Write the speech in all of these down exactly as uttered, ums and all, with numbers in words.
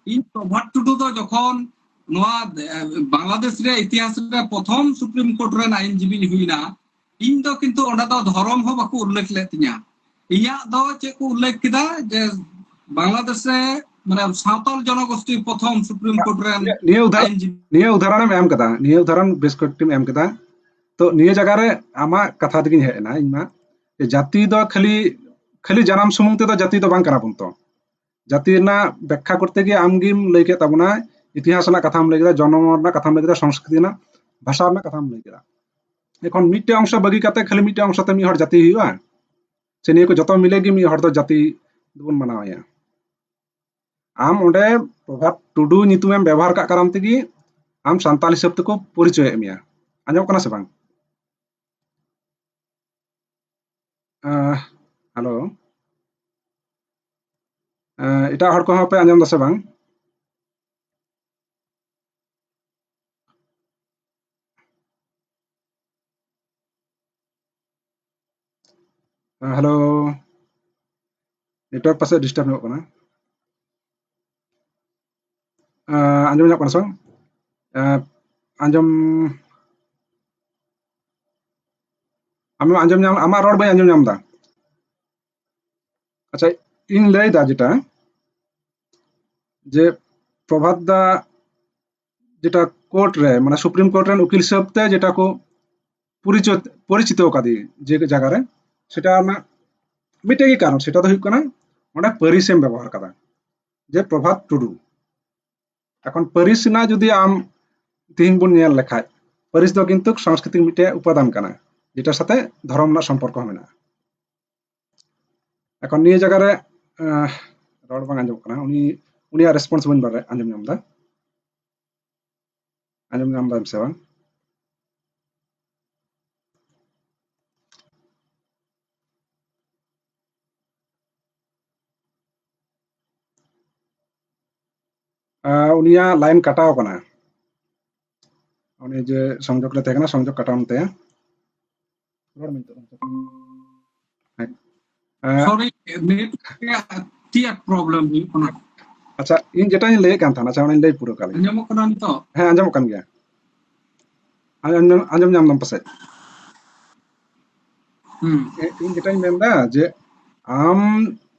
ᱤᱧ ᱯᱨᱚᱵᱷᱟᱛ ᱴᱩᱰᱩ ᱫᱚ ᱡᱚᱠᱷᱚᱱ ᱱᱚᱣᱟ, ᱮ, ᱵᱟᱝᱞᱟᱫᱮᱥ ᱨᱮ ᱤᱛᱤᱦᱟᱥ ᱨᱮ ᱯᱨᱚᱛᱷᱚᱢ ᱥᱩᱯᱨᱤᱢ ᱠᱳᱨᱴ ᱨᱮᱱ ᱟᱭᱤᱱᱡᱤᱵᱤᱧ ᱦᱩᱭᱱᱟ, ᱤᱧ ᱫᱚ ᱠᱤᱱᱛᱩ ᱚᱸᱰᱮ ᱫᱚ ᱫᱷᱚᱨᱚᱢ ᱦᱚᱸ ᱵᱟᱠᱚ ᱩᱞᱞᱮᱠᱷ ᱞᱮᱫ ᱛᱤᱧᱟ᱾ ᱤᱧᱟᱹᱜ ᱫᱚ ᱪᱮᱫ ᱠᱚ ᱩᱞᱞᱮᱠᱷ ᱠᱮᱫᱟ ᱡᱮ ᱵᱟᱝᱞᱟᱫᱮᱥ ᱨᱮ, ᱢᱟᱱᱮ, ᱥᱟᱶᱛᱟᱞ ᱡᱚᱱᱚᱜᱳᱥᱴᱤ ᱯᱨᱚᱛᱷᱚᱢ ᱥᱩᱯᱨᱤᱢ ᱠᱳᱨᱴ ᱨᱮᱱ ᱱᱤᱭᱟᱹ ᱩᱫᱟᱦᱚᱨᱚᱱ, ᱟᱭᱤᱱᱡᱤᱵᱤ ᱱᱤᱭᱟᱹ ᱩᱫᱟᱦᱚᱨᱚᱱᱮᱢ ᱮᱢ ᱠᱟᱫᱟ, ᱱᱤᱭᱟᱹ ᱩᱫᱟᱦᱚᱨᱚᱱ ᱵᱮᱥ ᱠᱚᱭᱮᱠᱴᱤᱢ ᱮᱢ ᱠᱟᱫᱟ᱾ ᱛᱚ ᱱᱤᱭᱟᱹ ᱡᱟᱭᱜᱟ ᱨᱮ ᱟᱢᱟᱜ ᱠᱟᱛᱷᱟ ᱛᱮᱜᱤᱧ ᱦᱮᱡ ᱮᱱᱟ ᱤᱧ ᱢᱟ, ᱡᱮ ᱡᱟᱹᱛᱤ ᱫᱚ ᱠᱷᱟᱹᱞᱤ, ᱠᱷᱟᱹᱞᱤ ᱡᱟᱱᱟᱢ ᱥᱩᱢᱩᱝ ᱛᱮᱫᱚ ᱡᱟᱹᱛᱤ ᱫᱚ ᱵᱟᱝ ᱠᱟᱱᱟ ᱵᱚᱱ ᱛᱚ᱾ ᱡᱟᱹᱛᱤ ᱨᱮᱱᱟᱜ ᱵᱮᱠᱠᱷᱟ ᱠᱚᱨᱛᱮ ᱜᱮ ᱟᱢ ᱜᱮᱢ ᱞᱟᱹᱭ ᱠᱮᱫ ᱛᱟᱵᱚᱱᱟ, ᱤᱛᱤᱦᱟᱥ ᱨᱮᱱᱟᱜ ᱠᱟᱛᱷᱟᱢ ᱞᱟᱹᱭ ᱠᱮᱫᱟ, ᱡᱚᱱᱢ ᱨᱮᱱᱟᱜ ᱠᱟᱛᱷᱟᱢ ᱞᱟᱹᱭ ᱠᱮᱫᱟ, ᱥᱚᱝᱥᱠᱨᱤᱛᱤ ᱨᱮᱱᱟᱜ, ᱵᱷᱟᱥᱟ ᱨᱮᱱᱟᱜ ᱠᱟᱛᱷᱟᱢ ᱞᱟᱹᱭ ᱠᱮᱫᱟ᱾ ᱮᱠᱷᱚᱱ ᱢᱤᱫᱴᱮᱱ ᱚᱝᱥᱚ ᱵᱟᱹᱜᱤ ᱠᱟᱛᱮ ᱠᱷᱟᱹᱞᱤ ᱢᱤᱫᱴᱮᱱ ᱚᱝᱥᱚ ᱛᱮ ᱢᱤᱫ ᱦᱚᱲ ᱡᱟᱹᱛᱤ ᱦᱩᱭᱩᱜᱼᱟ? ᱥᱮ ᱱᱤᱭᱟᱹ ᱠᱚ ᱡᱚᱛᱚ ᱢᱤᱞᱮ ᱜᱮ ᱢᱤᱫ ᱦᱚᱲ ᱫᱚ ᱡᱟᱹᱛᱤ ᱫᱚᱵᱚᱱ ᱢᱟᱱᱟᱣ ᱮᱭᱟ? ᱟᱢ ᱚᱸᱰᱮ ᱯᱨᱚᱵᱷᱟᱛ ᱴᱩᱰᱩ ᱧᱩᱛᱩᱢᱮᱢ ᱵᱮᱵᱚᱦᱟᱨ ᱠᱟᱜ ᱠᱟᱨᱚᱱ ᱛᱮᱜᱮ ᱟᱢ ᱥᱟᱱᱛᱟᱞ ᱦᱤᱥᱟᱹᱵ ᱛᱮᱠᱚ ᱯᱚᱨᱤᱪᱚᱭᱮᱫ ᱢᱮᱭᱟ᱾ ᱟᱸᱡᱚᱢᱚᱜ ᱠᱟᱱᱟ ᱥᱮ ᱵᱟᱝ? ᱦᱮᱞᱳ, ᱮᱴᱟᱜ ᱦᱚᱲ ᱠᱚᱦᱚᱸ ᱯᱮ ᱟᱸᱡᱚᱢ ᱫᱟ ᱥᱮ ᱵᱟᱝ? ᱦᱮᱞᱳ, ᱱᱮᱴᱣᱟᱨᱠ ᱯᱟᱥᱮᱡ ᱰᱤᱥᱴᱟᱨᱵ ᱧᱚᱜ ᱠᱟᱱᱟ᱾ ᱟᱸᱡᱚᱢ ᱧᱟᱢᱚᱜ ᱠᱟᱱᱟ ᱥᱮ ᱵᱟᱝ? ᱟᱸᱡᱚᱢ, ᱟᱢᱮᱢ ᱟᱸᱡᱚᱢ ᱧᱟᱢ, ᱟᱢᱟᱜ ᱨᱚᱲ ᱵᱟᱹᱧ ᱟᱸᱡᱚᱢ ᱧᱟᱢ ᱮᱫᱟ᱾ ᱟᱪᱪᱷᱟ, ᱤᱧ ᱞᱟᱹᱭ ᱮᱫᱟ ᱡᱮᱴᱟ, ᱡᱮ ᱯᱨᱚᱵᱷᱟᱛ ᱫᱟ ᱡᱮᱴᱟ ᱠᱳᱨᱴ ᱨᱮ, ᱢᱟᱱᱮ ᱥᱩᱯᱨᱤᱢ ᱠᱳᱨᱴ ᱨᱮᱱ ᱩᱠᱤᱞ ᱦᱤᱥᱟᱹᱵ ᱛᱮ ᱡᱮᱴᱟ ᱠᱚ ᱯᱚᱨᱤᱪᱚᱭ, ᱯᱚᱨᱤᱪᱤᱛᱚ ᱟᱠᱟᱫᱮ ᱡᱮ ᱡᱟᱭᱜᱟ ᱨᱮ, ᱥᱮᱴᱟ ᱨᱮᱱᱟᱜ ᱢᱤᱫᱴᱮᱡ ᱜᱮ ᱠᱟᱨᱚᱱ, ᱥᱮᱴᱟ ᱫᱚ ᱦᱩᱭᱩᱜ ᱠᱟᱱᱟ ᱚᱸᱰᱮ ᱯᱟᱹᱨᱤᱥ ᱮᱢ ᱵᱮᱵᱚᱦᱟᱨ ᱠᱟᱫᱟ, ᱡᱮ ᱯᱨᱚᱵᱷᱟᱛ ᱴᱩᱰᱩ᱾ ᱮᱠᱷᱚᱱ ᱯᱟᱹᱨᱤᱥ ᱨᱮᱱᱟᱜ ᱡᱩᱫᱤ ᱟᱢ ᱛᱤᱦᱤᱧ ᱵᱚᱱ ᱧᱮᱞ ᱞᱮᱠᱷᱟᱡ, ᱯᱟᱹᱨᱤᱥ ᱫᱚ ᱠᱤᱱᱛᱩ ᱥᱟᱝᱥᱠᱨᱤᱛᱤᱠ ᱢᱤᱫᱴᱮᱡ ᱩᱯᱟᱫᱟᱱ ᱠᱟᱱᱟ, ᱡᱮᱴᱟ ᱥᱟᱛᱮ ᱫᱷᱚᱨᱚᱢ ᱨᱮᱱᱟᱜ ᱥᱚᱢᱯᱚᱨᱠᱚ ᱦᱚᱸ ᱢᱮᱱᱟᱜᱼᱟ᱾ ᱮᱠᱷᱚᱱ ᱱᱤᱭᱟᱹ ᱡᱟᱭᱜᱟ ᱨᱮ, ᱟᱸ, ᱨᱚᱲ ᱵᱟᱝ ᱟᱸᱡᱚᱢᱚᱜ ᱠᱟᱱᱟ, ᱩᱱᱤ, ᱩᱱᱤᱭᱟᱜ ᱨᱮᱥᱯᱚᱱᱥ ᱵᱟᱹᱧ ᱵᱟᱲᱟᱭ, ᱟᱸᱡᱚᱢ ᱧᱟᱢ ᱮᱫᱟ᱾ ᱟᱸᱡᱚᱢ ᱧᱟᱢ ᱫᱟᱢ ᱥᱮ ᱵᱟᱝ? ᱟᱸ, ᱩᱱᱤᱭᱟᱜ ᱞᱟᱭᱤᱱ ᱠᱟᱴᱟᱣ ᱠᱟᱱᱟ᱾ ᱩᱱᱤ ᱡᱮ ᱥᱚᱝᱡᱳᱜᱽ ᱨᱮ ᱛᱟᱦᱮᱸ ᱠᱟᱱᱟ, ᱥᱚᱝᱡᱳᱜᱽ ᱠᱟᱴᱟᱣ ᱮᱱ ᱛᱟᱭᱟ᱾ ᱨᱚᱲ ᱢᱮ ᱱᱤᱛᱚᱜ᱾ ᱦᱮᱸ᱾ ᱟᱸ, ᱥᱚᱨᱤ, ᱱᱮᱴ ᱨᱮᱭᱟᱜ ᱟᱹᱰᱤ ᱟᱸᱴ ᱯᱨᱚᱵᱞᱮᱢ ᱦᱩᱭᱩᱜ ᱠᱟᱱᱟ᱾ ᱟᱪᱪᱷᱟ, ᱤᱧ ᱡᱮᱴᱟᱧ ᱞᱟᱹᱭᱮᱫ ᱠᱟᱱ ᱛᱟᱦᱮᱱᱟ, ᱟᱪᱪᱷᱟ, ᱚᱱᱟᱧ ᱞᱟᱹᱭ ᱯᱩᱨᱟᱹᱣ ᱠᱟᱜ ᱞᱮᱜᱮ᱾ ᱟᱸᱡᱚᱢᱚᱜ ᱠᱟᱱᱟ ᱱᱤᱛᱚᱜ? ᱦᱮᱸ, ᱟᱸᱡᱚᱢᱚᱜ ᱠᱟᱱ ᱜᱮᱭᱟ᱾ ᱟᱸᱡᱚᱢ, ᱟᱸᱡᱚᱢ ᱧᱟᱢ ᱫᱟᱢ ᱯᱟᱥᱮᱡ? ᱦᱩᱸ᱾ ᱤᱧ ᱡᱮᱴᱟᱧ ᱢᱮᱱᱫᱟ ᱡᱮ ᱟᱢ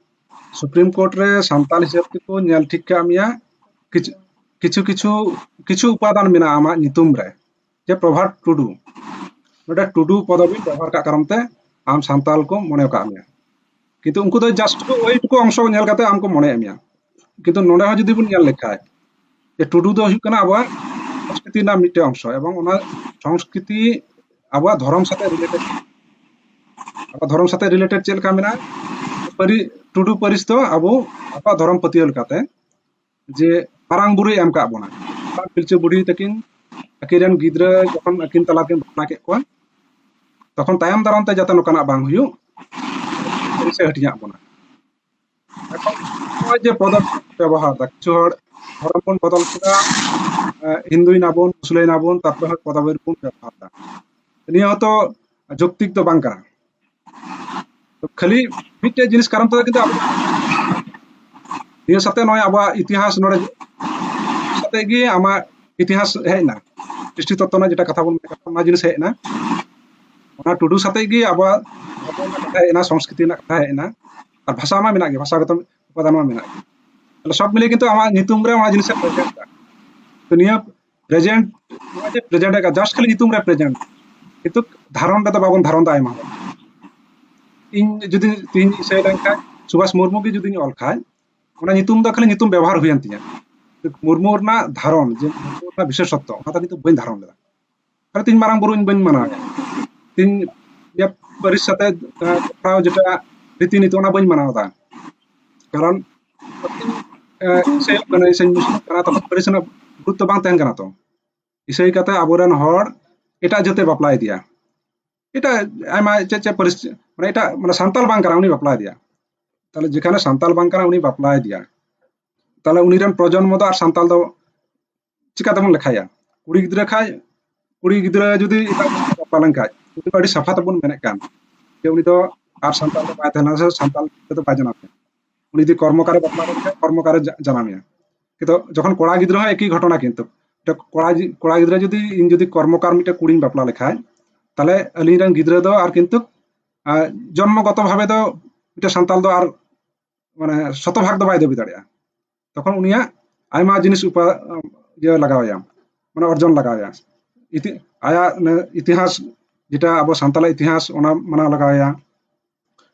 ᱥᱩᱯᱨᱤᱢ ᱠᱳᱨᱴ ᱨᱮ ᱥᱟᱱᱛᱟᱞ ᱦᱤᱥᱟᱹᱵ ᱛᱮᱠᱚ ᱧᱮᱞ ᱴᱷᱤᱠ ᱠᱟᱜ ᱢᱮᱭᱟ, ᱠᱤᱪᱷᱩ ᱠᱤᱪᱷᱩ ᱠᱤᱪᱷᱩ ᱠᱤᱪᱷᱩ ᱩᱯᱟᱫᱟᱱ ᱢᱮᱱᱟᱜᱼᱟ ᱟᱢᱟᱜ ᱧᱩᱛᱩᱢ ᱨᱮ, ᱡᱮ ᱯᱨᱚᱵᱷᱟᱛ ᱴᱩᱰᱩ, ᱱᱚᱰᱮ ᱴᱩᱰᱩ ᱯᱚᱫᱚᱵᱤ ᱵᱮᱵᱚᱦᱟᱨ ᱠᱟᱜ ᱠᱟᱨᱚᱱ ᱛᱮ ᱟᱢ ᱥᱟᱱᱛᱟᱞ ᱠᱚ ᱢᱚᱱᱮ ᱠᱟᱜ ᱢᱮᱭᱟ᱾ ᱠᱤᱱᱛᱩ ᱩᱱᱠᱩ ᱫᱚ just ᱳᱭᱴᱩᱠᱩ ᱚᱝᱥᱚ ᱧᱮᱞ ᱠᱟᱛᱮ ᱟᱢ ᱠᱚ ᱢᱚᱱᱮᱭᱮᱫ ᱢᱮᱭᱟ, ᱠᱤᱱᱛᱩ ᱱᱚᱰᱮ ᱦᱚᱸ ᱡᱩᱫᱤ ᱵᱚᱱ ᱧᱮᱞ ᱞᱮᱠᱷᱟᱡ ᱡᱮ ᱴᱩᱰᱩ ᱫᱚ ᱦᱩᱭᱩᱜ ᱠᱟᱱᱟ ᱟᱵᱚᱣᱟᱜ ᱥᱚᱝᱥᱠᱨᱤᱛᱤ ᱨᱮᱱᱟᱜ ᱢᱤᱫᱴᱮᱱ ᱚᱝᱥᱚ, ᱮᱵᱚᱝ ᱚᱱᱟ ᱥᱚᱝᱥᱠᱨᱤᱛᱤ ᱟᱵᱚᱣᱟᱜ ᱫᱷᱚᱨᱚᱢ ᱥᱟᱛᱮ related, ᱟᱵᱚᱣᱟᱜ ᱫᱷᱚᱨᱚᱢ ᱥᱟᱛᱮ related ᱪᱮᱫ ᱞᱮᱠᱟ ᱢᱮᱱᱟᱜᱼᱟ? ᱯᱟᱹᱨᱤ-, ᱴᱩᱰᱩ ᱯᱟᱹᱨᱤᱥ ᱫᱚ ᱟᱵᱚ ᱟᱵᱚᱣᱟᱜ ᱫᱷᱚᱨᱚᱢ ᱯᱟᱹᱛᱭᱟᱹᱣ ᱞᱮᱠᱟᱛᱮ ᱡᱮ ᱢᱟᱨᱟᱝ ᱵᱩᱨᱩᱭ ᱮᱢ ᱠᱟᱜ ᱵᱚᱱᱟ, ᱯᱤᱞᱪᱩ ᱵᱩᱰᱷᱤ ᱛᱟᱹᱠᱤᱱ ᱟᱹᱠᱤᱱ ᱨᱮᱱ ᱜᱤᱫᱽᱨᱟᱹ ᱡᱚᱠᱷᱚᱱ ᱟᱹᱠᱤᱱ ᱛᱟᱞᱟ ᱨᱮᱠᱤᱱ ᱵᱟᱯᱞᱟ ᱠᱮᱫ ᱠᱚᱣᱟ, ᱛᱚᱠᱷᱚᱱ ᱛᱟᱭᱚᱢ ᱫᱟᱨᱟᱢ ᱛᱮ ᱡᱟᱛᱮ ᱱᱚᱝᱠᱟᱱᱟᱜ ᱵᱟᱝ ᱦᱩᱭᱩᱜ, ᱯᱟᱹᱨᱤᱥ ᱮ ᱦᱟᱹᱴᱤᱧᱟᱜ ᱵᱚᱱᱟ᱾ ᱮᱠᱷᱚᱱ ᱱᱚᱜᱼᱚᱭ ᱡᱮ ᱯᱚᱫᱚᱵᱤ ᱵᱮᱵᱚᱦᱟᱨ ᱫᱟ, ᱠᱤᱪᱷᱩ ᱦᱚᱲ ᱫᱷᱚᱨᱚᱢ ᱵᱚᱱ ᱵᱚᱫᱚᱞ ᱠᱮᱫᱟ, ᱮ, ᱦᱤᱱᱫᱩᱭ ᱱᱟᱵᱚᱱ, ᱢᱩᱥᱞᱟᱹᱭ ᱱᱟᱵᱚᱱ, ᱛᱟᱨᱯᱚᱨᱮ ᱦᱚᱸ ᱯᱚᱫᱚᱵᱤ ᱵᱚᱱ ᱵᱮᱵᱚᱦᱟᱨ ᱫᱟ᱾ ᱱᱤᱭᱟᱹ ᱦᱚᱸᱛᱚ ᱡᱩᱠᱛᱤᱠ ᱫᱚ ᱵᱟᱝ ᱠᱟᱱᱟ᱾ ᱛᱚ ᱠᱷᱟᱹᱞᱤ ᱢᱤᱫᱴᱮᱡ ᱡᱤᱱᱤᱥ ᱠᱟᱨᱚᱱ ᱛᱮᱫᱚ ᱠᱤᱱᱛᱩ ᱟᱵᱚ ᱱᱤᱭᱟᱹ ᱥᱟᱛᱮ ᱱᱚᱜᱼᱚᱭ ᱟᱵᱚᱣᱟᱜ ᱤᱛᱤᱦᱟᱥ ᱱᱚᱰᱮ ᱥᱟᱛᱮ ᱜᱮ ᱟᱢᱟᱜ ᱤᱛᱤᱦᱟᱥ ᱦᱮᱡ ᱮᱱᱟ, ᱠᱨᱤᱥᱴᱤ ᱛᱚᱛᱛᱚ ᱨᱮᱱᱟᱜ ᱡᱮᱴᱟ ᱠᱟᱛᱷᱟ ᱵᱚᱱ ᱢᱮᱱ ᱠᱟᱱᱟ, ᱚᱱᱟ ᱡᱤᱱᱤᱥ ᱦᱮᱡ ᱮᱱᱟ᱾ ᱚᱱᱟ ᱴᱩᱰᱩ ᱥᱟᱛᱮ ᱜᱮ ᱟᱵᱚᱣᱟᱜ ᱫᱷᱚᱨᱚᱢ ᱨᱮᱱᱟᱜ ᱠᱟᱛᱷᱟ ᱦᱮᱡ ᱮᱱᱟ, ᱥᱚᱝᱥᱠᱨᱤᱛᱤ ᱨᱮᱱᱟᱜ ᱠᱟᱛᱷᱟ ᱦᱮᱡ ᱮᱱᱟ, ᱟᱨ ᱵᱷᱟᱥᱟ ᱢᱟ ᱢᱮᱱᱟᱜ ᱜᱮ, ᱵᱷᱟᱥᱟᱜᱚᱛᱚ ᱩᱯᱟᱫᱟᱱ ᱢᱟ ᱢᱮᱱᱟᱜ ᱜᱮ᱾ ᱛᱟᱦᱞᱮ ᱥᱚᱵ ᱢᱤᱞᱮ ᱠᱤᱱᱛᱩ ᱟᱢᱟᱜ ᱧᱩᱛᱩᱢ ᱨᱮ ᱚᱱᱟ ᱡᱤᱱᱤᱥ ᱮ present ᱫᱟ᱾ ᱛᱚ ᱱᱤᱭᱟᱹ present, ᱱᱚᱜᱼᱚᱭ ᱡᱮ present ᱮ, just ᱠᱷᱟᱹᱞᱤ ᱧᱩᱛᱩᱢ ᱨᱮ present, ᱠᱤᱱᱛᱩ ᱫᱷᱟᱨᱚᱱ ᱨᱮᱫᱚ ᱵᱟᱵᱚᱱ ᱫᱷᱟᱨᱚᱱ ᱫᱟ ᱟᱭᱢᱟ ᱦᱚᱲ᱾ ᱤᱧ ᱡᱩᱫᱤ ᱛᱤᱦᱤᱧ ᱤᱥᱟᱹᱭ ᱞᱮᱱᱠᱷᱟᱱ, ᱥᱩᱵᱷᱟᱥ ᱢᱩᱨᱢᱩ ᱜᱮ ᱡᱩᱫᱤᱧ ᱚᱞ ᱠᱷᱟᱱ, ᱚᱱᱟ ᱧᱩᱛᱩᱢ ᱫᱚ ᱠᱷᱟᱹᱞᱤ ᱧᱩᱛᱩᱢ ᱵᱮᱵᱚᱦᱟᱨ ᱦᱩᱭᱮᱱ ᱛᱤᱧᱟ᱾ ᱢᱩᱨᱢᱩ ᱨᱮᱱᱟᱜ ᱫᱷᱟᱨᱚᱱ, ᱡᱮ ᱢᱩᱨᱢᱩ ᱨᱮᱱᱟᱜ ᱵᱤᱥᱮᱥᱚᱛᱛᱚ, ᱚᱱᱟ ᱫᱚ ᱠᱤᱱᱛᱩ ᱵᱟᱹᱧ ᱫᱷᱟᱨᱚᱱ ᱞᱮᱫᱟ᱾ ᱟᱨ ᱛᱤᱧ ᱢᱟᱨᱟᱝ ᱵᱩᱨᱩ ᱤᱧ ᱵᱟᱹᱧ ᱢᱟᱱᱟᱣᱟ᱾ ᱛᱤᱧ ᱤᱭᱟᱹ ᱯᱟᱹᱨᱤᱥ ᱥᱟᱛᱮ, ᱮ, ᱡᱚᱯᱲᱟᱣ ᱡᱮᱴᱟ ᱨᱤᱛᱤ ᱱᱤᱛᱤ, ᱚᱱᱟ ᱵᱟᱹᱧ ᱢᱟᱱᱟᱣ ᱮᱫᱟ᱾ ᱠᱟᱨᱚᱱ, ᱮ, ᱤᱥᱟᱹᱭ ᱠᱟᱱᱟ, ᱤᱥᱟᱹᱭ ᱢᱩᱥᱞᱤᱢ ᱠᱟᱱᱟ, ᱛᱚᱠᱷᱚᱱ ᱯᱟᱹᱨᱤᱥ ᱨᱮᱱᱟᱜ ᱜᱩᱨᱩᱛᱛᱚ ᱵᱟᱝ ᱛᱟᱦᱮᱱ ᱠᱟᱱᱟ ᱛᱚ᱾ ᱤᱥᱟᱹᱭ ᱠᱟᱛᱮ ᱟᱵᱚᱨᱮᱱ ᱦᱚᱲ ᱮᱴᱟᱜ ᱡᱟᱹᱛᱮ ᱵᱟᱯᱞᱟ ᱤᱫᱤᱭᱟ᱾ ᱮᱴᱟᱜ ᱟᱭᱢᱟ ᱪᱮᱫ ᱪᱮᱫ ᱯᱟᱹᱨᱤᱥ, ᱢᱟᱱᱮ ᱮᱴᱟᱜ, ᱢᱟᱱᱮ ᱥᱟᱱᱛᱟᱞ ᱵᱟᱝ ᱠᱟᱱᱟ, ᱩᱱᱤ ᱵᱟᱯᱞᱟ ᱤᱫᱤᱭᱟ᱾ ᱛᱟᱦᱞᱮ ᱡᱮᱠᱷᱟᱱᱮ ᱥᱟᱱᱛᱟᱞ ᱵᱟᱝ ᱠᱟᱱᱟ, ᱩᱱᱤ ᱵᱟᱯᱞᱟ ᱤᱫᱤᱭᱟ᱾ ᱛᱟᱦᱞᱮ ᱩᱱᱤ ᱨᱮᱱ ᱯᱨᱚᱡᱚᱱᱢᱚ ᱫᱚ ᱟᱨ ᱥᱟᱱᱛᱟᱞ ᱫᱚ ᱪᱤᱠᱟᱹ ᱛᱮᱵᱚᱱ ᱞᱮᱠᱷᱟᱭᱟ? ᱠᱩᱲᱤ ᱜᱤᱫᱽᱨᱟᱹ ᱠᱷᱟᱡ ᱠᱩᱲᱤ ᱜᱤᱫᱽᱨᱟᱹ ᱡᱩᱫᱤ ᱮᱴᱟᱜ ᱡᱟᱹᱛ ᱛᱮ ᱵᱟᱯᱞᱟ ᱞᱮᱱᱠᱷᱟᱡ, ᱩᱱᱤ ᱫᱚ ᱟᱹᱰᱤ ᱥᱟᱯᱷᱟ ᱛᱮᱵᱚᱱ ᱢᱮᱱᱮᱫ ᱠᱟᱱ ᱡᱮ ᱩᱱᱤ ᱫᱚ ᱟᱨ ᱥᱟᱱᱛᱟᱲ ᱫᱚ ᱵᱟᱭ ᱛᱟᱦᱮᱱᱟ, ᱥᱮ ᱥᱟᱱᱛᱟᱲ ᱜᱤᱫᱽᱨᱟᱹ ᱫᱚ ᱵᱟᱭ ᱡᱟᱱᱟᱢ ᱠᱟᱱᱟ᱾ ᱩᱱᱤ ᱡᱩᱫᱤ ᱠᱚᱨᱢᱚᱠᱟᱨᱮ ᱵᱟᱯᱞᱟ ᱞᱮᱱᱠᱷᱟᱱ ᱠᱚᱨᱢᱚᱠᱟᱨᱮ ᱡᱟ- ᱡᱟᱱᱟᱢᱮᱭᱟ᱾ ᱠᱤᱱᱛᱩ ᱡᱚᱠᱷᱚᱱ ᱠᱚᱲᱟ ᱜᱤᱫᱽᱨᱟᱹ ᱦᱚᱸ ᱮᱠᱤ ᱜᱷᱚᱴᱚᱱᱟ, ᱠᱤᱱᱛᱩ ᱢᱤᱫᱴᱮᱱ ᱠᱚᱲᱟ ᱡᱤ- ᱠᱚᱲᱟ ᱜᱤᱫᱽᱨᱟᱹ ᱡᱩᱫᱤ, ᱤᱧ ᱡᱩᱫᱤ ᱠᱚᱨᱢᱚᱠᱟᱨ ᱢᱤᱫᱴᱮᱱ ᱠᱩᱲᱤᱧ ᱵᱟᱯᱞᱟ ᱞᱮᱠᱷᱟᱡ, ᱛᱟᱦᱞᱮ ᱟᱹᱞᱤᱧ ᱨᱮᱱ ᱜᱤᱫᱽᱨᱟᱹ ᱫᱚ ᱟᱨ ᱠᱤᱱᱛᱩ ᱟᱨ ᱡᱚᱱᱢᱚᱜᱚᱛᱚ ᱵᱷᱟᱵᱮ ᱫᱚ ᱢᱤᱫᱴᱮᱱ ᱥᱟᱱᱛᱟᱞ ᱫᱚ ᱟᱨ ᱢᱟᱱᱮ ᱥᱚᱛᱚᱵᱷᱟᱜᱽ ᱫᱚ ᱵᱟᱭ ᱫᱟᱹᱵᱤ ᱫᱟᱲᱮᱭᱟᱜᱼᱟ᱾ ᱛᱚᱠᱷᱚᱱ ᱩᱱᱤᱭᱟᱜ ᱟᱭᱢᱟ ᱡᱤᱱᱤᱥ ᱩᱯᱟ-, ᱤᱭᱟᱹ ᱞᱟᱜᱟᱣ ᱟᱭᱟ, ᱢᱟᱱᱮ ᱚᱨᱡᱚᱱ ᱞᱟᱜᱟᱣ ᱟᱭᱟ᱾ ᱤᱛᱤ-, ᱟᱭᱟᱜ ᱚᱱᱮ ᱤᱛᱤᱦᱟᱥ, ᱡᱮᱴᱟ ᱟᱵᱚ ᱥᱟᱱᱛᱟᱞᱟᱜ ᱤᱛᱤᱦᱟᱥ, ᱚᱱᱟ ᱢᱟᱱᱟᱣ ᱞᱟᱜᱟᱣ ᱟᱭᱟ᱾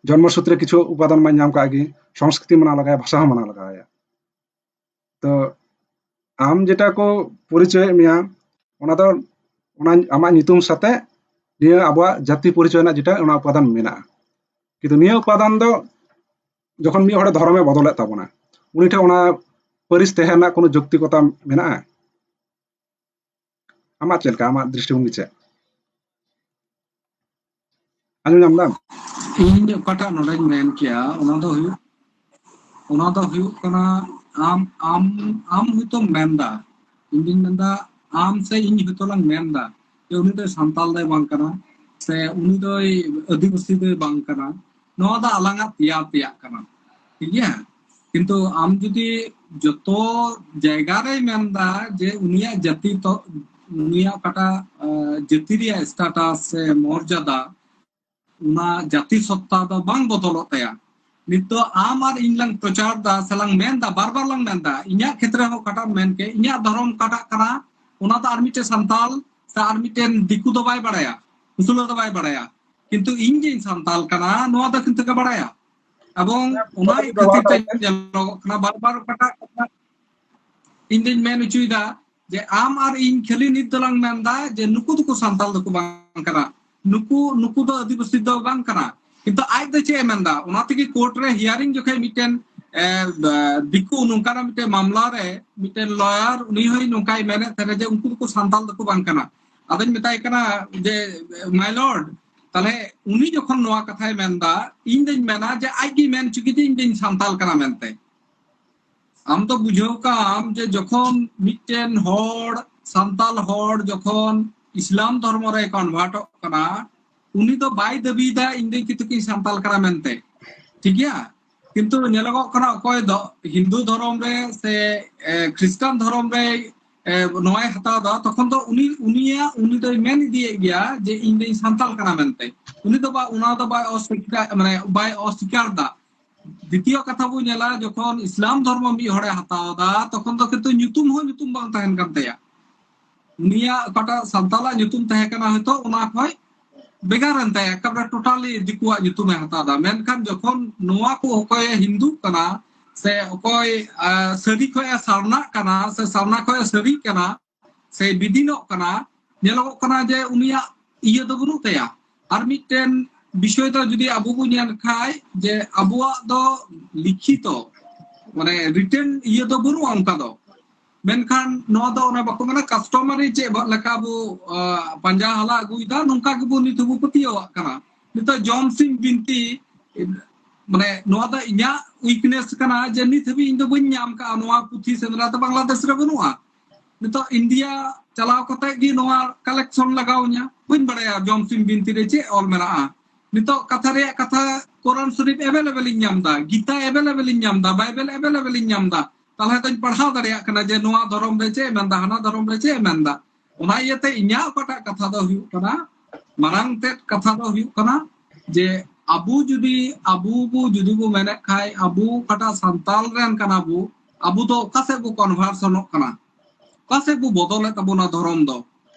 ᱡᱚᱱᱢᱚ ᱥᱩᱛᱨᱮ ᱠᱤᱪᱷᱩ ᱩᱯᱟᱫᱟᱱ ᱢᱟ ᱧᱟᱢ ᱠᱟᱜ ᱜᱮ, ᱥᱚᱝᱥᱠᱨᱤᱛᱤ ᱢᱟᱱᱟᱣ ᱞᱟᱜᱟᱣ ᱟᱭᱟ, ᱵᱷᱟᱥᱟ ᱦᱚᱸ ᱢᱟᱱᱟᱣ ᱞᱟᱜᱟᱣ ᱟᱭᱟ᱾ ᱛᱚ ᱟᱢ ᱡᱮᱴᱟ ᱠᱚ ᱯᱚᱨᱤᱪᱚᱭᱮᱫ ᱢᱮᱭᱟ, ᱚᱱᱟ ᱫᱚ ᱚᱱᱟ ᱟᱢᱟᱜ ᱧᱩᱛᱩᱢ ᱥᱟᱛᱮ ᱱᱤᱭᱟᱹ ᱟᱵᱚᱣᱟᱜ ᱡᱟᱹᱛᱤ ᱯᱚᱨᱤᱪᱚᱭ ᱨᱮᱱᱟᱜ ᱡᱮᱴᱟ, ᱚᱱᱟ ᱩᱯᱟᱫᱟᱱ ᱢᱮᱱᱟᱜᱼᱟ᱾ ᱠᱤᱱᱛᱩ ᱱᱤᱭᱟᱹ ᱩᱯᱟᱫᱟᱱ ᱫᱚ ᱡᱚᱠᱷᱚᱱ ᱢᱤᱫ ᱦᱚᱲ ᱫᱷᱚᱨᱚᱢᱮ ᱵᱚᱫᱚᱞᱮᱫ ᱛᱟᱵᱚᱱᱟ, ᱩᱱᱤ ᱴᱷᱮᱱ ᱚᱱᱟ ᱯᱟᱹᱨᱤᱥ ᱛᱟᱦᱮᱸ ᱨᱮᱱᱟᱜ ᱠᱳᱱᱳ ᱡᱩᱠᱛᱤᱠᱚᱛᱟ ᱢᱮᱱᱟᱜᱼᱟ? ᱟᱢᱟᱜ ᱪᱮᱫ ᱞᱮᱠᱟ, ᱟᱢᱟᱜ ᱫᱨᱤᱥᱴᱤᱵᱷᱚᱝᱜᱤ ᱪᱮᱫ? ᱟᱸᱡᱚᱢ ᱧᱟᱢ ᱫᱟᱢ? ᱤᱧ ᱚᱠᱟᱴᱟᱜ ᱱᱚᱰᱮᱧ ᱢᱮᱱ ᱠᱮᱭᱟ, ᱚᱱᱟ ᱫᱚ ᱦᱩᱭᱩᱜ, ᱚᱱᱟ ᱫᱚ ᱦᱩᱭᱩᱜ ᱠᱟᱱᱟ, ᱟᱢ, ᱟᱢ, ᱟᱢ ᱦᱚᱭᱛᱳᱢ ᱢᱮᱱᱫᱟ, ᱤᱧ ᱫᱩᱧ ᱢᱮᱱᱫᱟ, ᱟᱢ ᱥᱮ ᱤᱧ ᱦᱚᱭᱛᱳ ᱞᱟᱝ ᱢᱮᱱᱫᱟ ᱡᱮ ᱩᱱᱤ ᱫᱚ ᱥᱟᱱᱛᱟᱞ ᱫᱚᱭ ᱵᱟᱝ ᱠᱟᱱᱟ, ᱥᱮ ᱩᱱᱤ ᱫᱚᱭ ᱟᱹᱫᱤᱵᱟᱹᱥᱤ ᱫᱚᱭ ᱵᱟᱝ ᱠᱟᱱᱟ, ᱱᱚᱣᱟ ᱫᱚ ᱟᱞᱟᱝᱟᱜ ᱛᱮᱭᱟᱨ ᱛᱮᱭᱟᱜ ᱠᱟᱱᱟ, ᱴᱷᱤᱠ ᱜᱮᱭᱟ? ᱠᱤᱱᱛᱩ ᱟᱢ ᱡᱩᱫᱤ ᱡᱚᱛᱚ ᱡᱟᱭᱜᱟ ᱨᱮᱭ ᱢᱮᱱᱫᱟ ᱡᱮ ᱩᱱᱤᱭᱟᱜ ᱡᱟᱹᱛᱤ ᱛᱚ, ᱩᱱᱤᱭᱟᱜ ᱚᱠᱟᱴᱟᱜ, ᱟᱸ, ᱡᱟᱹᱛᱤ ᱨᱮᱭᱟᱜ status ᱥᱮ ᱢᱚᱨᱡᱟᱫᱟ, ᱚᱱᱟ ᱡᱟᱹᱛᱤ ᱥᱚᱛᱛᱟ ᱫᱚ ᱵᱟᱝ ᱵᱚᱫᱚᱞᱚᱜ ᱛᱟᱭᱟ᱾ ᱱᱤᱛᱚᱜ ᱟᱢ ᱟᱨ ᱤᱧ ᱞᱟᱝ ᱯᱨᱚᱪᱟᱨ ᱫᱟ ᱥᱮ ᱞᱟᱝ ᱢᱮᱱ ᱫᱟ, ᱵᱟᱨ ᱵᱟᱨ ᱞᱟᱝ ᱢᱮᱱ ᱫᱟ, ᱤᱧᱟᱹᱜ ᱠᱷᱮᱛᱨᱮ ᱦᱚᱸ ᱚᱠᱟᱴᱟᱜ ᱢᱮᱱ ᱠᱮᱫ, ᱤᱧᱟᱹᱜ ᱫᱷᱚᱨᱚᱢ ᱚᱠᱟᱴᱟᱜ ᱠᱟᱱᱟ, ᱚᱱᱟ ᱫᱚ ᱟᱨ ᱢᱤᱫᱴᱮᱱ ᱥᱟᱱᱛᱟᱞ ᱥᱮ ᱟᱨ ᱢᱤᱫᱴᱮᱱ ᱫᱤᱠᱩ ᱫᱚ ᱵᱟᱭ ᱵᱟᱲᱟᱭᱟ, ᱢᱩᱥᱞᱟᱹ ᱫᱚ ᱵᱟᱭ ᱵᱟᱲᱟᱭᱟ, ᱠᱤᱱᱛᱩ ᱤᱧ ᱡᱮᱧ ᱥᱟᱱᱛᱟᱞ ᱠᱟᱱᱟ, ᱱᱚᱣᱟ ᱫᱚ ᱠᱤᱱᱛᱩ ᱠᱚ ᱵᱟᱲᱟᱭᱟ᱾ ᱮᱵᱚᱝ ᱚᱱᱟ ᱠᱷᱟᱹᱛᱤᱨ ᱛᱮ ᱧᱮᱞᱚᱜᱚᱜ ᱠᱟᱱᱟ, ᱵᱟᱨ ᱵᱟᱨ ᱚᱠᱟᱴᱟᱜ ᱠᱟᱛᱷᱟ ᱤᱧ ᱫᱩᱧ ᱢᱮᱱ ᱦᱚᱪᱚᱭᱮᱫᱟ ᱡᱮ ᱟᱢ ᱟᱨ ᱤᱧ ᱠᱷᱟᱹᱞᱤ ᱱᱤᱛ ᱫᱚᱞᱟᱝ ᱢᱮᱱᱫᱟ ᱡᱮ ᱱᱩᱠᱩ ᱫᱚᱠᱚ ᱥᱟᱱᱛᱟᱞ ᱫᱚᱠᱚ ᱵᱟᱝ ᱠᱟᱱᱟ, ᱱᱩᱠᱩ, ᱱᱩᱠᱩ ᱫᱚ ᱟᱹᱫᱤᱵᱟᱹᱥᱤ ᱫᱚ ᱵᱟᱝ ᱠᱟᱱᱟ᱾ ᱠᱤᱱᱛᱩ ᱟᱡ ᱫᱚ ᱪᱮᱫ ᱮ ᱢᱮᱱᱫᱟ? ᱚᱱᱟ ᱛᱮᱜᱮ ᱠᱳᱨᱴ ᱨᱮ hearing ᱡᱚᱠᱷᱮᱡ ᱢᱤᱫᱴᱮᱱ, ᱮ, ᱫᱤᱠᱩ ᱱᱚᱝᱠᱟᱱᱟᱜ ᱢᱤᱫᱴᱮᱱ ᱢᱟᱢᱞᱟ ᱨᱮ ᱢᱤᱫᱴᱮᱱ lawyer ᱩᱱᱤ ᱦᱚᱸᱭ ᱱᱚᱝᱠᱟᱭ ᱢᱮᱱᱮᱫ ᱛᱟᱦᱮᱱᱟ ᱡᱮ ᱩᱱᱠᱩ ᱫᱚᱠᱚ ᱥᱟᱱᱛᱟᱞ ᱫᱚᱠᱚ ᱵᱟᱝ ᱠᱟᱱᱟ᱾ ᱟᱫᱚᱧ ᱢᱮᱛᱟᱭ ᱠᱟᱱᱟ ᱡᱮ, "My lord, ᱛᱟᱦᱞᱮ ᱩᱱᱤ ᱡᱚᱠᱷᱚᱱ ᱱᱚᱣᱟ ᱠᱟᱛᱷᱟᱭ ᱢᱮᱱᱫᱟ, ᱤᱧ ᱫᱚᱧ ᱢᱮᱱᱟ ᱡᱮ ᱟᱡ ᱜᱮ ᱢᱮᱱ ᱦᱚᱪᱚ ᱠᱮᱫᱮ ᱤᱧ ᱫᱚᱧ ᱥᱟᱱᱛᱟᱞ ᱠᱟᱱᱟ ᱢᱮᱱᱛᱮ᱾" ᱟᱢ ᱫᱚ ᱵᱩᱡᱷᱟᱹᱣ ᱠᱟᱜ ᱟᱢ ᱡᱮ ᱡᱚᱠᱷᱚᱱ ᱢᱤᱫᱴᱮᱱ ᱦᱚᱲ, ᱥᱟᱱᱛᱟᱞ ᱦᱚᱲ ᱡᱚᱠᱷᱚᱱ ᱤᱥᱞᱟᱢ ᱫᱷᱚᱨᱢᱚ ᱨᱮ convertᱚᱜ ᱠᱟᱱᱟ, ᱩᱱᱤ ᱫᱚ ᱵᱟᱭ ᱫᱟᱹᱵᱤᱭᱮᱫᱟ ᱤᱧ ᱫᱚ ᱠᱤᱱᱛᱩ ᱠᱤᱱ ᱥᱟᱱᱛᱟᱞ ᱠᱟᱱᱟ ᱢᱮᱱᱛᱮ, ᱴᱷᱤᱠ ᱜᱮᱭᱟ? ᱠᱤᱱᱛᱩ ᱧᱮᱞᱚᱜᱚᱜ ᱠᱟᱱᱟ, ᱚᱠᱚᱭ ᱫᱚ ᱦᱤᱱᱫᱩ ᱫᱷᱚᱨᱚᱢ ᱨᱮ ᱥᱮ, ᱮ, ᱠᱷᱨᱤᱥᱴᱟᱱ ᱫᱷᱚᱨᱚᱢ ᱨᱮ, ᱮ, ᱱᱚᱣᱟᱭ ᱦᱟᱛᱟᱣ ᱮᱫᱟ, ᱛᱚᱠᱷᱚᱱ ᱫᱚ ᱩᱱᱤ, ᱩᱱᱤᱭᱟᱜ, ᱩᱱᱤ ᱫᱚᱭ ᱢᱮᱱ ᱤᱫᱤᱭᱮᱫ ᱜᱮᱭᱟ ᱡᱮ ᱤᱧ ᱫᱚᱧ ᱥᱟᱱᱛᱟᱞ ᱠᱟᱱᱟ ᱢᱮᱱᱛᱮ᱾ ᱩᱱᱤ ᱫᱚ ᱵᱟ-, ᱚᱱᱟ ᱫᱚ ᱵᱟᱭ ᱚᱥᱵᱤᱠᱟᱨ, ᱢᱟᱱᱮ ᱵᱟᱭ ᱚᱥᱵᱤᱠᱟᱨ ᱮᱫᱟ᱾ ᱫᱤᱛᱤᱭᱚ ᱠᱟᱛᱷᱟ ᱵᱚ ᱧᱮᱞᱟ, ᱡᱚᱠᱷᱚᱱ ᱤᱥᱞᱟᱢ ᱫᱷᱚᱨᱢᱚ ᱢᱤᱫ ᱦᱚᱲᱮ ᱦᱟᱛᱟᱣ ᱮᱫᱟ, ᱛᱚᱠᱷᱚᱱ ᱫᱚ ᱠᱤᱱᱛᱩ ᱧᱩᱛᱩᱢ ᱦᱚᱸ ᱧᱩᱛᱩᱢ ᱵᱟᱝ ᱛᱟᱦᱮᱱ ᱠᱟᱱ ᱛᱟᱭᱟ᱾ ᱩᱱᱤᱭᱟᱜ ᱚᱠᱟᱴᱟᱜ ᱥᱟᱱᱛᱟᱞᱟᱜ ᱧᱩᱛᱩᱢ ᱛᱟᱦᱮᱸ ᱠᱟᱱᱟ, ᱦᱚᱭᱛᱳ ᱚᱱᱟ ᱠᱷᱚᱡ ᱵᱷᱮᱜᱟᱨ ᱮᱱ ᱛᱟᱭᱟ, ᱮᱠᱮᱵᱟᱨᱮ totally ᱫᱤᱠᱩᱣᱟᱜ ᱧᱩᱛᱩᱢᱮ ᱦᱟᱛᱟᱣ ᱮᱫᱟ᱾ ᱢᱮᱱᱠᱷᱟᱱ ᱡᱚᱠᱷᱚᱱ ᱱᱚᱣᱟ ᱠᱚ ᱚᱠᱚᱭᱮ ᱦᱤᱱᱫᱩᱜ ᱠᱟᱱᱟ, ᱥᱮ ᱚᱠᱚᱭ, ᱟ, ᱥᱟᱹᱨᱤ ᱠᱷᱚᱡ ᱮ ᱥᱟᱨᱱᱟᱜ ᱠᱟᱱᱟ, ᱥᱮ ᱥᱟᱨᱱᱟ ᱠᱷᱚᱡ ᱮ ᱥᱟᱹᱨᱤᱜ ᱠᱟᱱᱟ, ᱥᱮ ᱵᱤᱫᱤᱱᱚᱜ ᱠᱟᱱᱟ, ᱧᱮᱞᱚᱜᱚᱜ ᱠᱟᱱᱟ ᱡᱮ ᱩᱱᱤᱭᱟᱜ ᱤᱭᱟᱹ ᱫᱚ ᱵᱟᱹᱱᱩᱜ ᱛᱟᱭᱟ᱾ ᱟᱨ ᱢᱤᱫᱴᱮᱱ ᱵᱤᱥᱚᱭ ᱫᱚ ᱡᱩᱫᱤ ᱟᱵᱚ ᱵᱚ ᱧᱮᱞ ᱠᱷᱟᱡ, ᱡᱮ ᱟᱵᱚᱣᱟᱜ ᱫᱚ ᱞᱤᱠᱷᱤᱛᱚ, ᱢᱟᱱᱮ written ᱤᱭᱟᱹ ᱫᱚ ᱵᱟᱹᱱᱩᱜᱼᱟ ᱚᱱᱠᱟ ᱫᱚ᱾ ᱢᱮᱱᱠᱷᱟᱱ ᱱᱚᱣᱟ ᱫᱚ ᱚᱱᱟ ᱵᱟᱠᱚ ᱢᱮᱱᱟ, customary ᱪᱮᱫ ᱞᱮᱠᱟ ᱵᱚ, ᱟ, ᱯᱟᱸᱡᱟ ᱦᱟᱞᱟ ᱟᱹᱜᱩᱭᱮᱫᱟ, ᱱᱚᱝᱠᱟ ᱜᱮᱵᱚ ᱱᱤᱛ ᱦᱚᱸᱵᱚ ᱯᱟᱹᱛᱭᱟᱹᱣᱟᱜ ᱠᱟᱱᱟ᱾ ᱱᱤᱛᱚᱜ ᱡᱚᱢ ᱥᱤᱢ ᱵᱤᱱᱛᱤ, ᱢᱟᱱᱮ ᱱᱚᱣᱟ ᱫᱚ ᱤᱧᱟᱹᱜ weakness ᱠᱟᱱᱟ ᱡᱮ ᱱᱤᱛ ᱦᱟᱹᱵᱤᱡ ᱤᱧ ᱫᱚ ᱵᱟᱹᱧ ᱧᱟᱢ ᱠᱟᱜᱼᱟ, ᱱᱚᱣᱟ ᱯᱩᱛᱷᱤ ᱥᱮᱸᱫᱽᱨᱟ ᱫᱚ ᱵᱟᱝᱞᱟᱫᱮᱥ ᱨᱮ ᱵᱟᱹᱱᱩᱜᱼᱟ᱾ ᱱᱤᱛᱚᱜ ᱤᱱᱰᱤᱭᱟ ᱪᱟᱞᱟᱣ ᱠᱟᱛᱮ ᱜᱮ ᱱᱚᱣᱟ collection ᱞᱟᱜᱟᱣ ᱤᱧᱟ, ᱵᱟᱹᱧ ᱵᱟᱲᱟᱭᱟ ᱡᱚᱢ ᱥᱤᱢ ᱵᱤᱱᱛᱤ ᱨᱮ ᱪᱮᱫ ᱚᱞ ᱢᱮᱱᱟᱜᱼᱟ᱾ ᱱᱤᱛᱚᱜ ᱠᱟᱛᱷᱟ ᱨᱮᱭᱟᱜ ᱠᱟᱛᱷᱟ, ᱠᱳᱨᱟᱱ ᱥᱚᱨᱤᱯ available ᱤᱧ ᱧᱟᱢ ᱮᱫᱟ, ᱜᱤᱛᱟ available ᱤᱧ ᱧᱟᱢ ᱮᱫᱟ, ᱵᱟᱭᱵᱮᱞ available ᱤᱧ ᱧᱟᱢ ᱮᱫᱟ, ᱛᱟᱦᱞᱮ ᱫᱚᱧ ᱯᱟᱲᱦᱟᱣ ᱫᱟᱲᱮᱭᱟᱜ ᱠᱟᱱᱟ ᱡᱮ ᱱᱚᱣᱟ ᱫᱷᱚᱨᱚᱢ ᱨᱮ ᱪᱮᱫ ᱮ ᱢᱮᱱᱫᱟ, ᱦᱟᱱᱟ ᱫᱷᱚᱨᱚᱢ ᱨᱮ ᱪᱮᱫ ᱮ ᱢᱮᱱᱫᱟ᱾ ᱚᱱᱟ ᱤᱭᱟᱹᱛᱮ ᱤᱧᱟᱹᱜ ᱚᱠᱟᱴᱟᱜ ᱠᱟᱛᱷᱟ ᱫᱚ ᱦᱩᱭᱩᱜ ᱠᱟᱱᱟ, ᱢᱟᱨᱟᱝ ᱛᱮᱫ ᱠᱟᱛᱷᱟ ᱫᱚ ᱦᱩᱭᱩᱜ ᱠᱟᱱᱟ ᱡᱮ ᱟᱵᱚ ᱡᱩᱫᱤ, ᱟᱵᱚ ᱵᱚ ᱡᱩᱫᱤ ᱵᱚ ᱢᱮᱱᱮᱫ ᱠᱷᱟᱡ, ᱟᱵᱚ ᱚᱠᱟᱴᱟᱜ ᱥᱟᱱᱛᱟᱞ ᱨᱮᱱ ᱠᱟᱱᱟ ᱵᱚ, ᱟᱵᱚ ᱫᱚ ᱚᱠᱟ ᱥᱮᱫ ᱵᱚ conversionᱚᱜ ᱠᱟᱱᱟ, ᱚᱠᱟ ᱥᱮᱫ ᱵᱚ ᱵᱚᱫᱚᱞᱮᱫ ᱛᱟᱵᱚᱱᱟ ᱫᱷᱚᱨᱚᱢ ᱫᱚ᱾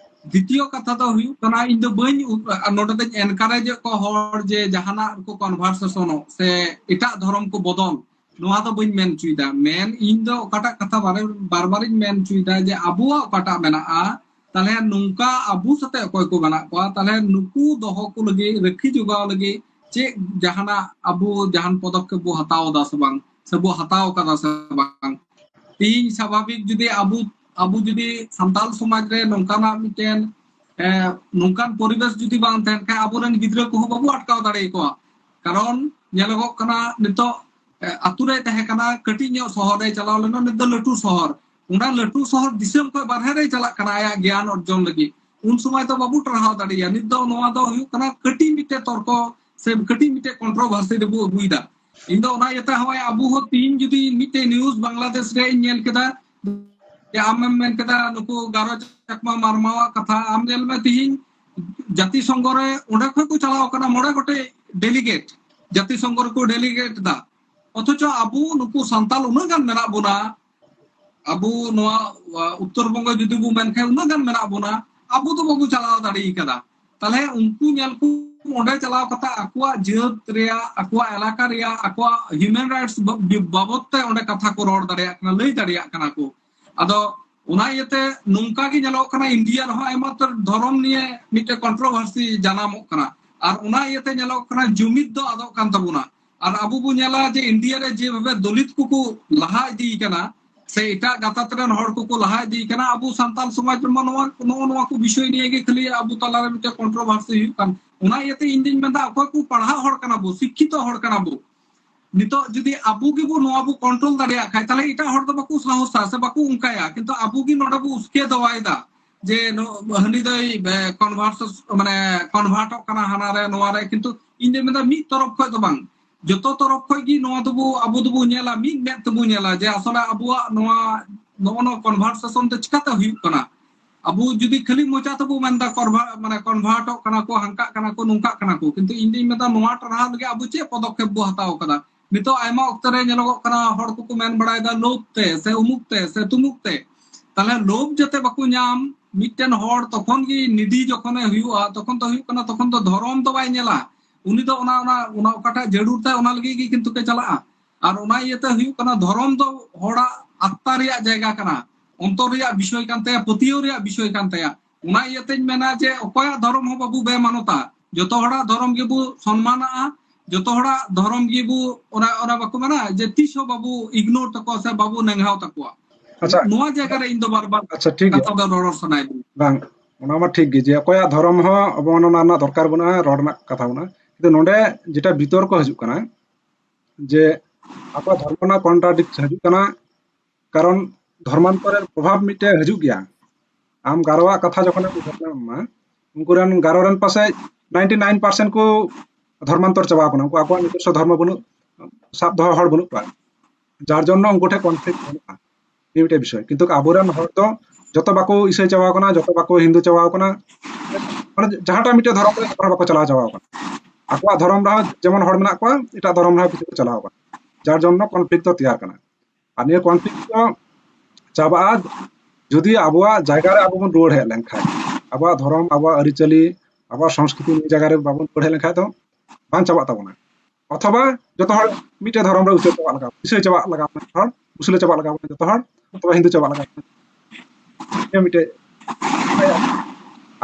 ᱫᱤᱛᱤᱭᱚ ᱠᱟᱛᱷᱟ ᱫᱚ ᱦᱩᱭᱩᱜ ᱠᱟᱱᱟ, ᱤᱧ ᱫᱚ ᱵᱟᱹᱧ ᱩ-, ᱱᱚᱰᱮ ᱫᱚᱧ encourageᱮᱫ ᱠᱚ ᱦᱚᱲ ᱡᱮ ᱡᱟᱦᱟᱱᱟᱜ ᱠᱚ conversionᱚᱜ ᱥᱮ ᱮᱴᱟᱜ ᱫᱷᱚᱨᱚᱢ ᱠᱚ ᱵᱚᱫᱚᱞ, ᱱᱚᱣᱟ ᱫᱚ ᱵᱟᱹᱧ ᱢᱮᱱ ᱦᱚᱪᱚᱭᱮᱫᱟ᱾ ᱢᱮᱱ, ᱤᱧ ᱫᱚ ᱚᱠᱟᱴᱟᱜ ᱠᱟᱛᱷᱟ ᱵᱟᱨᱮ-, ᱵᱟᱨ ᱵᱟᱨᱤᱧ ᱢᱮᱱ ᱦᱚᱪᱚᱭᱮᱫᱟ ᱡᱮ ᱟᱵᱚᱣᱟᱜ ᱚᱠᱟᱴᱟᱜ ᱢᱮᱱᱟᱜᱼᱟ, ᱛᱟᱦᱞᱮ ᱱᱚᱝᱠᱟ ᱟᱵᱚ ᱥᱟᱛᱮ ᱚᱠᱚᱭ ᱠᱚ ᱢᱮᱱᱟᱜ ᱠᱚᱣᱟ, ᱛᱟᱦᱞᱮ ᱱᱩᱠᱩ ᱫᱚᱦᱚ ᱠᱚ ᱞᱟᱹᱜᱤᱫ, ᱨᱟᱹᱠᱷᱤ ᱡᱚᱜᱟᱣ ᱞᱟᱹᱜᱤᱫ ᱪᱮᱫ ᱡᱟᱦᱟᱱᱟᱜ ᱟᱵᱚ ᱡᱟᱦᱟᱱ ᱯᱚᱫᱚᱠᱷᱮᱯ ᱵᱚ ᱦᱟᱛᱟᱣ ᱮᱫᱟ ᱥᱮ ᱵᱟᱝ, ᱥᱮ ᱵᱚ ᱦᱟᱛᱟᱣ ᱠᱟᱫᱟ ᱥᱮ ᱵᱟᱝ? ᱛᱤᱦᱤᱧ ᱥᱟᱵᱷᱟᱵᱤᱠ ᱡᱩᱫᱤ ᱟᱵᱚ, ᱟᱵᱚ ᱡᱩᱫᱤ ᱥᱟᱱᱛᱟᱞ ᱥᱚᱢᱟᱡᱽ ᱨᱮ ᱱᱚᱝᱠᱟᱱᱟᱜ ᱢᱤᱫᱴᱮᱱ, ᱮ, ᱱᱚᱝᱠᱟᱱ ᱯᱚᱨᱤᱵᱮᱥ ᱡᱩᱫᱤ ᱵᱟᱝ ᱛᱟᱦᱮᱱ ᱠᱷᱟᱱ, ᱟᱵᱚᱨᱮᱱ ᱜᱤᱫᱽᱨᱟᱹ ᱠᱚᱦᱚᱸ ᱵᱟᱵᱚ ᱟᱴᱠᱟᱣ ᱫᱟᱲᱮ ᱟᱠᱚᱣᱟ᱾ ᱠᱟᱨᱚᱱ ᱧᱮᱞᱚᱜᱚᱜ ᱠᱟᱱᱟ ᱱᱤᱛᱚᱜ, ᱮ, ᱟᱛᱳ ᱨᱮᱭ ᱛᱟᱦᱮᱸ ᱠᱟᱱᱟ, ᱠᱟᱹᱴᱤᱡ ᱧᱚᱜ ᱥᱚᱦᱚᱨ ᱨᱮᱭ ᱪᱟᱞᱟᱣ ᱞᱮᱱᱟ, ᱱᱤᱛ ᱫᱚ ᱞᱟᱹᱴᱩ ᱥᱚᱦᱚᱨ᱾ ᱚᱱᱟ ᱞᱟᱹᱴᱩ ᱥᱚᱦᱚᱨ ᱫᱤᱥᱚᱢ ᱠᱷᱚᱱ ᱵᱟᱨᱦᱮ ᱨᱮᱭ ᱪᱟᱞᱟᱜ ᱠᱟᱱᱟ ᱟᱭᱟᱜ ᱜᱮᱭᱟᱱ ᱚᱨᱡᱚᱱ ᱞᱟᱹᱜᱤᱫ᱾ ᱩᱱ ᱥᱚᱢᱚᱭ ᱫᱚ ᱵᱟᱵᱚ ᱴᱟᱨᱦᱟᱣ ᱫᱟᱲᱮᱭᱟᱜᱼᱟ᱾ ᱱᱤᱛ ᱫᱚ ᱱᱚᱣᱟ ᱫᱚ ᱦᱩᱭᱩᱜ ᱠᱟᱱᱟ ᱠᱟᱹᱴᱤᱡ ᱢᱤᱫᱴᱮᱡ ᱛᱚᱨᱠᱚ ᱥᱮ ᱠᱟᱹᱴᱤᱡ ᱢᱤᱫᱴᱮᱡ controversy ᱨᱮᱵᱚ ᱟᱹᱜᱩᱭᱮᱫᱟ᱾ ᱤᱧ ᱫᱚ ᱚᱱᱟ ᱤᱭᱟᱹᱛᱮ ᱦᱚᱸᱜᱼᱚᱭ ᱟᱵᱚ ᱦᱚᱸ ᱛᱤᱦᱤᱧ ᱡᱩᱫᱤ ᱢᱤᱫᱴᱮᱡ news ᱵᱟᱝᱞᱟᱫᱮᱥ ᱨᱮ ᱤᱧ ᱧᱮᱞ ᱠᱮᱫᱟ, ᱡᱮ ᱟᱢᱮᱢ ᱢᱮᱱ ᱠᱮᱫᱟ ᱱᱩᱠᱩ ᱜᱟᱨᱚ ᱪᱟᱠᱢᱟ ᱢᱟᱨᱢᱟᱣᱟᱜ ᱠᱟᱛᱷᱟ, ᱟᱢ ᱧᱮᱞ ᱢᱮ ᱛᱤᱦᱤᱧ ᱡᱟᱛᱤ ᱥᱚᱝᱜᱷᱚ ᱨᱮ ᱚᱸᱰᱮ ᱠᱷᱚᱱ ᱠᱚ ᱪᱟᱞᱟᱣ ᱠᱟᱱᱟ ᱢᱚᱬᱮ ᱜᱚᱴᱮᱡ delegate, ᱡᱟᱛᱤ ᱥᱚᱝᱜᱷᱚ ᱨᱮᱠᱚ delegate ᱫᱟ, ᱚᱛᱷᱚᱪᱚ ᱟᱵᱚ ᱱᱩᱠᱩ ᱥᱟᱱᱛᱟᱞ ᱩᱱᱟᱹᱜ ᱜᱟᱱ ᱢᱮᱱᱟᱜ ᱵᱚᱱᱟ, ᱟᱵᱚ ᱱᱚᱣᱟ, ᱟ, ᱩᱛᱛᱚᱨ ᱵᱚᱝᱜᱚ ᱡᱩᱫᱤ ᱵᱚ ᱢᱮᱱ ᱠᱷᱟᱱ ᱩᱱᱟᱹᱜ ᱜᱟᱱ ᱢᱮᱱᱟᱜ ᱵᱚᱱᱟ, ᱟᱵᱚ ᱫᱚ ᱵᱟᱵᱚ ᱪᱟᱞᱟᱣ ᱫᱟᱲᱮ ᱠᱟᱫᱟ᱾ ᱛᱟᱦᱞᱮ ᱩᱱᱠᱩ ᱧᱮᱞ ᱠᱚ ᱚᱸᱰᱮ ᱪᱟᱞᱟᱣ ᱠᱟᱛᱮ ᱟᱠᱚᱣᱟᱜ ᱡᱟᱹᱛ ᱨᱮᱭᱟᱜ, ᱟᱠᱚᱣᱟᱜ ᱮᱞᱟᱠᱟ ᱨᱮᱭᱟᱜ, ᱟᱠᱚᱣᱟᱜ human rights ᱵᱟ-, ᱵᱟᱵᱚᱛ ᱛᱮ ᱚᱸᱰᱮ ᱠᱟᱛᱷᱟ ᱠᱚ ᱨᱚᱲ ᱫᱟᱲᱮᱭᱟᱜ ᱠᱟᱱᱟ, ᱞᱟᱹᱭ ᱫᱟᱲᱮᱭᱟᱜ ᱠᱟᱱᱟ ᱠᱚ᱾ ᱟᱫᱚ ᱚᱱᱟ ᱤᱭᱟᱹᱛᱮ ᱱᱚᱝᱠᱟ ᱜᱮ ᱧᱮᱞᱚᱜ ᱠᱟᱱᱟ, ᱤᱱᱰᱤᱭᱟ ᱨᱮᱦᱚᱸ ᱟᱭᱢᱟ ᱩᱛᱟᱹᱨ ᱫᱷᱚᱨᱚᱢ ᱱᱤᱭᱮ ᱢᱤᱫᱴᱮᱡ controversy ᱡᱟᱱᱟᱢᱚᱜ ᱠᱟᱱᱟ, ᱟᱨ ᱚᱱᱟ ᱤᱭᱟᱹᱛᱮ ᱧᱮᱞᱚᱜ ᱠᱟᱱᱟ ᱡᱩᱢᱤᱫ ᱫᱚ ᱟᱫᱚᱜ ᱠᱟᱱ ᱛᱟᱵᱚᱱᱟ᱾ ᱟᱨ ᱟᱵᱚ ᱵᱚ ᱧᱮᱞᱟ ᱡᱮ ᱤᱱᱰᱤᱭᱟ ᱨᱮ ᱡᱮᱵᱷᱟᱵᱮ ᱫᱚᱞᱤᱛ ᱠᱚᱠᱚ ᱞᱟᱦᱟ ᱤᱫᱤᱭ ᱠᱟᱱᱟ, ᱥᱮ ᱮᱴᱟᱜ ᱜᱟᱛᱟᱠ ᱨᱮᱱ ᱦᱚᱲ ᱠᱚᱠᱚ ᱞᱟᱦᱟ ᱤᱫᱤᱭ ᱠᱟᱱᱟ, ᱟᱵᱚ ᱥᱟᱱᱛᱟᱞ ᱥᱚᱢᱟᱡᱽ ᱨᱮᱢᱟ ᱱᱚᱣᱟ, ᱱᱚᱜᱼᱚ ᱱᱚᱣᱟ ᱠᱚ ᱵᱤᱥᱚᱭ ᱱᱤᱭᱮ ᱜᱮ ᱠᱷᱟᱹᱞᱤ ᱟᱵᱚ ᱛᱟᱞᱟᱨᱮ ᱢᱤᱫᱴᱮᱡ controversy ᱦᱩᱭᱩᱜ ᱠᱟᱱ᱾ ᱚᱱᱟ ᱤᱭᱟᱹᱛᱮ ᱤᱧ ᱫᱩᱧ ᱢᱮᱱᱫᱟ, ᱚᱠᱚᱭ ᱠᱚ ᱯᱟᱲᱦᱟᱜ ᱦᱚᱲ ᱠᱟᱱᱟ ᱵᱚ, ᱥᱤᱠᱠᱷᱤᱛᱚ ᱦᱚᱲ ᱠᱟᱱᱟ ᱵᱚ, ᱱᱤᱛᱚᱜ ᱡᱩᱫᱤ ᱟᱵᱚ ᱜᱮᱵᱚ ᱱᱚᱣᱟ ᱵᱚ control ᱫᱟᱲᱮᱭᱟᱜ ᱠᱷᱟᱡ, ᱛᱟᱦᱞᱮ ᱮᱴᱟᱜ ᱦᱚᱲ ᱫᱚ ᱵᱟᱠᱚ ᱥᱟᱦᱚᱥᱟ ᱥᱮ ᱵᱟᱠᱚ ᱚᱱᱠᱟᱭᱟ, ᱠᱤᱱᱛᱩ ᱟᱵᱚ ᱜᱮ ᱱᱚᱰᱮ ᱵᱚ ᱩᱥᱠᱮ ᱫᱚᱣᱟᱭᱮᱫᱟ ᱡᱮ ᱱᱚ-, ᱦᱟᱹᱱᱤ ᱫᱚᱭ, ᱮ, convert, ᱢᱟᱱᱮ convertᱚᱜ ᱠᱟᱱᱟ ᱦᱟᱱᱟ ᱨᱮ ᱱᱚᱣᱟ ᱨᱮ, ᱠᱤᱱᱛᱩ ᱤᱧ ᱫᱚᱧ ᱢᱮᱱᱫᱟ ᱢᱤᱫ ᱛᱚᱨᱚᱯ ᱠᱷᱚᱡ ᱫᱚ ᱵᱟᱝ, ᱡᱚᱛᱚ ᱛᱚᱨᱚᱯ ᱠᱷᱚᱡ ᱜᱮ ᱱᱚᱣᱟ ᱫᱚᱵᱚ, ᱟᱵᱚ ᱫᱚᱵᱚ ᱧᱮᱞᱟ, ᱢᱤᱫ ᱢᱮᱫ ᱛᱮᱵᱚ ᱧᱮᱞᱟ ᱡᱮ ᱟᱥᱚᱞᱮ ᱟᱵᱚᱣᱟᱜ ᱱᱚᱣᱟ, ᱱᱚᱜᱼᱚ ᱱᱚᱣᱟ conversation ᱫᱚ ᱪᱤᱠᱟᱛᱮ ᱦᱩᱭᱩᱜ ᱠᱟᱱᱟ᱾ ᱟᱵᱚ ᱡᱩᱫᱤ ᱠᱷᱟᱹᱞᱤ ᱢᱚᱪᱟ ᱛᱮᱵᱚ ᱢᱮᱱᱫᱟ convert, ᱢᱟᱱᱮ convertᱚᱜ ᱠᱟᱱᱟ ᱠᱚ, ᱦᱟᱱᱠᱟᱜ ᱠᱟᱱᱟ ᱠᱚ, ᱱᱚᱝᱠᱟᱜ ᱠᱟᱱᱟ ᱠᱚ, ᱠᱤᱱᱛᱩ ᱤᱧ ᱫᱩᱧ ᱢᱮᱱᱫᱟ ᱱᱚᱣᱟ ᱴᱟᱨᱦᱟᱣ ᱞᱟᱹᱜᱤᱫ ᱟᱵᱚ ᱪᱮᱫ ᱯᱚᱫᱚᱠᱷᱮᱯ ᱵᱚ ᱦᱟᱛᱟᱣ ᱠᱟᱫᱟ? ᱱᱤᱛᱚᱜ ᱟᱭᱢᱟ ᱚᱠᱛᱚ ᱨᱮ ᱧᱮᱞᱚᱜᱚᱜ ᱠᱟᱱᱟ ᱦᱚᱲ ᱠᱚᱠᱚ ᱢᱮᱱ ᱵᱟᱲᱟᱭᱮᱫᱟ ᱞᱳᱵᱷ ᱛᱮ ᱥᱮ ᱩᱢᱩᱠ ᱛᱮ ᱥᱮ ᱛᱩᱢᱩᱠ ᱛᱮ᱾ ᱛᱟᱦᱞᱮ ᱞᱳᱵᱷ ᱡᱟᱛᱮ ᱵᱟᱠᱚ ᱧᱟᱢ, ᱢᱤᱫᱴᱮᱱ ᱦᱚᱲ ᱛᱚᱠᱷᱚᱱ ᱜᱮ needy ᱡᱚᱠᱷᱚᱱᱮ ᱦᱩᱭᱩᱜᱼᱟ, ᱛᱚᱠᱷᱚᱱ ᱫᱚ ᱦᱩᱭᱩᱜ ᱠᱟᱱᱟ, ᱛᱚᱠᱷᱚᱱ ᱫᱚ ᱫᱷᱚᱨᱚᱢ ᱫᱚ ᱵᱟᱭ ᱧᱮᱞᱟ, ᱩᱱᱤ ᱫᱚ ᱚᱱᱟ, ᱚᱱᱟ, ᱚᱱᱟ ᱚᱠᱟᱴᱟᱜ ᱡᱟᱹᱨᱩᱲ ᱛᱟᱭ ᱚᱱᱟ ᱞᱟᱹᱜᱤᱫ ᱜᱮ ᱠᱤᱱᱛᱩ ᱠᱚ ᱪᱟᱞᱟᱜᱼᱟ᱾ ᱟᱨ ᱚᱱᱟ ᱤᱭᱟᱹᱛᱮ ᱦᱩᱭᱩᱜ ᱠᱟᱱᱟ ᱫᱷᱚᱨᱚᱢ ᱫᱚ ᱦᱚᱲᱟᱜ ᱟᱛᱛᱟ ᱨᱮᱭᱟᱜ ᱡᱟᱭᱜᱟ ᱠᱟᱱᱟ, ᱚᱱᱛᱚᱨ ᱨᱮᱭᱟᱜ ᱵᱤᱥᱚᱭ ᱠᱟᱱ ᱛᱟᱭᱟ, ᱯᱟᱹᱛᱭᱟᱹᱣ ᱨᱮᱭᱟᱜ ᱵᱤᱥᱚᱭ ᱠᱟᱱ ᱛᱟᱭᱟ᱾ ᱚᱱᱟ ᱤᱭᱟᱹᱛᱮᱧ ᱢᱮᱱᱟ ᱡᱮ ᱚᱠᱚᱭᱟᱜ ᱫᱷᱚᱨᱚᱢ ᱦᱚᱸ ᱵᱟᱵᱚ ᱵᱮᱢᱟᱱᱚᱛᱟ, ᱡᱚᱛᱚ ᱦᱚᱲᱟᱜ ᱫᱷᱚᱨᱚᱢ ᱜᱮᱵᱚ ᱥᱚᱱᱢᱟᱱᱟᱜᱼᱟ, ᱡᱚᱛᱚ ᱦᱚᱲᱟᱜ ᱫᱷᱚᱨᱚᱢ ᱜᱮᱵᱚ, ᱚᱱᱟ, ᱚᱱᱟ ᱵᱟᱠᱚ ᱢᱮᱱᱟ ᱡᱮ ᱛᱤᱥ ᱦᱚᱸ ᱵᱟᱵᱚ ignore ᱛᱟᱠᱚᱣᱟ ᱥᱮ ᱵᱟᱵᱚ ᱱᱮᱝᱦᱟᱣ ᱛᱟᱠᱚᱣᱟ᱾ ᱟᱪᱪᱷᱟ᱾ ᱱᱚᱣᱟ ᱡᱟᱭᱜᱟ ᱨᱮ ᱤᱧ ᱫᱚ ᱵᱟᱨ ᱵᱟᱨ ᱟᱪᱪᱷᱟ, ᱴᱷᱤᱠ ᱜᱮᱭᱟ᱾ ᱠᱟᱛᱷᱟ ᱫᱚ ᱨᱚᱲ ᱥᱟᱱᱟᱭᱮᱫᱤᱧᱟ᱾ ᱵᱟᱝ, ᱚᱱᱟ ᱢᱟ ᱴᱷᱤᱠ ᱜᱮ ᱡᱮ ᱚᱠᱚᱭᱟᱜ ᱫᱷᱚᱨᱚᱢ ᱦᱚᱸ ᱟᱵᱚ ᱚᱱᱟ ᱨᱮᱱᱟᱜ ᱫᱚᱨᱠᱟᱨ ᱵᱟᱹᱱᱩᱜᱼᱟ, ᱨᱚᱲ ᱨᱮᱱᱟᱜ ᱠᱟᱛᱷᱟ ᱵᱟᱹᱱᱩᱜᱼᱟ᱾ ᱠᱤᱱᱛᱩ ᱱᱚᱰᱮ ᱡᱮᱴᱟ ᱵᱤᱛᱚᱨᱠᱚ ᱦᱤᱡᱩᱜ ᱠᱟᱱᱟ, ᱡᱮ ᱟᱠᱚᱣᱟᱜ ᱫᱷᱚᱨᱢᱚ ᱨᱮᱱᱟᱜ contradict ᱦᱤᱡᱩᱜ ᱠᱟᱱᱟ, ᱠᱟᱨᱚᱱ ᱫᱷᱚᱨᱢᱟᱱᱛᱚᱨᱮᱨ ᱯᱨᱚᱵᱷᱟᱵᱽ ᱢᱤᱫᱴᱮᱡ ᱦᱤᱡᱩᱜ ᱜᱮᱭᱟ᱾ ᱟᱢ ᱜᱟᱨᱚᱣᱟᱜ ᱠᱟᱛᱷᱟ ᱡᱚᱠᱷᱚᱱᱮᱢ ᱩᱭᱦᱟᱹᱨ ᱧᱟᱢᱟ, ᱩᱱᱠᱩ ᱨᱮᱱ ᱜᱟᱨᱚ ᱨᱮᱱ ᱯᱟᱥᱮᱡ ninety nine percent ᱠᱚ ᱫᱷᱚᱨᱢᱟᱱᱛᱚᱨ ᱪᱟᱵᱟ ᱟᱠᱟᱱᱟ, ᱩᱱᱠᱩ ᱟᱠᱚᱣᱟᱜ ᱱᱤᱡᱚᱥᱥᱚ ᱫᱷᱚᱨᱢᱚ ᱵᱟᱹᱱᱩᱜ, ᱥᱟᱵ ᱫᱚᱦᱚ ᱦᱚᱲ ᱵᱟᱹᱱᱩᱜ ᱠᱚᱣᱟ, ᱡᱟᱨ ᱡᱚᱱᱱᱚ ᱩᱱᱠᱩ ᱴᱷᱮᱱ ᱠᱚᱱᱯᱷᱞᱤᱠᱴ ᱵᱟᱹᱱᱩᱜᱼᱟ᱾ ᱱᱤᱭᱟᱹ ᱢᱤᱫᱴᱮᱡ ᱵᱤᱥᱚᱭ᱾ ᱠᱤᱱᱛᱩ ᱟᱵᱚᱨᱮᱱ ᱦᱚᱲ ᱫᱚ ᱡᱚᱛᱚ ᱵᱟᱠᱚ ᱤᱥᱟᱹᱭ ᱪᱟᱵᱟᱣ ᱠᱟᱱᱟ, ᱡᱚᱛᱚ ᱵᱟᱠᱚ ᱦᱤᱱᱫᱩ ᱪᱟᱵᱟᱣ ᱠᱟᱱᱟ, ᱢᱟᱱᱮ ᱡᱟᱦᱟᱸᱴᱟᱜ ᱢᱤᱫᱴᱮᱡ ᱫᱷᱚᱨᱚᱢ ᱨᱮ ᱡᱚᱛᱚ ᱦᱚᱲ ᱵᱟᱠᱚ ᱪᱟᱞᱟᱣ ᱪᱟᱵᱟᱣ ᱠᱟᱱᱟ᱾ ᱟᱠᱚᱣᱟᱜ ᱫᱷᱚᱨᱚᱢ ᱨᱮᱦᱚᱸ ᱡᱮᱢᱚᱱ ᱦᱚᱲ ᱢᱮᱱᱟᱜ ᱠᱚᱣᱟ, ᱮᱴᱟᱜ ᱫᱷᱚᱨᱚᱢ ᱨᱮᱦᱚᱸ ᱠᱤᱪᱷᱩ ᱠᱚ ᱪᱟᱞᱟᱣ ᱠᱟᱱᱟ, ᱡᱟᱨ ᱡᱚᱱᱱᱚ ᱠᱚᱱᱯᱷᱞᱤᱠᱴ ᱫᱚ ᱛᱮᱭᱟᱨ ᱠᱟᱱᱟ᱾ ᱟᱨ ᱱᱤᱭᱟᱹ ᱠᱚᱱᱯᱷᱞᱤᱠᱴ ᱫᱚ ᱪᱟᱵᱟᱜᱼᱟ ᱡᱩᱫᱤ ᱟᱵᱚᱣᱟᱜ ᱡᱟᱭᱜᱟ ᱨᱮ ᱟᱵᱚ ᱵᱚᱱ ᱨᱩᱣᱟᱹᱲ ᱦᱮᱡ ᱞᱮᱱᱠᱷᱟᱱ, ᱟᱵᱚᱣᱟᱜ ᱫᱷᱚᱨᱚᱢ, ᱟᱵᱚᱣᱟᱜ ᱟᱹᱨᱤᱪᱟᱹᱞᱤ, ᱟᱵᱚᱣᱟᱜ ᱥᱚᱝᱥᱠᱨᱤᱛᱤ ᱱᱤᱭᱟᱹ ᱡᱟᱭᱜᱟ ᱨᱮ ᱵᱟᱵᱚᱱ ᱨᱩᱣᱟᱹᱲ ᱦᱮᱡ ᱞᱮᱱᱠᱷᱟᱱ ᱫᱚ ᱵᱟᱝ ᱪᱟᱵᱟᱜ ᱛᱟᱵᱚᱱᱟ᱾ ᱚᱛᱷᱚᱵᱟ ᱡᱚᱛᱚ ᱦᱚᱲ ᱢᱤᱫᱴᱮᱡ ᱫᱷᱚᱨᱚᱢ ᱨᱮ ᱩᱪᱟᱹᱲ ᱪᱟᱵᱟᱜ ᱞᱟᱜᱟᱣ, ᱤᱥᱟᱹᱭ ᱪᱟᱵᱟᱜ ᱞᱟᱜᱟᱣ ᱵᱚᱱᱟ, ᱡᱚᱛᱚ ᱦᱚᱲ ᱢᱩᱥᱞᱟᱹ ᱪᱟᱵᱟᱜ ᱞᱟᱜᱟᱣ ᱵᱚᱱᱟ, ᱡᱚᱛᱚ ᱦᱚᱲ ᱚᱛᱷᱚᱵᱟ ᱦᱤᱱᱫᱩ ᱪᱟᱵᱟᱜ ᱞᱟᱜᱟᱣ ᱵᱚᱱᱟ᱾ ᱱᱤᱭᱟᱹ ᱢᱤᱫᱴᱮᱡ,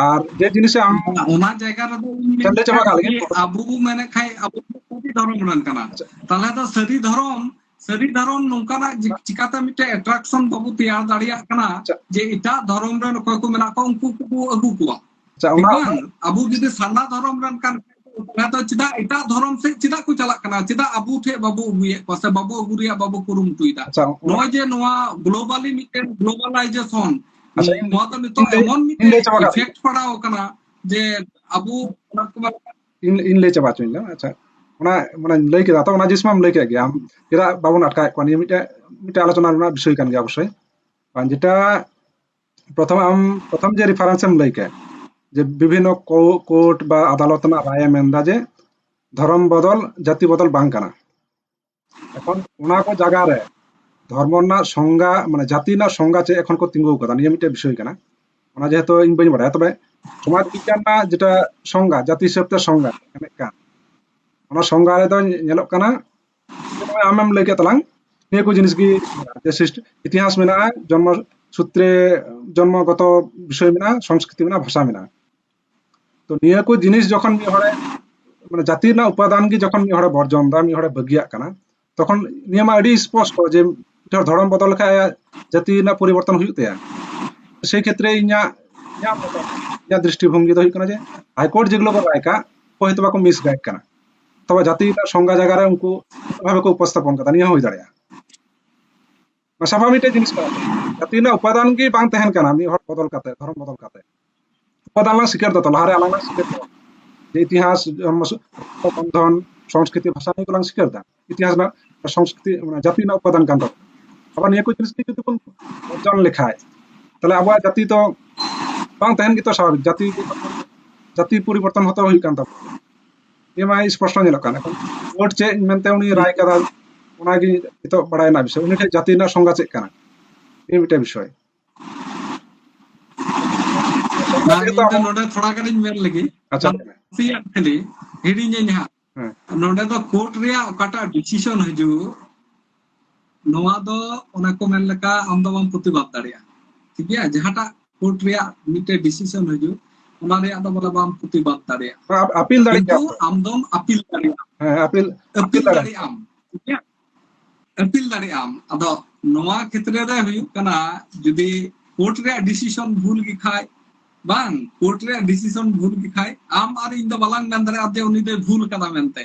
ᱟᱨ ᱡᱮ ᱡᱤᱱᱤᱥ ᱟᱢ ᱚᱱᱟ ᱡᱟᱭᱜᱟ ᱨᱮᱫᱚ ᱤᱧ ᱪᱮᱫ ᱞᱟᱹᱭ ᱪᱟᱵᱟ ᱠᱟᱜ ᱞᱟᱹᱜᱤᱫ? ᱟᱵᱚ ᱵᱚ ᱢᱮᱱᱮᱫ ᱠᱷᱟᱡ ᱟᱵᱚ ᱫᱚ ᱥᱟᱹᱨᱤ ᱫᱷᱚᱨᱚᱢ ᱨᱮᱱ ᱠᱟᱱᱟ᱾ ᱛᱟᱦᱞᱮ ᱫᱚ ᱥᱟᱹᱨᱤ ᱫᱷᱚᱨᱚᱢ, ᱥᱟᱹᱨᱤ ᱫᱷᱚᱨᱚᱢ ᱱᱚᱝᱠᱟᱱᱟᱜ ᱡᱤ- ᱪᱤᱠᱟᱛᱮ ᱢᱤᱫᱴᱮᱡ ᱮᱴᱨᱟᱠᱥᱚᱱ ᱵᱟᱵᱚ ᱛᱮᱭᱟᱨ ᱫᱟᱲᱮᱭᱟᱜ ᱠᱟᱱᱟ ᱟᱪᱪᱷᱟ᱾ ᱡᱮ ᱮᱴᱟᱜ ᱫᱷᱚᱨᱚᱢ ᱨᱮᱱ ᱚᱠᱚᱭ ᱠᱚ ᱢᱮᱱᱟᱜ ᱠᱚᱣᱟ ᱩᱱᱠᱩ ᱠᱚᱵᱚ ᱟᱹᱜᱩ ᱠᱚᱣᱟ? ᱟᱪᱪᱷᱟ, ᱚᱱᱟ ᱵᱟᱝ, ᱟᱵᱚ ᱡᱩᱫᱤ ᱥᱟᱨᱱᱟ ᱫᱷᱚᱨᱚᱢ ᱨᱮᱱ ᱠᱟᱱ ᱠᱷᱟᱡ ᱫᱚ, ᱛᱟᱦᱞᱮ ᱫᱚ ᱪᱮᱫᱟᱜ ᱮᱴᱟᱜ ᱫᱷᱚᱨᱚᱢ ᱥᱮᱫ ᱪᱮᱫᱟᱜ ᱠᱚ ᱪᱟᱞᱟᱜ ᱠᱟᱱᱟ? ᱪᱮᱫᱟᱜ ᱟᱵᱚ ᱴᱷᱮᱡ ᱵᱟᱵᱚ ᱟᱹᱜᱩᱭᱮᱫ ᱠᱚᱣᱟ ᱥᱮ ᱵᱟᱵᱚ ᱟᱹᱜᱩ ᱨᱮᱭᱟᱜ ᱵᱟᱵᱚ ᱠᱩᱨᱩᱢᱩᱴᱩᱭᱮᱫᱟ? ᱟᱪᱪᱷᱟ, ᱚᱱᱟ ᱱᱚᱜᱼᱚᱭ ᱡᱮ ᱱᱚᱣᱟ ᱜᱞᱳᱵᱟᱞᱤ ᱢᱤᱫᱴᱮᱱ ᱜᱞᱳᱵᱟᱞᱟᱭᱡᱮᱥᱚᱱ, ᱟᱪᱪᱷᱟ, ᱤᱧ- ᱱᱚᱣᱟ ᱫᱚ ᱱᱤᱛᱚᱜ ᱤᱧ ᱞᱟᱹᱭ- ᱮᱢᱚᱱ ᱤᱧ ᱢᱤᱫᱴᱮᱱ ᱞᱟᱹᱭ ᱪᱟᱵᱟ ᱠᱟᱜ ᱞᱮᱜᱮ᱾ ᱤᱯᱷᱮᱠᱴ ᱯᱟᱲᱟᱣ ᱠᱟᱱᱟ ᱡᱮ ᱟᱵᱚ ᱚᱱᱟ ᱠᱚ ᱤᱧ ᱤᱧ ᱞᱟᱹᱭ ᱪᱟᱵᱟ ᱦᱚᱪᱚᱧ ᱞᱮ᱾ ᱟᱪᱪᱷᱟ, ᱚᱱᱟ ᱢᱟᱱᱮᱧ ᱞᱟᱹᱭ ᱠᱮᱫᱟ, ᱛᱚ ᱚᱱᱟ ᱡᱤᱱᱤᱥ ᱢᱟᱢ ᱞᱟᱹᱭ ᱠᱮᱫ ᱜᱮᱭᱟ, ᱟᱢ ᱪᱮᱫᱟᱜ ᱵᱟᱵᱚᱱ ᱟᱴᱠᱟᱣᱮᱫ ᱠᱚᱣᱟ? ᱱᱤᱭᱟᱹ ᱢᱤᱫᱴᱮᱡ ᱢᱤᱫᱴᱮᱡ ᱟᱞᱳᱪᱚᱱᱟ ᱨᱮᱱᱟᱜ ᱵᱤᱥᱚᱭ ᱠᱟᱱ ᱜᱮᱭᱟ ᱚᱵᱚᱥᱥᱳᱭ᱾ ᱵᱟᱝ, ᱡᱮᱴᱟ ᱯᱨᱚᱛᱷᱚᱢ ᱟᱢ ᱯᱨᱚᱛᱷᱚᱢ ᱡᱮ ᱨᱮᱯᱷᱟᱨᱮᱱᱥ ᱮᱢ ᱞᱟᱹᱭ ᱠᱮᱫ, ᱡᱮ ᱵᱤᱵᱷᱤᱱᱱᱚ ᱠᱳ- ᱠᱳᱨᱴ ᱵᱟ ᱟᱫᱟᱞᱚᱛ ᱨᱮᱱᱟᱜ ᱨᱟᱭ ᱮ ᱢᱮᱱᱫᱟ ᱡᱮ ᱫᱷᱚᱨᱚᱢ ᱵᱚᱫᱚᱞ ᱡᱟᱹᱛᱤ ᱵᱚᱫᱚᱞ ᱵᱟᱝ ᱠᱟᱱᱟ᱾ ᱮᱠᱷᱚᱱ ᱚᱱᱟ ᱠᱚ ᱡᱟᱭᱜᱟ ᱨᱮ ᱫᱷᱚᱨᱢᱚ ᱨᱮᱱᱟᱜ ᱥᱚᱝᱜᱟ, ᱢᱟᱱᱮ ᱡᱟᱹᱛᱤ ᱨᱮᱱᱟᱜ ᱥᱚᱝᱜᱟ ᱪᱮᱫ ᱮᱠᱷᱚᱱ ᱠᱚ ᱛᱤᱸᱜᱩ ᱟᱠᱟᱫᱟ, ᱱᱤᱭᱟᱹ ᱢᱤᱫᱴᱮᱡ ᱵᱤᱥᱚᱭ ᱠᱟᱱᱟ᱾ ᱚᱱᱟ ᱡᱮᱦᱮᱛᱩ ᱤᱧ ᱵᱟᱹᱧ ᱵᱟᱲᱟᱭᱟ, ᱛᱚᱵᱮ ᱥᱚᱢᱟᱡᱽ ᱵᱤᱜᱽᱜᱟᱱ ᱨᱮᱱᱟᱜ ᱡᱮᱴᱟ ᱥᱚᱝᱜᱟ, ᱡᱟᱹᱛᱤ ᱦᱤᱥᱟᱹᱵ ᱛᱮ ᱥᱚᱝᱜᱟ ᱮᱢᱮᱫ ᱠᱟᱱ, ᱚᱱᱟ ᱥᱚᱝᱜᱟ ᱨᱮᱫᱚ ᱧᱮᱞᱚᱜ ᱠᱟᱱᱟ, ᱱᱚᱜᱼᱚᱭ ᱟᱢᱮᱢ ᱞᱟᱹᱭ ᱠᱮᱫ ᱛᱟᱞᱟᱝ, ᱱᱤᱭᱟᱹ ᱠᱚ ᱡᱤᱱᱤᱥ ᱜᱮ ᱢᱮᱱᱟᱜᱼᱟ, ᱡᱮ ᱥᱨᱤᱥᱴᱤ ᱤᱛᱤᱦᱟᱥ ᱢᱮᱱᱟᱜᱼᱟ, ᱡᱚᱱᱢᱚ ᱥᱩᱛᱨᱮ, ᱡᱚᱱᱢᱚᱜᱚᱛᱚ ᱵᱤᱥᱚᱭ ᱢᱮᱱᱟᱜᱼᱟ, ᱥᱚᱝᱥᱠᱨᱤᱛᱤ ᱢᱮᱱᱟᱜᱼᱟ, ᱵᱷᱟᱥᱟ ᱢᱮᱱᱟᱜᱼᱟ᱾ ᱛᱚ ᱱᱤᱭᱟᱹ ᱠᱚ ᱡᱤᱱᱤᱥ ᱡᱚᱠᱷᱚᱱ ᱢᱤᱫ ᱦᱚᱲᱮ, ᱢᱟᱱᱮ ᱡᱟᱹᱛᱤ ᱨᱮᱱᱟᱜ ᱩᱯᱟᱫᱟᱱ ᱜᱮ ᱡᱚᱠᱷᱚᱱ ᱢᱤᱫ ᱦᱚᱲᱮ ᱵᱚᱨᱡᱚᱱ ᱫᱟ, ᱢᱤᱫ ᱦᱚᱲᱮ ᱵᱟᱹᱜᱤᱭᱟᱜ ᱠᱟᱱᱟ, ᱛᱚᱠᱷᱚᱱ ᱱᱤᱭᱟᱹ ᱢᱟ ᱟᱹᱰᱤ ᱥᱯᱚᱥᱴᱚ ᱡᱮ ᱢᱤᱫ ᱦᱚᱲ ᱫᱷᱚᱨᱚᱢ ᱵᱚᱫᱚᱞ ᱞᱮᱠᱷᱟᱡ ᱟᱭᱟᱜ ᱡᱟᱹᱛᱤ ᱨᱮᱱᱟᱜ ᱯᱚᱨᱤᱵᱚᱨᱛᱚᱱ ᱦᱩᱭᱩᱜ ᱛᱟᱭᱟ᱾ ᱥᱮᱭ ᱠᱷᱮᱛᱨᱮ ᱤᱧᱟᱹᱜ, ᱤᱧᱟᱹᱜ ᱢᱚᱛᱟᱢᱚᱛ, ᱤᱧᱟᱹᱜ ᱫᱨᱤᱥᱴᱤᱵᱷᱚᱝᱜᱤ ᱫᱚ ᱦᱩᱭᱩᱜ ᱠᱟᱱᱟ ᱡᱮ ᱦᱟᱭᱠᱳᱨᱴ ᱡᱮᱜᱩᱞᱳ ᱠᱚ ᱨᱟᱭ ᱠᱟᱜ, ᱚᱠᱚᱭ ᱦᱚᱭᱛᱳ ᱵᱟᱠᱚ ᱢᱤᱥᱜᱟᱭᱤᱰ ᱠᱟᱱᱟ, ᱛᱚᱵᱮ ᱡᱟᱹᱛᱤ ᱨᱮᱱᱟᱜ ᱥᱚᱝᱜᱟ ᱡᱟᱭᱜᱟ ᱨᱮ ᱩᱱᱠᱩ ᱵᱷᱟᱵᱮ ᱠᱚ ᱩᱯᱚᱥᱛᱷᱟᱯᱚᱱ ᱠᱟᱫᱟ, ᱱᱤᱭᱟᱹ ᱦᱚᱸ ᱦᱩᱭ ᱫᱟᱲᱮᱭᱟᱜᱼᱟ᱾ ᱥᱟᱯᱷᱟ ᱢᱤᱫᱴᱮᱡ ᱡᱤᱱᱤᱥ ᱠᱟᱱᱟ, ᱡᱟᱹᱛᱤ ᱨᱮᱱᱟᱜ ᱩᱯᱟᱫᱟᱱ ᱜᱮ ᱵᱟᱝ ᱛᱟᱦᱮᱱ ᱠᱟᱱᱟ ᱢᱤᱫ ᱦᱚᱲ ᱵᱚᱫᱚᱞ ᱠᱟᱛᱮ, ᱫᱷᱚᱨᱚᱢ ᱵᱚᱫᱚᱞ ᱠᱟᱛᱮ᱾ ᱩᱯᱟᱫᱟᱱ ᱞᱟᱝ ᱥᱤᱠᱟᱹᱨ ᱫᱟ ᱛᱚ, ᱞᱟᱦᱟᱨᱮ ᱟᱞᱟᱝ ᱞᱟᱝ ᱥᱤᱠᱟᱹᱨ ᱫᱟ ᱡᱮ ᱤᱛᱤᱦᱟᱥ, ᱡᱚᱱᱢᱚ ᱥᱩ-, ᱵᱚᱱᱫᱷᱚᱱ, ᱥᱚᱝᱥᱠᱨᱤᱛᱤ ᱵᱷᱟᱥᱟ ᱱᱤᱭᱟᱹ ᱜᱮᱞᱟᱝ ᱥᱤᱠᱟᱹᱨ ᱮᱫᱟ, ᱤᱛᱤᱦᱟᱥ ᱨᱮᱱᱟᱜ, ᱥᱚᱝᱥᱠᱨᱤᱛᱤ, ᱢᱟᱱᱮ ᱡᱟᱹᱛᱤ ᱨᱮᱱᱟᱜ ᱩᱯᱟᱫᱟᱱ ᱠᱟᱱ ᱛᱟᱵᱚᱱᱟ᱾ ᱟᱵᱟᱨ ᱱᱤᱭᱟᱹ ᱠᱚ ᱡᱤᱱᱤᱥ ᱜᱮ ᱡᱩᱫᱤ ᱵᱚᱱ ᱚᱨᱡᱚᱱ ᱞᱮᱠᱷᱟᱡ, ᱛᱟᱦᱞᱮ ᱟᱵᱚᱣᱟᱜ ᱡᱟᱹᱛᱤ ᱫᱚ ᱵᱟᱝ ᱛᱟᱦᱮᱱ ᱜᱮᱛᱚ ᱥᱟᱵᱷᱟᱵᱤᱠ, ᱡᱟᱹᱛᱤ, ᱡᱟᱹᱛᱤ ᱯᱚᱨᱤᱵᱚᱨᱛᱚᱱ ᱦᱚᱸᱛᱚ ᱦᱩᱭᱩᱜ ᱠᱟᱱ ᱛᱟᱵᱚᱱᱟ᱾ ᱱᱤᱭᱟᱹ ᱢᱟ ᱥᱯᱚᱥᱴᱚ ᱧᱮᱞᱚᱜ ᱠᱟᱱ᱾ ᱮᱠᱷᱚᱱ ᱠᱳᱨᱴ ᱪᱮᱫ ᱢᱮᱱᱛᱮ ᱩᱱᱤ ᱨᱟᱭ ᱠᱟᱫᱟ, ᱚᱱᱟᱜᱮ ᱱᱤᱛᱚᱜ ᱵᱟᱲᱟᱭ ᱨᱮᱱᱟᱜ ᱵᱤᱥᱚᱭ, ᱩᱱᱤ ᱴᱷᱮᱱ ᱡᱟᱹᱛᱤ ᱨᱮᱱᱟᱜ ᱥᱚᱝᱜᱟ ᱪᱮᱫ ᱠᱟᱱᱟ, ᱱᱤᱭᱟᱹ ᱢᱤᱫᱴᱮᱱ ᱵᱤᱥᱚᱭ᱾ ᱵᱟᱝ, ᱤᱧ ᱫᱚ ᱱᱚᱰᱮ ᱛᱷᱚᱲᱟ ᱜᱟᱱᱤᱧ ᱢᱮᱱ ᱞᱮᱜᱮ᱾ ᱟᱪᱪᱷᱟ᱾ ᱱᱟᱥᱮᱭᱟᱜ ᱠᱷᱟᱹᱞᱤ ᱦᱤᱲᱤᱧᱟᱹᱧ ᱦᱟᱸᱜ᱾ ᱦᱮᱸ᱾ ᱱᱚᱰᱮ ᱫᱚ ᱠᱳᱨᱴ ᱨᱮᱭᱟᱜ ᱚᱠᱟᱴᱟᱜ ᱰᱤᱥᱤᱥᱚᱱ ᱦᱤᱡᱩᱜ, ᱱᱚᱣᱟ ᱫᱚ ᱚᱱᱟ ᱠᱚ ᱢᱮᱱ ᱞᱮᱠᱟ ᱟᱢ ᱫᱚ ᱵᱟᱢ ᱯᱨᱚᱛᱤᱵᱟᱫ ᱫᱟᱲᱮᱭᱟᱜᱼᱟ, ᱴᱷᱤᱠ ᱜᱮᱭᱟ? ᱡᱟᱦᱟᱸᱴᱟᱜ ᱠᱳᱨᱴ ᱨᱮᱭᱟᱜ ᱢᱤᱫᱴᱮᱱ ᱰᱤᱥᱤᱥᱚᱱ ᱦᱤᱡᱩᱜ, ᱚᱱᱟ ᱨᱮᱭᱟᱜ ᱫᱚ ᱵᱚᱞᱮ ᱵᱟᱢ ᱯᱨᱚᱛᱤᱵᱟᱫ ᱫᱟᱲᱮᱭᱟᱜᱼᱟ, ᱟᱯᱤᱞ ᱫᱟᱲᱮᱭᱟᱜ ᱠᱤᱱᱛᱩ ᱜᱮᱭᱟ ᱯᱮ᱾ ᱟᱢ ᱫᱚᱢ ᱟᱯᱤᱞ ᱫᱟᱲᱮᱭᱟᱜᱼᱟ᱾ ᱦᱮᱸ, ᱟᱯᱤᱞ, ᱟᱯᱤᱞ ᱫᱟᱲᱮᱭᱟᱜᱼᱟ᱾ ᱫᱟᱲᱮᱭᱟᱜ ᱟᱢ, ᱴᱷᱤᱠ ᱜᱮᱭᱟ? ᱟᱯᱤᱞ ᱫᱟᱲᱮᱭᱟᱜ ᱟᱢ᱾ ᱟᱫᱚ ᱱᱚᱣᱟ ᱠᱷᱮᱛᱨᱮ ᱨᱮ ᱦᱩᱭᱩᱜ ᱠᱟᱱᱟ, ᱡᱩᱫᱤ ᱠᱳᱨᱴ ᱨᱮᱭᱟᱜ ᱰᱤᱥᱤᱥᱚᱱ ᱵᱷᱩᱞ ᱜᱮ ᱠᱷᱟᱡ, ᱵᱟᱝ, ᱠᱳᱨᱴ ᱨᱮᱭᱟᱜ ᱰᱤᱥᱤᱥᱚᱱ ᱵᱷᱩᱞ ᱜᱮ ᱠᱷᱟᱡ, ᱟᱢ ᱟᱨ ᱤᱧ ᱫᱚ ᱵᱟᱞᱟᱝ ᱢᱮᱱ ᱫᱟᱲᱮᱭᱟᱜᱼᱟ ᱡᱮ ᱩᱱᱤ ᱫᱚᱭ ᱵᱷᱩᱞ ᱠᱟᱫᱟ ᱢᱮᱱᱛᱮ᱾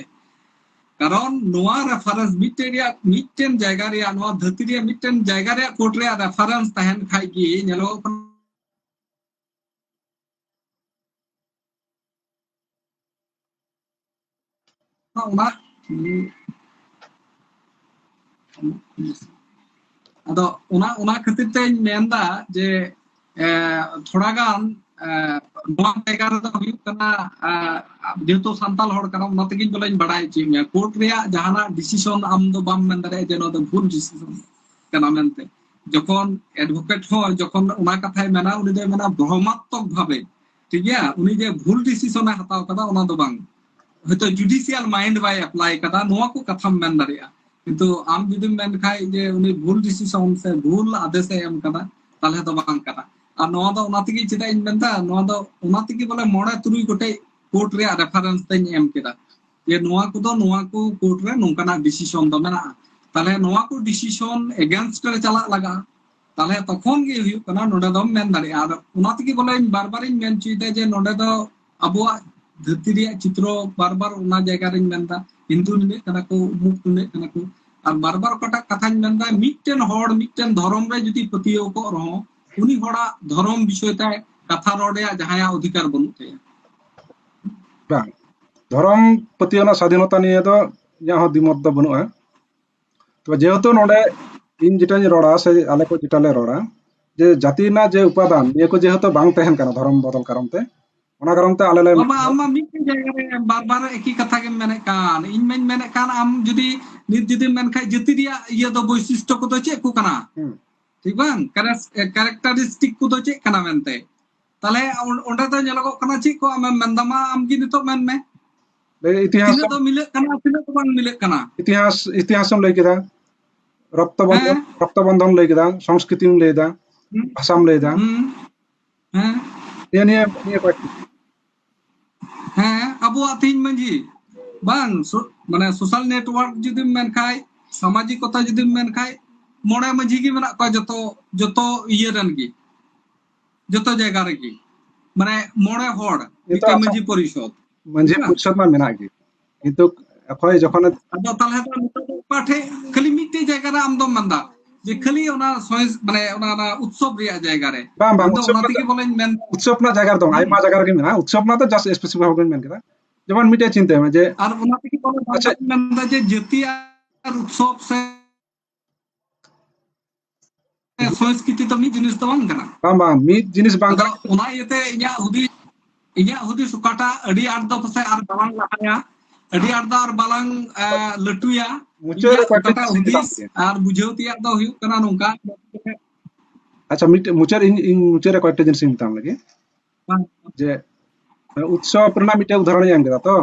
ᱠᱟᱨᱚᱱ ᱱᱚᱣᱟ ᱨᱮᱯᱷᱟᱨᱮᱱᱥ ᱢᱤᱫᱴᱮᱱ ᱨᱮᱭᱟᱜ, ᱢᱤᱫᱴᱮᱱ ᱡᱟᱭᱜᱟ ᱨᱮᱭᱟᱜ, ᱱᱚᱣᱟ ᱫᱷᱟᱹᱨᱛᱤ ᱨᱮᱭᱟᱜ ᱢᱤᱫᱴᱮᱱ ᱡᱟᱭᱜᱟ ᱨᱮᱭᱟᱜ ᱠᱳᱨᱴ ᱨᱮᱭᱟᱜ ᱨᱮᱯᱷᱟᱨᱮᱱᱥ ᱛᱟᱦᱮᱱ ᱠᱷᱟᱡ ᱜᱮ ᱧᱮᱞᱚᱜᱚᱜ ᱠᱟᱱᱟ, ᱚᱱᱟ, ᱟᱫᱚ ᱚᱱᱟ, ᱚᱱᱟ ᱠᱷᱟᱹᱛᱤᱨ ᱛᱮᱧ ᱢᱮᱱᱫᱟ ᱡᱮ, ᱮ, ᱛᱷᱚᱲᱟ ᱜᱟᱱ, ᱮ, ᱱᱚᱣᱟ ᱡᱟᱭᱜᱟ ᱨᱮᱫᱚ ᱦᱩᱭᱩᱜ ᱠᱟᱱᱟ, ᱮ, ᱡᱮᱦᱮᱛᱩ ᱥᱟᱱᱛᱟᱲ ᱦᱚᱲ ᱠᱟᱱᱟ, ᱚᱱᱟ ᱛᱮᱜᱮᱧ ᱵᱚᱞᱮᱧ ᱵᱟᱲᱟᱭ ᱦᱚᱪᱚᱭᱮᱫ ᱢᱮᱭᱟ, ᱠᱳᱨᱴ ᱨᱮᱭᱟᱜ ᱡᱟᱦᱟᱱᱟᱜ ᱰᱤᱥᱤᱥᱚᱱ ᱟᱢ ᱫᱚ ᱵᱟᱢ ᱢᱮᱱ ᱫᱟᱲᱮᱭᱟᱜᱼᱟ ᱡᱮ ᱱᱚᱣᱟ ᱫᱚ ᱵᱷᱩᱞ ᱰᱤᱥᱤᱥᱚᱱ ᱠᱟᱱᱟ ᱢᱮᱱᱛᱮ᱾ ᱡᱚᱠᱷᱚᱱ ᱮᱰᱵᱷᱚᱠᱮᱴ ᱦᱚᱸ ᱡᱚᱠᱷᱚᱱ ᱚᱱᱟ ᱠᱟᱛᱷᱟᱭ ᱢᱮᱱᱟ, ᱩᱱᱤ ᱫᱚᱭ ᱢᱮᱱᱟ ᱵᱷᱨᱚᱢᱟᱛᱢᱚᱠ ᱵᱷᱟᱵᱮ, ᱴᱷᱤᱠ ᱜᱮᱭᱟ, ᱩᱱᱤ ᱡᱮ ᱵᱷᱩᱞ ᱰᱤᱥᱤᱥᱚᱱ ᱮ ᱦᱟᱛᱟᱣ ᱠᱟᱫᱟ, ᱚᱱᱟ ᱫᱚ ᱵᱟᱝ, ᱦᱚᱭᱛᱚ ᱡᱩᱰᱤᱥᱤᱭᱟᱞ ᱢᱟᱭᱤᱱᱰ ᱵᱟᱭ ᱮᱯᱞᱟᱭ ᱠᱟᱫᱟ, ᱱᱚᱣᱟ ᱠᱚ ᱠᱟᱛᱷᱟᱢ ᱢᱮᱱ ᱫᱟᱲᱮᱭᱟᱜᱼᱟ᱾ ᱠᱤᱱᱛᱩ ᱟᱢ ᱡᱩᱫᱤᱢ ᱢᱮᱱ ᱠᱷᱟᱡ ᱡᱮ ᱩᱱᱤ ᱵᱷᱩᱞ ᱰᱤᱥᱤᱥᱚᱱ ᱥᱮ ᱵᱷᱩᱞ ᱟᱫᱮᱥ ᱮ ᱮᱢ ᱠᱟᱫᱟ, ᱛᱟᱦᱞᱮ ᱫᱚ ᱵᱟᱝ ᱠᱟᱱᱟ᱾ ᱟᱨ ᱱᱚᱣᱟ ᱫᱚ ᱚᱱᱟ ᱛᱮᱜᱮ, ᱪᱮᱫᱟᱜ ᱤᱧ ᱢᱮᱱᱫᱟ, ᱱᱚᱣᱟ ᱫᱚ ᱚᱱᱟ ᱛᱮᱜᱮ ᱵᱚᱞᱮ ᱢᱚᱬᱮ ᱛᱩᱨᱩᱭ ᱜᱚᱴᱮᱡ ᱠᱳᱨᱴ ᱨᱮᱭᱟᱜ ᱨᱮᱯᱷᱟᱨᱮᱱᱥ ᱛᱮᱧ ᱮᱢ ᱠᱮᱫᱟ ᱡᱮ ᱱᱚᱣᱟ ᱠᱚᱫᱚ, ᱱᱚᱣᱟ ᱠᱚ ᱠᱳᱨᱴ ᱨᱮ ᱱᱚᱝᱠᱟᱱᱟᱜ ᱰᱤᱥᱤᱥᱚᱱ ᱫᱚ ᱢᱮᱱᱟᱜᱼᱟ, ᱛᱟᱦᱞᱮ ᱱᱚᱣᱟ ᱠᱚ ᱰᱤᱥᱤᱥᱚᱱ ᱮᱜᱮᱱᱥᱴ ᱨᱮ ᱪᱟᱞᱟᱜ ᱞᱟᱜᱟᱜᱼᱟ, ᱛᱟᱦᱞᱮ ᱛᱚᱠᱷᱚᱱ ᱜᱮ ᱦᱩᱭᱩᱜ ᱠᱟᱱᱟ ᱱᱚᱰᱮ ᱫᱚᱢ ᱢᱮᱱ ᱫᱟᱲᱮᱭᱟᱜᱼᱟ᱾ ᱟᱨ ᱚᱱᱟ ᱛᱮᱜᱮ ᱵᱚᱞᱮ ᱤᱧ ᱵᱟᱨ ᱵᱟᱨᱤᱧ ᱢᱮᱱ ᱦᱚᱪᱚᱭᱮᱫᱟ ᱡᱮ ᱱᱚᱰᱮ ᱫᱚ ᱟᱵᱚᱣᱟᱜ ᱫᱷᱟᱹᱨᱛᱤ ᱨᱮᱭᱟᱜ ᱪᱤᱛᱨᱚ ᱵᱟᱨ ᱵᱟᱨ ᱚᱱᱟ ᱡᱟᱭᱜᱟ ᱨᱤᱧ ᱢᱮᱱᱫᱟ, ᱦᱤᱱᱫᱩ ᱱᱩᱱᱟᱹᱜ ᱠᱟᱱᱟ ᱠᱚ, ᱩᱢᱩᱠ ᱱᱩᱱᱟᱹᱜ ᱠᱟᱱᱟ ᱠᱚ᱾ ᱟᱨ ᱵᱟᱨ ᱵᱟᱨ ᱚᱠᱟᱴᱟᱜ ᱠᱟᱛᱷᱟᱧ ᱢᱮᱱᱫᱟ, ᱢᱤᱫᱴᱮᱱ ᱦᱚᱲ ᱢᱤᱫᱴᱮᱱ ᱫᱷᱚᱨᱚᱢ ᱨᱮ ᱡᱩᱫᱤ ᱯᱟᱹᱛᱭᱟᱹᱣ ᱠᱚᱜ ᱨᱮᱦᱚᱸ, ᱩᱱᱤ ᱦᱚᱲᱟᱜ ᱫᱷᱚᱨᱚᱢ ᱵᱤᱥᱚᱭ ᱛᱮ ᱠᱟᱛᱷᱟ ᱨᱚᱲ ᱨᱮᱭᱟᱜ ᱡᱟᱦᱟᱸᱭᱟᱜ ᱚᱫᱷᱤᱠᱟᱨ ᱵᱟᱹᱱᱩᱜ ᱛᱟᱭᱟ᱾ ᱵᱟᱝ, ᱫᱷᱚᱨᱚᱢ ᱯᱟᱹᱛᱭᱟᱹᱣ ᱨᱮᱱᱟᱜ ᱥᱟᱫᱷᱤᱱᱚᱛᱟ ᱱᱤᱭᱮ ᱫᱚ ᱤᱧᱟᱹᱜ ᱦᱚᱸ ᱫᱤᱢᱚᱛ ᱫᱚ ᱵᱟᱹᱱᱩᱜᱼᱟ᱾ ᱛᱚᱵᱮ ᱡᱮᱦᱮᱛᱩ ᱱᱚᱰᱮ ᱤᱧ ᱡᱮᱴᱟᱧ ᱨᱚᱲᱟ ᱥᱮ ᱟᱞᱮ ᱠᱚ ᱡᱮᱴᱟ ᱞᱮ ᱨᱚᱲᱟ, ᱡᱮ ᱡᱟᱹᱛᱤ ᱨᱮᱱᱟᱜ ᱡᱮ ᱩᱯᱟᱫᱟᱱ, ᱱᱤᱭᱟᱹ ᱠᱚ ᱡᱮᱦᱮᱛᱩ ᱵᱟᱝ ᱛᱟᱦᱮᱱ ᱠᱟᱱᱟ ᱫᱷᱚᱨᱚᱢ ᱵᱚᱫᱚᱞ ᱠᱟᱨᱚᱱ ᱛᱮ, ᱚᱱᱟ ᱠᱟᱨᱚᱱ ᱛᱮ ᱟᱞᱮ ᱞᱮ ᱵᱟᱵᱟ, ᱟᱢ ᱢᱟ ᱢᱤᱫᱴᱮᱱ ᱡᱟᱭᱜᱟ ᱨᱮ ᱵᱟᱨ ᱵᱟᱨ ᱮᱠᱤ ᱠᱟᱛᱷᱟ ᱜᱮᱢ ᱢᱮᱱᱮᱫ ᱠᱟᱱ᱾ ᱤᱧ ᱢᱟᱧ ᱢᱮᱱᱮᱫ ᱠᱟᱱ, ᱟᱢ ᱡᱩᱫᱤ ᱱᱤᱛ ᱡᱩᱫᱤᱢ ᱢᱮᱱ ᱠᱷᱟᱡ ᱡᱟᱹᱛᱤ ᱨᱮᱭᱟᱜ ᱤᱭᱟᱹ ᱫᱚ ᱵᱳᱭᱥᱤᱥᱴᱚ ᱠᱚᱫᱚ ᱪᱮᱫ ᱠᱚ ᱠᱟᱱᱟ? ᱦᱩᱸ᱾ ᱴᱷᱤᱠ ᱵᱟᱝ? ᱠᱮᱨᱮᱥ-, ᱮ, characteristic ᱠᱚᱫᱚ ᱪᱮᱫ ᱠᱟᱱᱟ ᱢᱮᱱᱛᱮ? ᱛᱟᱦᱞᱮ ᱚᱸ-, ᱚᱸᱰᱮ ᱫᱚ ᱧᱮᱞᱚᱜᱚᱜ ᱠᱟᱱᱟ ᱪᱮᱫ ᱠᱚ ᱟᱢᱮᱢ ᱢᱮᱱᱫᱟ? ᱢᱟ ᱟᱢ ᱜᱮ ᱱᱤᱛᱚᱜ ᱢᱮᱱ ᱢᱮ᱾ ᱞᱟᱹᱭ ᱤᱛᱤᱦᱟᱥ ᱛᱤᱱᱟᱹᱜ ᱫᱚ ᱢᱤᱞᱟᱹᱜ ᱠᱟᱱᱟ, ᱛᱤᱱᱟᱹᱜ ᱫᱚ ᱵᱟᱝ ᱢᱤᱞᱟᱹᱜ ᱠᱟᱱᱟ? ᱤᱛᱤᱦᱟᱥ, ᱤᱛᱤᱦᱟᱥ ᱮᱢ ᱞᱟᱹᱭ ᱠᱮᱫᱟ, ᱨᱚᱠᱛᱚ ᱵᱚᱱᱫᱷᱚᱱ, ᱦᱮᱸ᱾ ᱨᱚᱠᱛᱚ ᱵᱚᱱᱫᱷᱚᱱ ᱞᱟᱹᱭ ᱠᱮᱫᱟ, ᱥᱚᱝᱥᱠᱨᱤᱛᱤᱢ ᱞᱟᱹᱭ ᱫᱟ, ᱦᱩᱸ᱾ ᱵᱷᱟᱥᱟᱢ ᱞᱟᱹᱭ ᱫᱟ᱾ ᱦᱩᱸ᱾ ᱦᱮᱸ᱾ ᱱᱤᱭᱟᱹ, ᱱᱤᱭᱟᱹ, ᱱᱤᱭᱟᱹ ᱠᱚᱭᱮᱠᱴᱤ᱾ ᱦᱮᱸ, ᱟᱵᱚᱣᱟᱜ ᱛᱮᱦᱮᱧ ᱢᱟᱹᱡᱷᱤ ᱵᱟᱝ, ᱥᱳ-, ᱢᱟᱱᱮ social network ᱡᱩᱫᱤᱢ ᱢᱮᱱ ᱠᱷᱟᱡ, ᱥᱟᱢᱟᱡᱤᱠᱚᱛᱟ ᱡᱩᱫᱤᱢ ᱢᱮᱱ ᱠᱷᱟᱡ, ᱢᱚᱬᱮ ᱢᱟᱹᱡᱷᱤ ᱜᱮ ᱢᱮᱱᱟᱜ ᱠᱚᱣᱟ ᱡᱚᱛᱚ, ᱡᱚᱛᱚ ᱤᱭᱟᱹ ᱨᱮᱱ ᱜᱮ, ᱡᱚᱛᱚ ᱡᱟᱭᱜᱟ ᱨᱮᱜᱮ᱾ ᱢᱟᱱᱮ ᱢᱚᱬᱮ ᱦᱚᱲ ᱱᱤᱛᱚᱜ ᱢᱤᱫᱴᱮᱱ ᱟᱥᱚᱞ ᱢᱟᱹᱡᱷᱤ ᱯᱚᱨᱤᱥᱚᱫ᱾ ᱢᱟᱹᱡᱷᱤ ᱦᱮᱸ? ᱯᱚᱨᱤᱥᱚᱫ ᱢᱟ ᱢᱮᱱᱟᱜ ᱜᱮ, ᱠᱤᱱᱛᱩ ᱚᱠᱚᱭ ᱡᱚᱠᱷᱚᱱ ᱟᱫᱚ ᱛᱟᱦᱞᱮ ᱫᱚ ᱱᱤᱛᱚᱜ ᱫᱚ ᱚᱠᱟ ᱴᱷᱮᱡ ᱠᱷᱟᱹᱞᱤ ᱢᱤᱫᱴᱮᱡ ᱡᱟᱭᱜᱟ ᱨᱮ ᱟᱢ ᱫᱚᱢ ᱢᱮᱱᱫᱟ ᱡᱮ ᱠᱷᱟᱹᱞᱤ ᱚᱱᱟ ᱥᱚᱭᱮᱥ-, ᱢᱟᱱᱮ ᱚᱱᱟ, ᱚᱱᱟ ᱩᱛᱥᱚᱵ ᱨᱮᱭᱟᱜ ᱡᱟᱭᱜᱟ ᱨᱮ? ᱵᱟᱝ, ᱵᱟᱝ, ᱤᱧ ᱫᱚ ᱩᱛᱥᱚᱵ ᱚᱱᱟ ᱨᱮᱱᱟᱜ ᱛᱮᱜᱮ ᱵᱚᱞᱮᱧ ᱢᱮᱱᱫᱟ᱾ ᱩᱛᱥᱚᱵ ᱨᱮᱱᱟᱜ ᱡᱟᱭᱜᱟ ᱨᱮᱫᱚ ᱵᱟᱝ, ᱦᱩᱸ᱾ ᱟᱭᱢᱟ ᱡᱟᱭᱜᱟ ᱨᱮᱜᱮ ᱢᱮᱱᱟᱜᱼᱟ᱾ ᱩᱛᱥᱚᱵ ᱨᱮᱱᱟᱜ ᱫᱚ just specific ᱵᱷᱟᱵᱮ ᱢᱮᱱ ᱠᱮᱫᱟ᱾ ᱡᱮᱢᱚᱱ ᱢᱤᱫᱴᱮᱡ ᱪᱤᱱᱛᱟᱹᱭ ᱢᱮ ᱡᱮ ᱟᱨ ᱚᱱᱟ ᱛᱮᱜᱮ ᱵᱚᱞᱮ ᱟᱪᱪᱷᱟ᱾ ᱵᱟᱝ ᱢᱮᱱᱫᱟ ᱡᱮ ᱡᱟᱹᱛᱤ ᱟᱨ ᱩᱛᱥᱚᱵ ᱥᱮ ᱥᱚᱝᱥᱠᱨᱤᱛᱤ ᱫᱚ ᱢᱤᱫ ᱡᱤᱱᱤᱥ ᱫᱚ ᱵᱟᱝ ᱠᱟᱱᱟ᱾ ᱵᱟᱝ, ᱵᱟᱝ, ᱢᱤᱫ ᱡᱤᱱᱤᱥ ᱵᱟᱝ ᱟᱫᱚ ᱠᱟᱱᱟ᱾ ᱚᱱᱟ ᱤᱭᱟᱹᱛᱮ ᱤᱧᱟᱹᱜ ᱦᱩᱫᱤᱥ, ᱤᱧᱟᱹᱜ ᱦᱩᱫᱤᱥ ᱚᱠᱟᱴᱟᱜ ᱟᱹᱰᱤ ᱟᱸᱴ ᱫᱚ ᱯᱟᱥᱮᱡ ᱟᱨ ᱵᱟᱞᱟᱝ ᱞᱟᱦᱟᱭᱟ, ᱟᱹᱰᱤ ᱟᱸᱴ ᱫᱚ ᱟᱨ ᱵᱟᱞᱟᱝ, ᱮ, ᱞᱟᱹᱴᱩᱭᱟ᱾ ᱢᱩᱪᱟᱹᱫ ᱨᱮ ᱤᱧᱟᱹᱜ ᱠᱚᱭᱮᱠᱴᱟ ᱚᱠᱟᱴᱟᱜ ᱡᱤᱱᱤᱥ ᱦᱩᱫᱤᱥ ᱢᱮᱱᱟᱜ ᱜᱮᱭᱟ᱾ ᱟᱨ ᱵᱩᱡᱷᱟᱹᱣ ᱛᱮᱭᱟᱜ ᱫᱚ ᱦᱩᱭᱩᱜ ᱠᱟᱱᱟ ᱱᱚᱝᱠᱟ᱾ ᱟᱪᱪᱷᱟ, ᱢᱤᱫᱴᱮᱡ ᱢᱩᱪᱟᱹᱫ, ᱤᱧ, ᱤᱧ ᱢᱩᱪᱟᱹᱫ ᱨᱮ ᱠᱚᱭᱮᱠᱴᱟ ᱡᱤᱱᱤᱥ ᱤᱧ ᱢᱮᱛᱟᱢ ᱞᱮᱜᱮ᱾ ᱦᱮᱸ᱾ ᱡᱮ, ᱮ, ᱩᱛᱥᱚᱵ ᱨᱮᱱᱟᱜ ᱢᱤᱫᱴᱮᱡ ᱩᱫᱟᱦᱚᱨᱚᱱ ᱤᱧ ᱮᱢ ᱠᱮᱫᱟ ᱛᱚ,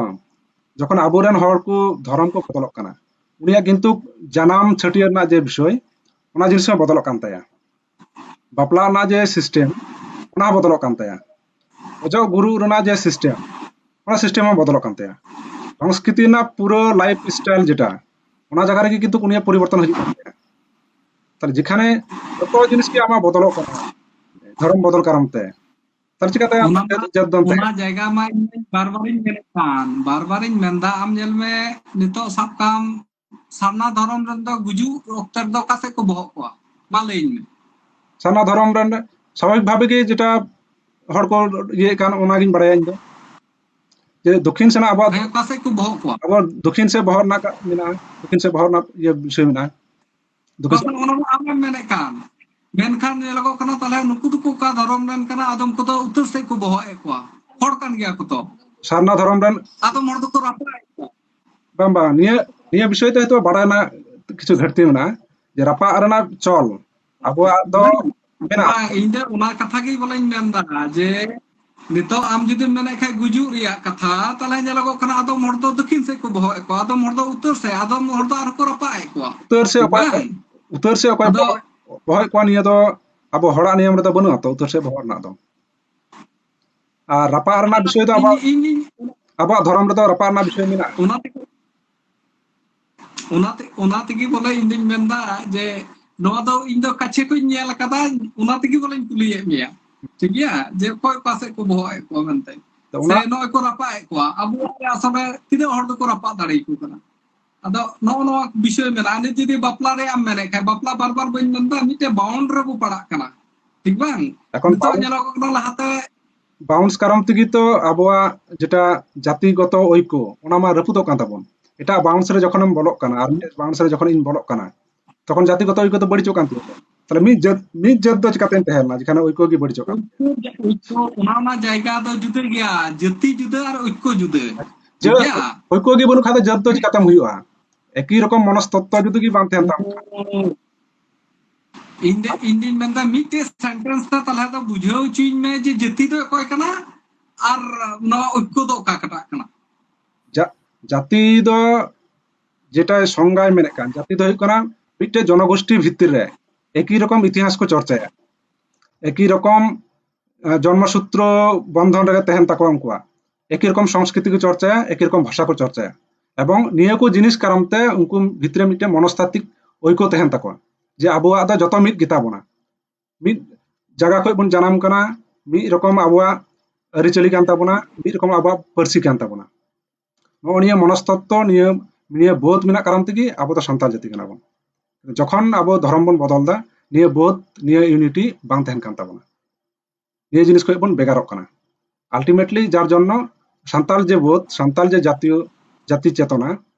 ᱡᱚᱠᱷᱚᱱ ᱟᱵᱚᱨᱮᱱ ᱦᱚᱲ ᱠᱚ ᱫᱷᱚᱨᱚᱢ ᱠᱚ ᱵᱚᱫᱚᱞᱚᱜ ᱠᱟᱱᱟ, ᱩᱱᱤᱭᱟᱜ ᱠᱤᱱᱛᱩ ᱡᱟᱱᱟᱢ ᱪᱷᱟᱹᱴᱭᱟᱹᱨ ᱨᱮᱱᱟᱜ ᱡᱮ ᱵᱤᱥᱚᱭ, ᱚᱱᱟ ᱡᱤᱱᱤᱥ ᱦᱚᱸ ᱵᱚᱫᱚᱞᱚᱜ ᱠᱟᱱ ᱛᱟᱭᱟ᱾ ᱵᱟᱯᱞᱟ ᱨᱮᱱᱟᱜ ᱡᱮ system, ᱚᱱᱟ ᱦᱚᱸ ᱵᱚᱫᱚᱞᱚᱜ ᱠᱟᱱ ᱛᱟᱭᱟ᱾ ᱚᱡᱚᱜ ᱜᱩᱨᱩ ᱨᱮᱱᱟᱜ ᱡᱮ system, ᱚᱱᱟ system ᱦᱚᱸ ᱵᱚᱫᱚᱞᱚᱜ ᱠᱟᱱ ᱛᱟᱭᱟ᱾ ᱥᱚᱝᱥᱠᱨᱤᱛᱤ ᱨᱮᱱᱟᱜ ᱯᱩᱨᱟᱹ life style ᱡᱮᱴᱟ, ᱚᱱᱟ ᱡᱟᱭᱜᱟ ᱨᱮᱜᱮ ᱠᱤᱱᱛᱩ ᱩᱱᱤᱭᱟᱜ ᱯᱚᱨᱤᱵᱚᱨᱛᱚᱱ ᱦᱤᱡᱩᱜ ᱠᱟᱱ ᱛᱟᱭᱟ᱾ ᱛᱟᱦᱞᱮ ᱡᱮᱠᱷᱟᱱᱮ ᱡᱚᱛᱚ ᱡᱤᱱᱤᱥ ᱜᱮ ᱟᱢᱟᱜ ᱵᱚᱫᱚᱞᱚᱜ ᱠᱟᱱᱟ, ᱫᱷᱚᱨᱚᱢ ᱵᱚᱫᱚᱞ ᱠᱟᱨᱚᱱ ᱛᱮ, ᱛᱟᱦᱞᱮ ᱪᱤᱠᱟᱛᱮ ᱚᱱᱟ ᱢᱟ, ᱡᱟᱹᱛ ᱫᱚᱢ ᱛᱟᱦᱮᱸ? ᱚᱱᱟ ᱡᱟᱭᱜᱟ ᱢᱟ ᱤᱧ ᱵᱟᱨ ᱵᱟᱨᱤᱧ ᱢᱮᱱᱮᱫ ᱠᱟᱱ, ᱵᱟᱨ ᱵᱟᱨᱤᱧ ᱢᱮᱱᱫᱟ, ᱟᱢ ᱧᱮᱞ ᱢᱮ, ᱱᱤᱛᱚᱜ ᱥᱟᱵ ᱠᱟᱢ ᱥᱟᱨᱱᱟ ᱫᱷᱚᱨᱚᱢ ᱨᱮᱱ ᱫᱚ ᱜᱩᱡᱩᱜ ᱚᱠᱛᱮ ᱨᱮᱫᱚ ᱚᱠᱟ ᱥᱮᱫ ᱠᱚ ᱵᱚᱦᱚᱜ ᱠᱚᱣᱟ? ᱢᱟ ᱞᱟᱹᱭᱟᱹᱧ ᱢᱮ᱾ ᱥᱟᱨᱱᱟ ᱫᱷᱚᱨᱚᱢ ᱨᱮᱱ ᱥᱟᱵᱷᱟᱵᱤᱠ ᱵᱷᱟᱵᱮ ᱜᱮ ᱡᱮᱴᱟ ᱦᱚᱲ ᱠᱚ ᱤᱭᱟᱹᱭᱮᱫ ᱠᱟᱱ, ᱚᱱᱟᱜᱤᱧ ᱵᱟᱲᱟᱭᱟ ᱤᱧ ᱫᱚ᱾ ᱡᱮ ᱫᱚᱠᱷᱤᱱ ᱥᱮᱱᱟᱜ ᱟᱵᱚᱣᱟᱜ ᱦᱮᱸ, ᱚᱠᱟ ᱥᱮᱫ ᱠᱚ ᱵᱚᱦᱚᱜ ᱠᱚᱣᱟ? ᱟᱵᱚ ᱫᱚᱠᱷᱤᱱ ᱥᱮᱫ ᱵᱚᱦᱚᱜ ᱨᱮᱱᱟᱜ ᱠᱟ-, ᱢᱮᱱᱟᱜᱼᱟ, ᱫᱚᱠᱷᱤᱱ ᱥᱮᱫ ᱵᱚᱦᱚᱜ ᱨᱮᱱᱟᱜ ᱤᱭᱟᱹ ᱵᱤᱥᱚᱭ ᱢᱮᱱᱟᱜᱼᱟ᱾ ᱫᱚᱠᱷᱤᱱ ᱥᱮᱫ ᱵᱟᱠᱷᱟᱱ ᱚᱱᱟ ᱢᱟ ᱟᱢᱮᱢ ᱢᱮᱱᱮᱫ ᱠᱟᱱ, ᱢᱮᱱᱠᱷᱟᱱ ᱧᱮᱞᱚᱜᱚᱜ ᱠᱟᱱᱟ ᱛᱟᱦᱞᱮ ᱱᱩᱠᱩ ᱫᱚᱠᱚ ᱚᱠᱟ ᱫᱷᱚᱨᱚᱢ ᱨᱮᱱ ᱠᱟᱱᱟ, ᱟᱫᱚᱢ ᱠᱚᱫᱚ ᱩᱛᱟᱹᱨ ᱥᱮᱫ ᱠᱚ ᱵᱚᱦᱚᱜ ᱮᱫ ᱠᱚᱣᱟ, ᱦᱚᱲ ᱠᱟᱱ ᱜᱮᱭᱟ ᱠᱚ ᱛᱚ, ᱥᱟᱨᱱᱟ ᱫᱷᱚᱨᱚᱢ ᱨᱮᱱ ᱟᱫᱚᱢ ᱦᱚᱲ ᱫᱚᱠᱚ ᱨᱟᱯᱟᱜ ᱮᱫ ᱠᱚᱣᱟ᱾ ᱵᱟᱝ ᱵᱟᱝ, ᱱᱤᱭᱟᱹ ᱱᱤᱭᱟᱹ ᱵᱤᱥᱚᱭ ᱛᱮ ᱦᱚᱭᱛᱳ ᱵᱟᱲᱟᱭ ᱨᱮᱱᱟᱜ ᱠᱤᱪᱷᱩ ᱜᱷᱟᱹᱴᱛᱤ ᱢᱮᱱᱟᱜᱼᱟ, ᱡᱮ ᱨᱟᱯᱟᱜ ᱨᱮᱱᱟᱜ ᱪᱚᱞ ᱟᱵᱚᱣᱟᱜ ᱫᱚ ᱢᱮᱱᱟᱜᱼᱟ᱾ ᱵᱟᱝ, ᱤᱧ ᱫᱚ ᱚᱱᱟ ᱠᱟᱛᱷᱟ ᱜᱮ ᱵᱚᱞᱮᱧ ᱢᱮᱱᱫᱟ ᱡᱮ ᱱᱤᱛᱚᱜ ᱟᱢ ᱡᱩᱫᱤᱢ ᱢᱮᱱᱮᱫ ᱠᱷᱟᱡ ᱜᱩᱡᱩᱜ ᱨᱮᱭᱟᱜ ᱠᱟᱛᱷᱟ, ᱛᱟᱦᱞᱮ ᱧᱮᱞᱚᱜᱚᱜ ᱠᱟᱱᱟ ᱟᱫᱚᱢ ᱦᱚᱲ ᱫᱚ ᱫᱚᱠᱷᱤᱱ ᱥᱮᱫ ᱠᱚ ᱵᱚᱦᱚᱜ ᱮᱫ ᱠᱚᱣᱟ, ᱟᱫᱚᱢ ᱦᱚᱲ ᱫᱚ ᱩᱛᱛᱚᱨ ᱥᱮᱫ, ᱟᱫᱚᱢ ᱦᱚᱲ ᱫᱚ ᱟᱨᱦᱚᱸ ᱠᱚ ᱨᱟᱯᱟᱜ ᱮᱫ ᱠᱚᱣᱟ᱾ ᱩᱛᱟᱹᱨ ᱥᱮ ᱚᱠᱚᱭ ᱵᱟᱝ? ᱩᱛᱟᱹᱨ ᱥᱮ ᱚᱠᱚᱭ ᱟᱫᱚ ᱵᱚᱦᱚᱜ ᱠᱚᱣᱟ, ᱱᱤᱭᱟᱹ ᱫᱚ ᱟᱵᱚ ᱦᱚᱲᱟᱜ ᱱᱤᱭᱚᱢ ᱨᱮᱫᱚ ᱵᱟᱹᱱᱩᱜᱼᱟ ᱛᱚ, ᱩᱛᱟᱹᱨ ᱥᱮ ᱵᱚᱦᱚᱜ ᱨᱮᱱᱟᱜ ᱫᱚ᱾ ᱟᱨ ᱨᱟᱯᱟᱜ ᱨᱮᱱᱟᱜ ᱵᱤᱥᱚᱭ ᱫᱚ ᱟᱵᱚᱣᱟᱜ ᱤᱧ, ᱤᱧ, ᱤᱧ, ᱟᱵᱚᱣᱟᱜ ᱫᱷᱚᱨᱚᱢ ᱨᱮᱫᱚ ᱨᱟᱯᱟᱜ ᱨᱮᱱᱟᱜ ᱵᱤᱥᱚᱭ ᱢᱮᱱᱟᱜᱼᱟ᱾ ᱚᱱᱟ ᱛᱮᱜᱮ, ᱚᱱᱟ ᱛᱮ, ᱚᱱᱟ ᱛᱮᱜᱮ ᱵᱚᱞᱮ ᱤᱧ ᱫᱩᱧ ᱢᱮᱱᱫᱟ ᱡᱮ ᱱᱚᱣᱟ ᱫᱚ ᱤᱧ ᱫᱚ ᱠᱟᱪᱷᱮ ᱠᱷᱚᱡ ᱤᱧ ᱧᱮᱞ ᱟᱠᱟᱫᱟ, ᱚᱱᱟ ᱛᱮᱜᱮ ᱵᱚᱞᱮᱧ ᱠᱩᱞᱤᱭᱮᱫ ᱢᱮᱭᱟ, ᱴᱷᱤᱠ ᱜᱮᱭᱟ, ᱡᱮ ᱚᱠᱚᱭ ᱚᱠᱟ ᱥᱮᱫ ᱠᱚ ᱵᱚᱦᱚᱜ ᱮᱫ ᱠᱚᱣᱟ ᱢᱮᱱᱛᱮ, ᱛᱚ ᱥᱮ ᱚᱱᱟ ᱱᱚᱜᱼᱚᱭ ᱠᱚ ᱨᱟᱯᱟᱜ ᱮᱫ ᱠᱚᱣᱟ, ᱟᱵᱚᱣᱟᱜ ᱨᱮ ᱟᱥᱚᱞ ᱨᱮ ᱛᱤᱱᱟᱹᱜ ᱦᱚᱲ ᱫᱚᱠᱚ ᱨᱟᱯᱟᱜ ᱫᱟᱲᱮᱭᱟᱠᱚ ᱠᱟᱱᱟ? ᱟᱫᱚ ᱱᱚᱜᱼᱚ ᱱᱚᱣᱟ ᱵᱤᱥᱚᱭ ᱢᱮᱱᱟᱜᱼᱟ᱾ ᱱᱤᱛ ᱡᱩᱫᱤ ᱵᱟᱯᱞᱟ ᱨᱮᱭᱟᱜ ᱮᱢ ᱢᱮᱱᱮᱫ ᱠᱷᱟᱱ, ᱵᱟᱯᱞᱟ ᱵᱟᱨ ᱵᱟᱨ ᱵᱟᱹᱧ ᱢᱮᱱᱫᱟ, ᱢᱤᱫᱴᱮᱡ ᱵᱟᱣᱩᱱᱰ ᱨᱮᱵᱚ ᱯᱟᱲᱟᱜ ᱠᱟᱱᱟ, ᱴᱷᱤᱠ ᱵᱟᱝ? ᱮᱠᱷᱚᱱ ᱱᱤᱛᱚᱜ ᱵᱟᱣᱩᱱᱰ ᱧᱮᱞᱚᱜᱚᱜ ᱠᱟᱱᱟ ᱞᱟᱦᱟᱛᱮ ᱵᱟᱣᱩᱱᱥ ᱠᱟᱨᱚᱱ ᱛᱮᱜᱮ ᱛᱚ ᱟᱵᱚᱣᱟᱜ ᱡᱮᱴᱟ ᱡᱟᱛᱤᱜᱚᱛᱚ ᱳᱭᱠᱚ, ᱚᱱᱟ ᱢᱟ ᱨᱟᱹᱯᱩᱫᱚᱜ ᱠᱟᱱ ᱛᱟᱵᱚᱱ᱾ ᱮᱴᱟᱜ ᱵᱟᱣᱩᱱᱥ ᱨᱮ ᱡᱚᱠᱷᱚᱱᱮᱢ ᱵᱚᱞᱚᱜ ᱠᱟᱱᱟ ᱟᱨ ᱢᱤᱫᱴᱮᱡ ᱵᱟᱣᱩᱱᱥ ᱨᱮ ᱡᱚᱠᱷᱚᱱ ᱤᱧ ᱵᱚᱞᱚᱜ ᱠᱟᱱᱟ, ᱛᱚᱠᱷᱚᱱ ᱡᱟᱛᱤᱜᱚᱛᱚ ᱳᱭᱠᱚ ᱫᱚ ᱵᱟᱹᱲᱤᱡᱚᱜ ᱠᱟᱱ ᱛᱤᱧᱟ᱾ ᱛᱟᱦᱞᱮ ᱢᱤᱫ ᱡᱟᱹᱛ, ᱢᱤᱫ ᱡᱟᱹᱛ ᱫᱚ ᱪᱤᱠᱟᱛᱮᱧ ᱛᱟᱦᱮᱸ ᱞᱮᱱᱟ ᱡᱮᱠᱷᱟᱱᱮ ᱳᱭᱠᱚ ᱜᱮ ᱵᱟᱹᱲᱤᱡᱚᱜ ᱠᱟᱱ? ᱳᱭᱠᱚ, ᱳᱭᱠᱚ, ᱚᱱᱟ ᱚᱱᱟ ᱡᱟᱭᱜᱟ ᱫᱚ ᱡᱩᱫᱟᱹ ᱜᱮᱭᱟ, ᱡᱟᱹᱛᱤ ᱡᱩᱫᱟᱹ ᱟᱨ ᱳᱭᱠᱚ ᱡᱩᱫᱟᱹ, ᱴᱷᱤᱠ ᱡᱟᱹᱛ, ᱜᱮᱭᱟ? ᱳᱭᱠᱚ ᱜᱮ ᱵᱟᱹᱱᱩᱜ ᱠᱷᱟᱱ ᱫᱚ ᱡᱟᱹᱛ ᱫᱚ ᱪᱤᱠᱟᱛᱮᱢ ᱦᱩᱭᱩᱜᱼᱟ? ᱮᱠᱤ ᱨᱚᱠᱚᱢ ᱢᱚᱱᱚᱥᱛᱚᱛᱛᱚ ᱡᱩᱫᱤ ᱜᱮ ᱵᱟᱝ ᱛᱟᱦᱮᱱ ᱛᱟᱢ ᱠᱷᱟᱱ᱾ ᱤᱧ ᱫᱚ, ᱤᱧ ᱫᱩᱧ ᱢᱮᱱᱫᱟ ᱢᱤᱫᱴᱮᱡ ᱥᱮᱱᱴᱮᱱᱥ ᱛᱮ ᱛᱟᱦᱞᱮ ᱫᱚ ᱵᱩᱡᱷᱟᱹᱣ ᱦᱚᱪᱚᱧ ᱢᱮ ᱡᱮ ᱡᱟᱹᱛᱤ ᱫᱚ ᱚᱠᱚᱭ ᱠᱟᱱᱟ ᱟᱨ ᱱᱚᱣᱟ ᱳᱭᱠᱚ ᱫᱚ ᱚᱠᱟ ᱠᱟᱴᱟᱜ ᱠᱟᱱᱟ? ᱡᱟ-, ᱡᱟᱹᱛᱤ ᱫᱚ ᱡᱮᱴᱟ ᱥᱚᱝᱜᱟᱭ ᱢᱮᱱᱮᱫ ᱠᱟᱱ, ᱡᱟᱹᱛᱤ ᱫᱚ ᱦᱩᱭᱩᱜ ᱠᱟᱱᱟ ᱢᱤᱫᱴᱮᱡ ᱡᱚᱱᱚᱜᱳᱥᱴᱤ ᱵᱷᱤᱛᱤᱨ ᱨᱮ ᱮᱠᱤ ᱨᱚᱠᱚᱢ ᱤᱛᱤᱦᱟᱥ ᱠᱚ ᱪᱚᱨᱪᱟᱭᱟ, ᱮᱠᱤ ᱨᱚᱠᱚᱢ, ᱟᱸ, ᱡᱚᱱᱢᱚ ᱥᱩᱛᱨᱚ ᱵᱚᱱᱫᱷᱚᱱ ᱨᱮ ᱛᱟᱦᱮᱱ ᱛᱟᱠᱚᱣᱟ ᱩᱱᱠᱩᱣᱟᱜ, ᱮᱠᱤ ᱨᱚᱠᱚᱢ ᱥᱚᱝᱥᱠᱨᱤᱛᱤ ᱠᱚ ᱪᱚᱨᱪᱟᱭᱟ, ᱮᱠᱤ ᱨᱚᱠᱚᱢ ᱵᱷᱟᱥᱟ ᱠᱚ ᱪᱚᱨᱪᱟᱭᱟ᱾ ᱮᱵᱚᱝ ᱱᱤᱭᱟᱹ ᱠᱚ ᱡᱤᱱᱤᱥ ᱠᱟᱨᱚᱱ ᱛᱮ ᱩᱱᱠᱩ ᱵᱷᱤᱛᱨᱤ ᱨᱮ ᱢᱤᱫᱴᱮᱱ ᱢᱚᱱᱚᱥᱛᱟᱛᱛᱤᱠ ᱳᱭᱠᱚ ᱛᱟᱦᱮᱱ ᱛᱟᱠᱚᱣᱟ ᱡᱮ ᱟᱵᱚᱣᱟᱜ ᱫᱚ ᱡᱚᱛᱚ ᱢᱤᱫ ᱜᱮᱛᱟ ᱵᱚᱱᱟ, ᱢᱤᱫ ᱡᱟᱭᱜᱟ ᱠᱷᱚᱱ ᱵᱚᱱ ᱡᱟᱱᱟᱢ ᱠᱟᱱᱟ, ᱢᱤᱫ ᱨᱚᱠᱚᱢ ᱟᱵᱚᱣᱟᱜ ᱟᱹᱨᱤᱪᱟᱹᱞᱤ ᱠᱟᱱ ᱛᱟᱵᱚᱱᱟ, ᱢᱤᱫ ᱨᱚᱠᱚᱢ ᱟᱵᱚᱣᱟᱜ ᱯᱟᱹᱨᱥᱤ ᱠᱟᱱ ᱛᱟᱵᱚᱱᱟ᱾ ᱱᱚᱜᱼᱚ ᱱᱤᱭᱟᱹ ᱢᱚᱱᱚᱥᱛᱚᱛᱛᱚ, ᱱᱤᱭᱟᱹ, ᱱᱤᱭᱟᱹ ᱵᱳᱫᱷ ᱢᱮᱱᱟᱜ ᱠᱟᱨᱚᱱ ᱛᱮᱜᱮ ᱟᱵᱚ ᱫᱚ ᱥᱟᱱᱛᱟᱲ ᱡᱟᱹᱛᱤ ᱠᱟᱱᱟ ᱵᱚᱱ᱾ ᱡᱚᱠᱷᱚᱱ ᱟᱵᱚ ᱫᱷᱚᱨᱚᱢ ᱵᱚᱱ ᱵᱚᱫᱚᱞ ᱮᱫᱟ, ᱱᱤᱭᱟᱹ ᱵᱳᱫᱷ, ᱱᱤᱭᱟᱹ ᱤᱭᱩᱱᱤᱴᱤ ᱵᱟᱝ ᱛᱟᱦᱮᱱ ᱠᱟᱱ ᱛᱟᱵᱚᱱᱟ᱾ ᱱᱤᱭᱟᱹ ᱡᱤᱱᱤᱥ ᱠᱷᱚᱱ ᱵᱚᱱ ᱵᱷᱮᱜᱟᱨᱚᱜ ᱠᱟᱱᱟ᱾ ᱟᱞᱴᱤᱢᱮᱴᱞᱤ ᱡᱟᱨ ᱡᱚᱱᱱᱚ ᱥᱟᱱᱛᱟᱲ ᱡᱮ ᱵᱳᱫᱷ, ᱥᱟᱱᱛᱟᱲ ᱡᱮ ᱡᱟᱛᱤᱭᱚ, ᱡᱟᱛᱤ ᱪᱮᱛᱚᱱᱟ,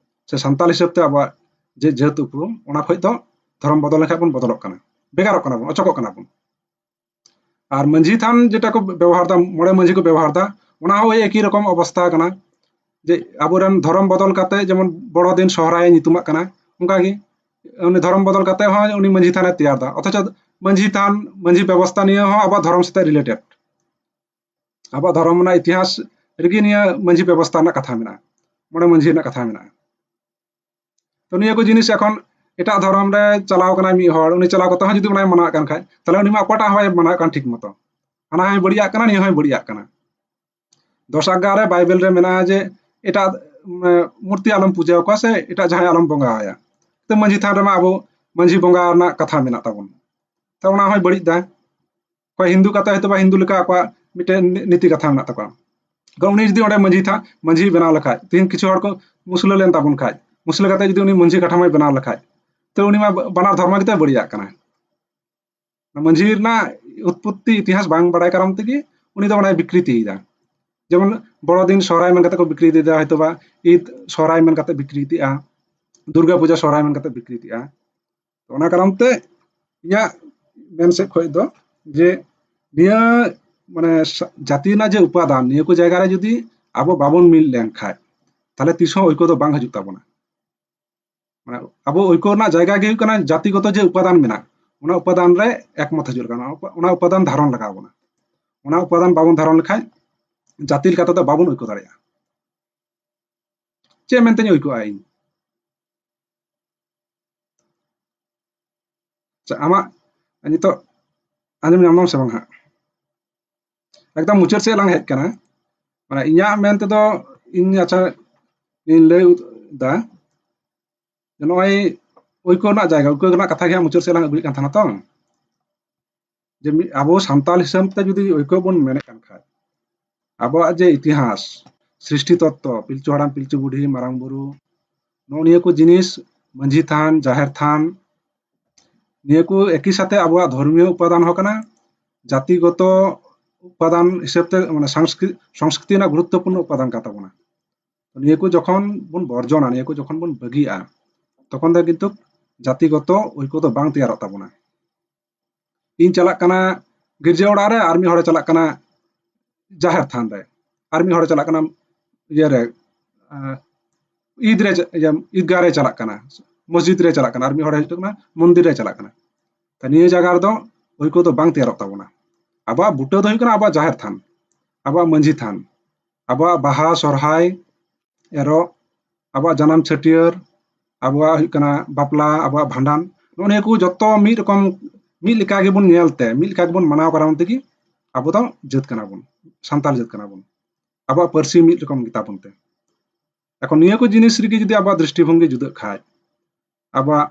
ᱥᱮ ᱥᱟᱱᱛᱟᱲ ᱦᱤᱥᱟᱹᱵ ᱛᱮ ᱟᱵᱚᱣᱟᱜ ᱡᱮ ᱡᱟᱹᱛ ᱩᱯᱨᱩᱢ, ᱚᱱᱟ ᱠᱷᱚᱡ ᱫᱚ ᱫᱷᱚᱨᱚᱢ ᱵᱚᱫᱚᱞ ᱞᱮᱠᱷᱟᱡ ᱵᱚᱱ ᱵᱚᱫᱚᱞᱚᱜ ᱠᱟᱱᱟ, ᱵᱷᱮᱜᱟᱨᱚᱜ ᱠᱟᱱᱟ ᱵᱚᱱ, ᱚᱪᱚᱜᱚᱜ ᱠᱟᱱᱟ ᱵᱚᱱ᱾ ᱟᱨ ᱢᱟᱹᱡᱷᱤ ᱛᱷᱟᱱ ᱡᱮᱴᱟ ᱠᱚ ᱵᱮᱵᱚᱦᱟᱨ ᱫᱟ, ᱢᱚᱬᱮ ᱢᱟᱹᱡᱷᱤ ᱠᱚ ᱵᱮᱵᱚᱦᱟᱨ ᱫᱟ, ᱚᱱᱟ ᱦᱚᱸ ᱳᱭ ᱮᱠᱤ ᱨᱚᱠᱚᱢ ᱚᱵᱚᱥᱛᱟ ᱠᱟᱱᱟ᱾ ᱡᱮ ᱟᱵᱚᱨᱮᱱ ᱫᱷᱚᱨᱚᱢ ᱵᱚᱫᱚᱞ ᱠᱟᱛᱮ ᱡᱮᱢᱚᱱ ᱵᱚᱲᱚ ᱫᱤᱱ ᱥᱚᱦᱨᱟᱭ ᱧᱩᱛᱩᱢᱟᱜ ᱠᱟᱱᱟ, ᱚᱱᱠᱟᱜᱮ ᱩᱱᱤ ᱫᱷᱚᱨᱚᱢ ᱵᱚᱫᱚᱞ ᱠᱟᱛᱮ ᱦᱚᱸ ᱩᱱᱤ ᱢᱟᱹᱡᱷᱤ ᱛᱷᱟᱱᱮ ᱛᱮᱭᱟᱨ ᱫᱟ, ᱚᱛᱷᱚᱪᱚ ᱢᱟᱹᱡᱷᱤ ᱛᱷᱟᱱ, ᱢᱟᱹᱡᱷᱤ ᱵᱮᱵᱚᱥᱛᱟ ᱱᱤᱭᱮ ᱦᱚᱸ ᱟᱵᱚᱣᱟᱜ ᱫᱷᱚᱨᱚᱢ ᱥᱟᱛᱮ related᱾ ᱟᱵᱚᱣᱟᱜ ᱫᱷᱚᱨᱚᱢ ᱨᱮᱱᱟᱜ ᱤᱛᱤᱦᱟᱥ ᱨᱮᱜᱮ ᱱᱤᱭᱟᱹ ᱢᱟᱹᱡᱷᱤ ᱵᱮᱵᱚᱥᱛᱟ ᱨᱮᱱᱟᱜ ᱠᱟᱛᱷᱟ ᱢᱮᱱᱟᱜᱼᱟ, ᱢᱚᱬᱮ ᱢᱟᱹᱡᱷᱤ ᱨᱮᱱᱟᱜ ᱠᱟᱛᱷᱟ ᱢᱮᱱᱟᱜᱼᱟ᱾ ᱛᱚ ᱱᱤᱭᱟᱹ ᱠᱚ ᱡᱤᱱᱤᱥ ᱮᱠᱷᱚᱱ ᱮᱴᱟᱜ ᱫᱷᱚᱨᱚᱢ ᱨᱮ ᱪᱟᱞᱟᱣ ᱠᱟᱱᱟᱭ ᱢᱤᱫ ᱦᱚᱲ, ᱩᱱᱤ ᱪᱟᱞᱟᱣ ᱠᱟᱛᱮ ᱦᱚᱸ ᱡᱩᱫᱤ ᱚᱱᱟᱭ ᱢᱟᱱᱟᱣᱮᱫ ᱠᱟᱱ ᱠᱷᱟᱡ, ᱛᱟᱦᱞᱮ ᱩᱱᱤ ᱢᱟ ᱚᱠᱟᱴᱟᱜ ᱦᱚᱸ ᱵᱟᱭ ᱢᱟᱱᱟᱣᱮᱫ ᱠᱟᱱ ᱴᱷᱤᱠ ᱢᱚᱛᱚ, ᱦᱟᱱᱟ ᱦᱚᱸᱭ ᱵᱟᱹᱲᱤᱡᱟᱜ ᱠᱟᱱᱟ, ᱱᱤᱭᱟᱹ ᱦᱚᱸᱭ ᱵᱟᱹᱲᱤᱡᱟᱜ ᱠᱟᱱᱟ᱾ ᱫᱚᱥ ᱟᱜᱜᱟ ᱨᱮ ᱵᱟᱭᱵᱮᱞ ᱨᱮ ᱢᱮᱱᱟᱜᱼᱟ ᱡᱮ ᱮᱴᱟᱜ, ᱩᱢ, ᱢᱩᱨᱛᱤ ᱟᱞᱚᱢ ᱯᱩᱡᱟᱹ ᱟᱠᱚᱣᱟ ᱥᱮ ᱮᱴᱟᱜ ᱡᱟᱦᱟᱸᱭ ᱟᱞᱚᱢ ᱵᱚᱸᱜᱟ ᱟᱭᱟ᱾ ᱛᱚ ᱢᱟᱹᱡᱷᱤ ᱛᱷᱟᱱ ᱨᱮᱢᱟ ᱟᱵᱚ ᱢᱟᱹᱡᱷᱤ ᱵᱚᱸᱜᱟ ᱨᱮᱱᱟᱜ ᱠᱟᱛᱷᱟ ᱢᱮᱱᱟᱜ ᱛᱟᱵᱚᱱ, ᱛᱚ ᱚᱱᱟ ᱦᱚᱸᱭ ᱵᱟᱹᱲᱤᱡ ᱫᱟ᱾ ᱚᱠᱚᱭ ᱦᱤᱱᱫᱩ ᱠᱟᱛᱮ ᱦᱚᱭᱛᱳ ᱵᱟ ᱦᱤᱱᱫᱩ ᱞᱮᱠᱟ ᱟᱠᱚᱣᱟᱜ ᱢᱤᱫᱴᱮᱱ ᱱᱤ-, ᱱᱤᱛᱤ ᱠᱟᱛᱷᱟ ᱢᱮᱱᱟᱜ ᱛᱟᱠᱚᱣᱟ᱾ ᱛᱚ ᱩᱱᱤ ᱡᱩᱫᱤ ᱚᱸᱰᱮ ᱢᱟᱹᱡᱷᱤ ᱛᱷᱟ-, ᱢᱟᱹᱡᱷᱤ ᱵᱮᱱᱟᱣ ᱞᱮᱠᱷᱟᱡ, ᱛᱮᱦᱮᱧ ᱠᱤᱪᱷᱩ ᱦᱚᱲ ᱠᱚ ᱢᱩᱥᱞᱟᱹ ᱞᱮᱱ ᱛᱟᱵᱚᱱ ᱠᱷᱟᱡ, ᱢᱩᱥᱞᱟᱹ ᱠᱟᱛᱮ ᱡᱩᱫᱤ ᱩᱱᱤ ᱢᱟᱹᱡᱷᱤ ᱠᱟᱴᱷᱟᱢᱚᱭ ᱵᱮᱱᱟᱣ ᱞᱮᱠᱷᱟᱡ, ᱛᱚ ᱩᱱᱤ ᱢᱟ ᱵᱟᱱᱟᱨ ᱫᱷᱚᱨᱢᱚ ᱜᱮᱛᱚᱭ ᱵᱟᱹᱲᱤᱡᱟᱜ ᱠᱟᱱᱟ᱾ ᱢᱟᱹᱡᱷᱤ ᱨᱮᱱᱟᱜ ᱩᱛᱯᱚᱛᱛᱤ ᱤᱛᱤᱦᱟᱥ ᱵᱟᱝ ᱵᱟᱲᱟᱭ ᱠᱟᱨᱚᱱ ᱛᱮᱜᱮ ᱩᱱᱤ ᱫᱚ ᱚᱱᱟᱭ ᱵᱤᱠᱨᱤᱛᱤᱭᱮᱫᱟ᱾ ᱡᱮᱢᱚᱱ ᱵᱚᱲᱚ ᱫᱤᱱ ᱥᱚᱦᱨᱟᱭ ᱢᱮᱱ ᱠᱟᱛᱮ ᱠᱚ ᱵᱤᱠᱨᱤᱛᱤᱭᱮᱫᱟ, ᱦᱚᱭᱛᱳ ᱵᱟ ᱤᱫ ᱥᱚᱦᱨᱟᱭ ᱢᱮᱱ ᱠᱟᱛᱮ ᱵᱤᱠᱨᱤᱛᱤᱜᱼᱟ, ᱫᱩᱨᱜᱟ ᱯᱩᱡᱟ ᱥᱚᱦᱨᱟᱭ ᱢᱮᱱ ᱠᱟᱛᱮ ᱵᱤᱠᱨᱤᱛᱤᱜᱼᱟ᱾ ᱛᱚ ᱚᱱᱟ ᱠᱟᱨᱚᱱ ᱛᱮ ᱤᱧᱟᱹᱜ ᱢᱮᱱ ᱥᱮᱫ ᱠᱷᱚᱡ ᱫᱚ ᱡᱮ ᱱᱤᱭᱟᱹ ᱢᱟᱱᱮ ᱥᱟ-, ᱡᱟᱹᱛᱤ ᱨᱮᱱᱟᱜ ᱡᱮ ᱩᱯᱟᱫᱟᱱ, ᱱᱤᱭᱟᱹ ᱠᱚ ᱡᱟᱭᱜᱟ ᱨᱮ ᱡᱩᱫᱤ ᱟᱵᱚ ᱵᱟᱵᱚᱱ ᱢᱤᱫ ᱞᱮᱱᱠᱷᱟᱡ, ᱛᱟᱦᱞᱮ ᱛᱤᱥ ᱦᱚᱸ ᱳᱭᱠᱚ ᱫᱚ ᱵᱟᱝ ᱦᱤᱡᱩᱜ ᱛᱟᱵᱚᱱᱟ᱾ ᱢᱟᱱᱮ ᱟᱵᱚ ᱳᱭᱠᱚ ᱨᱮᱱᱟᱜ ᱡᱟᱭᱜᱟ ᱜᱮ ᱦᱩᱭᱩᱜ ᱠᱟᱱᱟ ᱡᱟᱹᱛᱤᱜᱚᱛᱚ ᱡᱮ ᱩᱯᱟᱫᱟᱱ ᱢᱮᱱᱟᱜ, ᱚᱱᱟ ᱩᱯᱟᱫᱟᱱ ᱨᱮ ᱮᱠᱢᱚᱛ ᱦᱤᱡᱩᱜ ᱞᱟᱜᱟᱜᱼᱟ, ᱚᱱᱟ ᱩᱯᱟᱫᱟᱱ ᱫᱷᱟᱨᱚᱱ ᱞᱟᱜᱟᱣ ᱵᱚᱱᱟ᱾ ᱚᱱᱟ ᱩᱯᱟᱫᱟᱱ ᱵᱟᱵᱚᱱ ᱫᱷᱟᱨᱚᱱ ᱞᱮᱠᱷᱟᱡ ᱡᱟᱹᱛᱤ ᱞᱮᱠᱟ ᱛᱮᱫᱚ ᱵᱟᱵᱚᱱ ᱳᱭᱠᱚ ᱫᱟᱲᱮᱭᱟᱜᱼᱟ᱾ ᱪᱮᱫ ᱢᱮᱱᱛᱮᱧ ᱳᱭᱠᱚᱜᱼᱟ ᱤᱧ? ᱟᱪᱪᱷᱟ, ᱟᱢᱟᱜ ᱱᱤᱛᱚᱜ ᱟᱸᱡᱚᱢ ᱧᱟᱢ ᱫᱟᱢ ᱥᱮ ᱵᱟᱝ ᱦᱟᱸᱜ? ᱮᱠᱫᱚᱢ ᱢᱩᱪᱟᱹᱫ ᱥᱮᱫ ᱞᱟᱝ ᱦᱮᱡ ᱠᱟᱱᱟ᱾ ᱢᱟᱱᱮ ᱤᱧᱟᱹᱜ ᱢᱮᱱ ᱛᱮᱫᱚ ᱤᱧ ᱟᱪᱪᱷᱟ ᱤᱧ ᱞᱟᱹᱭ ᱩᱫ-, ᱫᱟ ᱡᱮ ᱱᱚᱜᱼᱚᱭ ᱳᱭᱠᱚ ᱨᱮᱱᱟᱜ ᱡᱟᱭᱜᱟ, ᱳᱭᱠᱚ ᱨᱮᱱᱟᱜ ᱠᱟᱛᱷᱟ ᱜᱮ ᱦᱟᱸᱜ ᱢᱩᱪᱟᱹᱫ ᱥᱮᱫ ᱞᱟᱝ ᱟᱹᱜᱩᱭᱮᱫ ᱠᱟᱱ ᱛᱟᱦᱮᱱᱟ ᱛᱚ᱾ ᱡᱮ ᱢᱤᱫ ᱟᱵᱚ ᱥᱟᱱᱛᱟᱲ ᱦᱤᱥᱟᱹᱵ ᱛᱮ ᱡᱩᱫᱤ ᱳᱭᱠᱚ ᱵᱚᱱ ᱢᱮᱱᱮᱫ ᱠᱟᱱ ᱠᱷᱟᱡ, ᱟᱵᱚᱣᱟᱜ ᱡᱮ ᱤᱛᱤᱦᱟᱥ, ᱥᱨᱤᱥᱴᱤ ᱛᱚᱛᱛᱚ, ᱯᱤᱞᱪᱩ ᱦᱟᱲᱟᱢ, ᱯᱤᱞᱪᱩ ᱵᱩᱰᱷᱤ, ᱢᱟᱨᱟᱝ ᱵᱩᱨᱩ, ᱱᱚᱜᱼᱚ ᱱᱤᱭᱟᱹ ᱠᱚ ᱡᱤᱱᱤᱥ, ᱢᱟᱹᱡᱷᱤ ᱛᱷᱟᱱ, ᱡᱟᱦᱮᱨ ᱛᱷᱟᱱ, ᱱᱤᱭᱟᱹ ᱠᱚ ᱮᱠᱤ ᱥᱟᱛᱮ ᱟᱵᱚᱣᱟᱜ ᱫᱷᱚᱨᱢᱤᱭᱚ ᱩᱯᱟᱫᱟᱱ ᱦᱚᱸ ᱠᱟᱱᱟ, ᱡᱟᱛᱤᱜᱚᱛᱚ ᱩᱯᱟᱫᱟᱱ ᱦᱤᱥᱟᱹᱵ ᱛᱮ, ᱢᱟᱱᱮ ᱥᱚᱝᱥᱠᱨᱤ-, ᱥᱚᱝᱥᱠᱨᱤᱛᱤ ᱨᱮᱱᱟᱜ ᱜᱩᱨᱩᱛᱛᱚᱯᱩᱨᱱᱚ ᱩᱯᱟᱫᱟᱱ ᱠᱟᱱ ᱛᱟᱵᱚᱱᱟ᱾ ᱛᱚ ᱱᱤᱭᱟᱹ ᱠᱚ ᱡᱚᱠᱷᱚᱱ ᱵᱚᱱ ᱵᱚᱨᱡᱚᱱᱟ, ᱱᱤᱭᱟᱹ ᱠᱚ ᱡᱚᱠᱷᱚᱱ ᱵᱚᱱ ᱵᱟᱹᱜᱤᱭᱟᱜᱼᱟ, ᱛᱚᱠᱷᱚᱱ ᱫᱚ ᱠᱤᱱᱛᱩ ᱡᱟᱹᱛᱤᱜᱚᱛᱚ ᱳᱭᱠᱚ ᱫᱚ ᱵᱟᱝ ᱛᱮᱭᱟᱨᱚᱜ ᱛᱟᱵᱚᱱᱟ᱾ ᱤᱧ ᱪᱟᱞᱟᱜ ᱠᱟᱱᱟ ᱜᱤᱨᱡᱟᱹ ᱚᱲᱟᱜ ᱨᱮ, ᱟᱨ ᱢᱤᱫ ᱦᱚᱲᱮ ᱪᱟᱞᱟᱜ ᱠᱟᱱᱟ ᱡᱟᱦᱮᱨ ᱛᱷᱟᱱ ᱨᱮ, ᱟᱨ ᱢᱤᱫ ᱦᱚᱲᱮ ᱪᱟᱞᱟᱜ ᱠᱟᱱᱟ ᱤᱭᱟᱹ ᱨᱮ, ᱟᱸ, ᱤᱫ ᱨᱮ ᱪᱟ-, ᱤᱭᱟᱹ, ᱤᱫᱜᱟᱦ ᱨᱮ ᱪᱟᱞᱟᱜ ᱠᱟᱱᱟ, ᱢᱚᱥᱡᱤᱫ ᱨᱮ ᱪᱟᱞᱟᱜ ᱠᱟᱱᱟ, ᱟᱨ ᱢᱤᱫ ᱦᱚᱲᱮ ᱦᱤᱡᱩᱜ ᱠᱟᱱᱟ ᱢᱚᱱᱫᱤᱨ ᱨᱮ ᱪᱟᱞᱟᱜ ᱠᱟᱱᱟ᱾ ᱛᱚ ᱱᱤᱭᱟᱹ ᱡᱟᱭᱜᱟ ᱨᱮᱫᱚ ᱳᱭᱠᱚ ᱫᱚ ᱵᱟᱝ ᱛᱮᱭᱟᱨᱚᱜ ᱛᱟᱵᱚᱱᱟ᱾ ᱟᱵᱚᱣᱟᱜ ᱵᱩᱴᱟᱹ ᱫᱚ ᱦᱩᱭᱩᱜ ᱠᱟᱱᱟ ᱟᱵᱚᱣᱟᱜ ᱡᱟᱦᱮᱨ ᱛᱷᱟᱱ, ᱟᱵᱚᱣᱟᱜ ᱢᱟᱹᱡᱷᱤ ᱛᱷᱟᱱ, ᱟᱵᱚᱣᱟᱜ ᱵᱟᱦᱟ, ᱥᱚᱨᱦᱟᱭ, ᱮᱨᱚᱜ, ᱟᱵᱚᱣᱟᱜ ᱡᱟᱱᱟᱢ ᱪᱷᱟᱹᱴᱭᱟᱹᱨ, ᱟᱵᱚᱣᱟᱜ ᱦᱩᱭᱩᱜ ᱠᱟᱱᱟ ᱵᱟᱯᱞᱟ, ᱟᱵᱚᱣᱟᱜ ᱵᱷᱟᱸᱰᱟᱱ, ᱱᱚᱜᱼᱚ ᱱᱤᱭᱟᱹ ᱠᱚ ᱡᱚᱛᱚ ᱢᱤᱫ ᱨᱚᱠᱚᱢ, ᱢᱤᱫ ᱞᱮᱠᱟ ᱜᱮᱵᱚᱱ ᱧᱮᱞ ᱛᱮ, ᱢᱤᱫ ᱞᱮᱠᱟ ᱜᱮᱵᱚᱱ ᱢᱟᱱᱟᱣ ᱠᱟᱨᱚᱱ ᱛᱮᱜᱮ ᱟᱵᱚ ᱫᱚ ᱡᱟᱹᱛ ᱠᱟᱱᱟ ᱵᱚᱱ, ᱥᱟᱱᱛᱟᱲ ᱡᱟᱹᱛ ᱠᱟᱱᱟ ᱵᱚᱱ᱾ ᱟᱵᱚᱣᱟᱜ ᱯᱟᱹᱨᱥᱤ ᱢᱤᱫ ᱨᱚᱠᱚᱢ ᱜᱮᱛᱟ ᱵᱚᱱ ᱛᱮ᱾ ᱮᱠᱷᱚᱱ ᱱᱤᱭᱟᱹ ᱠᱚ ᱡᱤᱱᱤᱥ ᱨᱮᱜᱮ ᱡᱩᱫᱤ ᱟᱵᱚᱣᱟᱜ ᱫᱨᱤᱥᱴᱤᱵᱷᱚᱝᱜᱤ ᱡᱩᱫᱟᱹᱜ ᱠᱷᱟᱡ, ᱟᱵᱚᱣᱟᱜ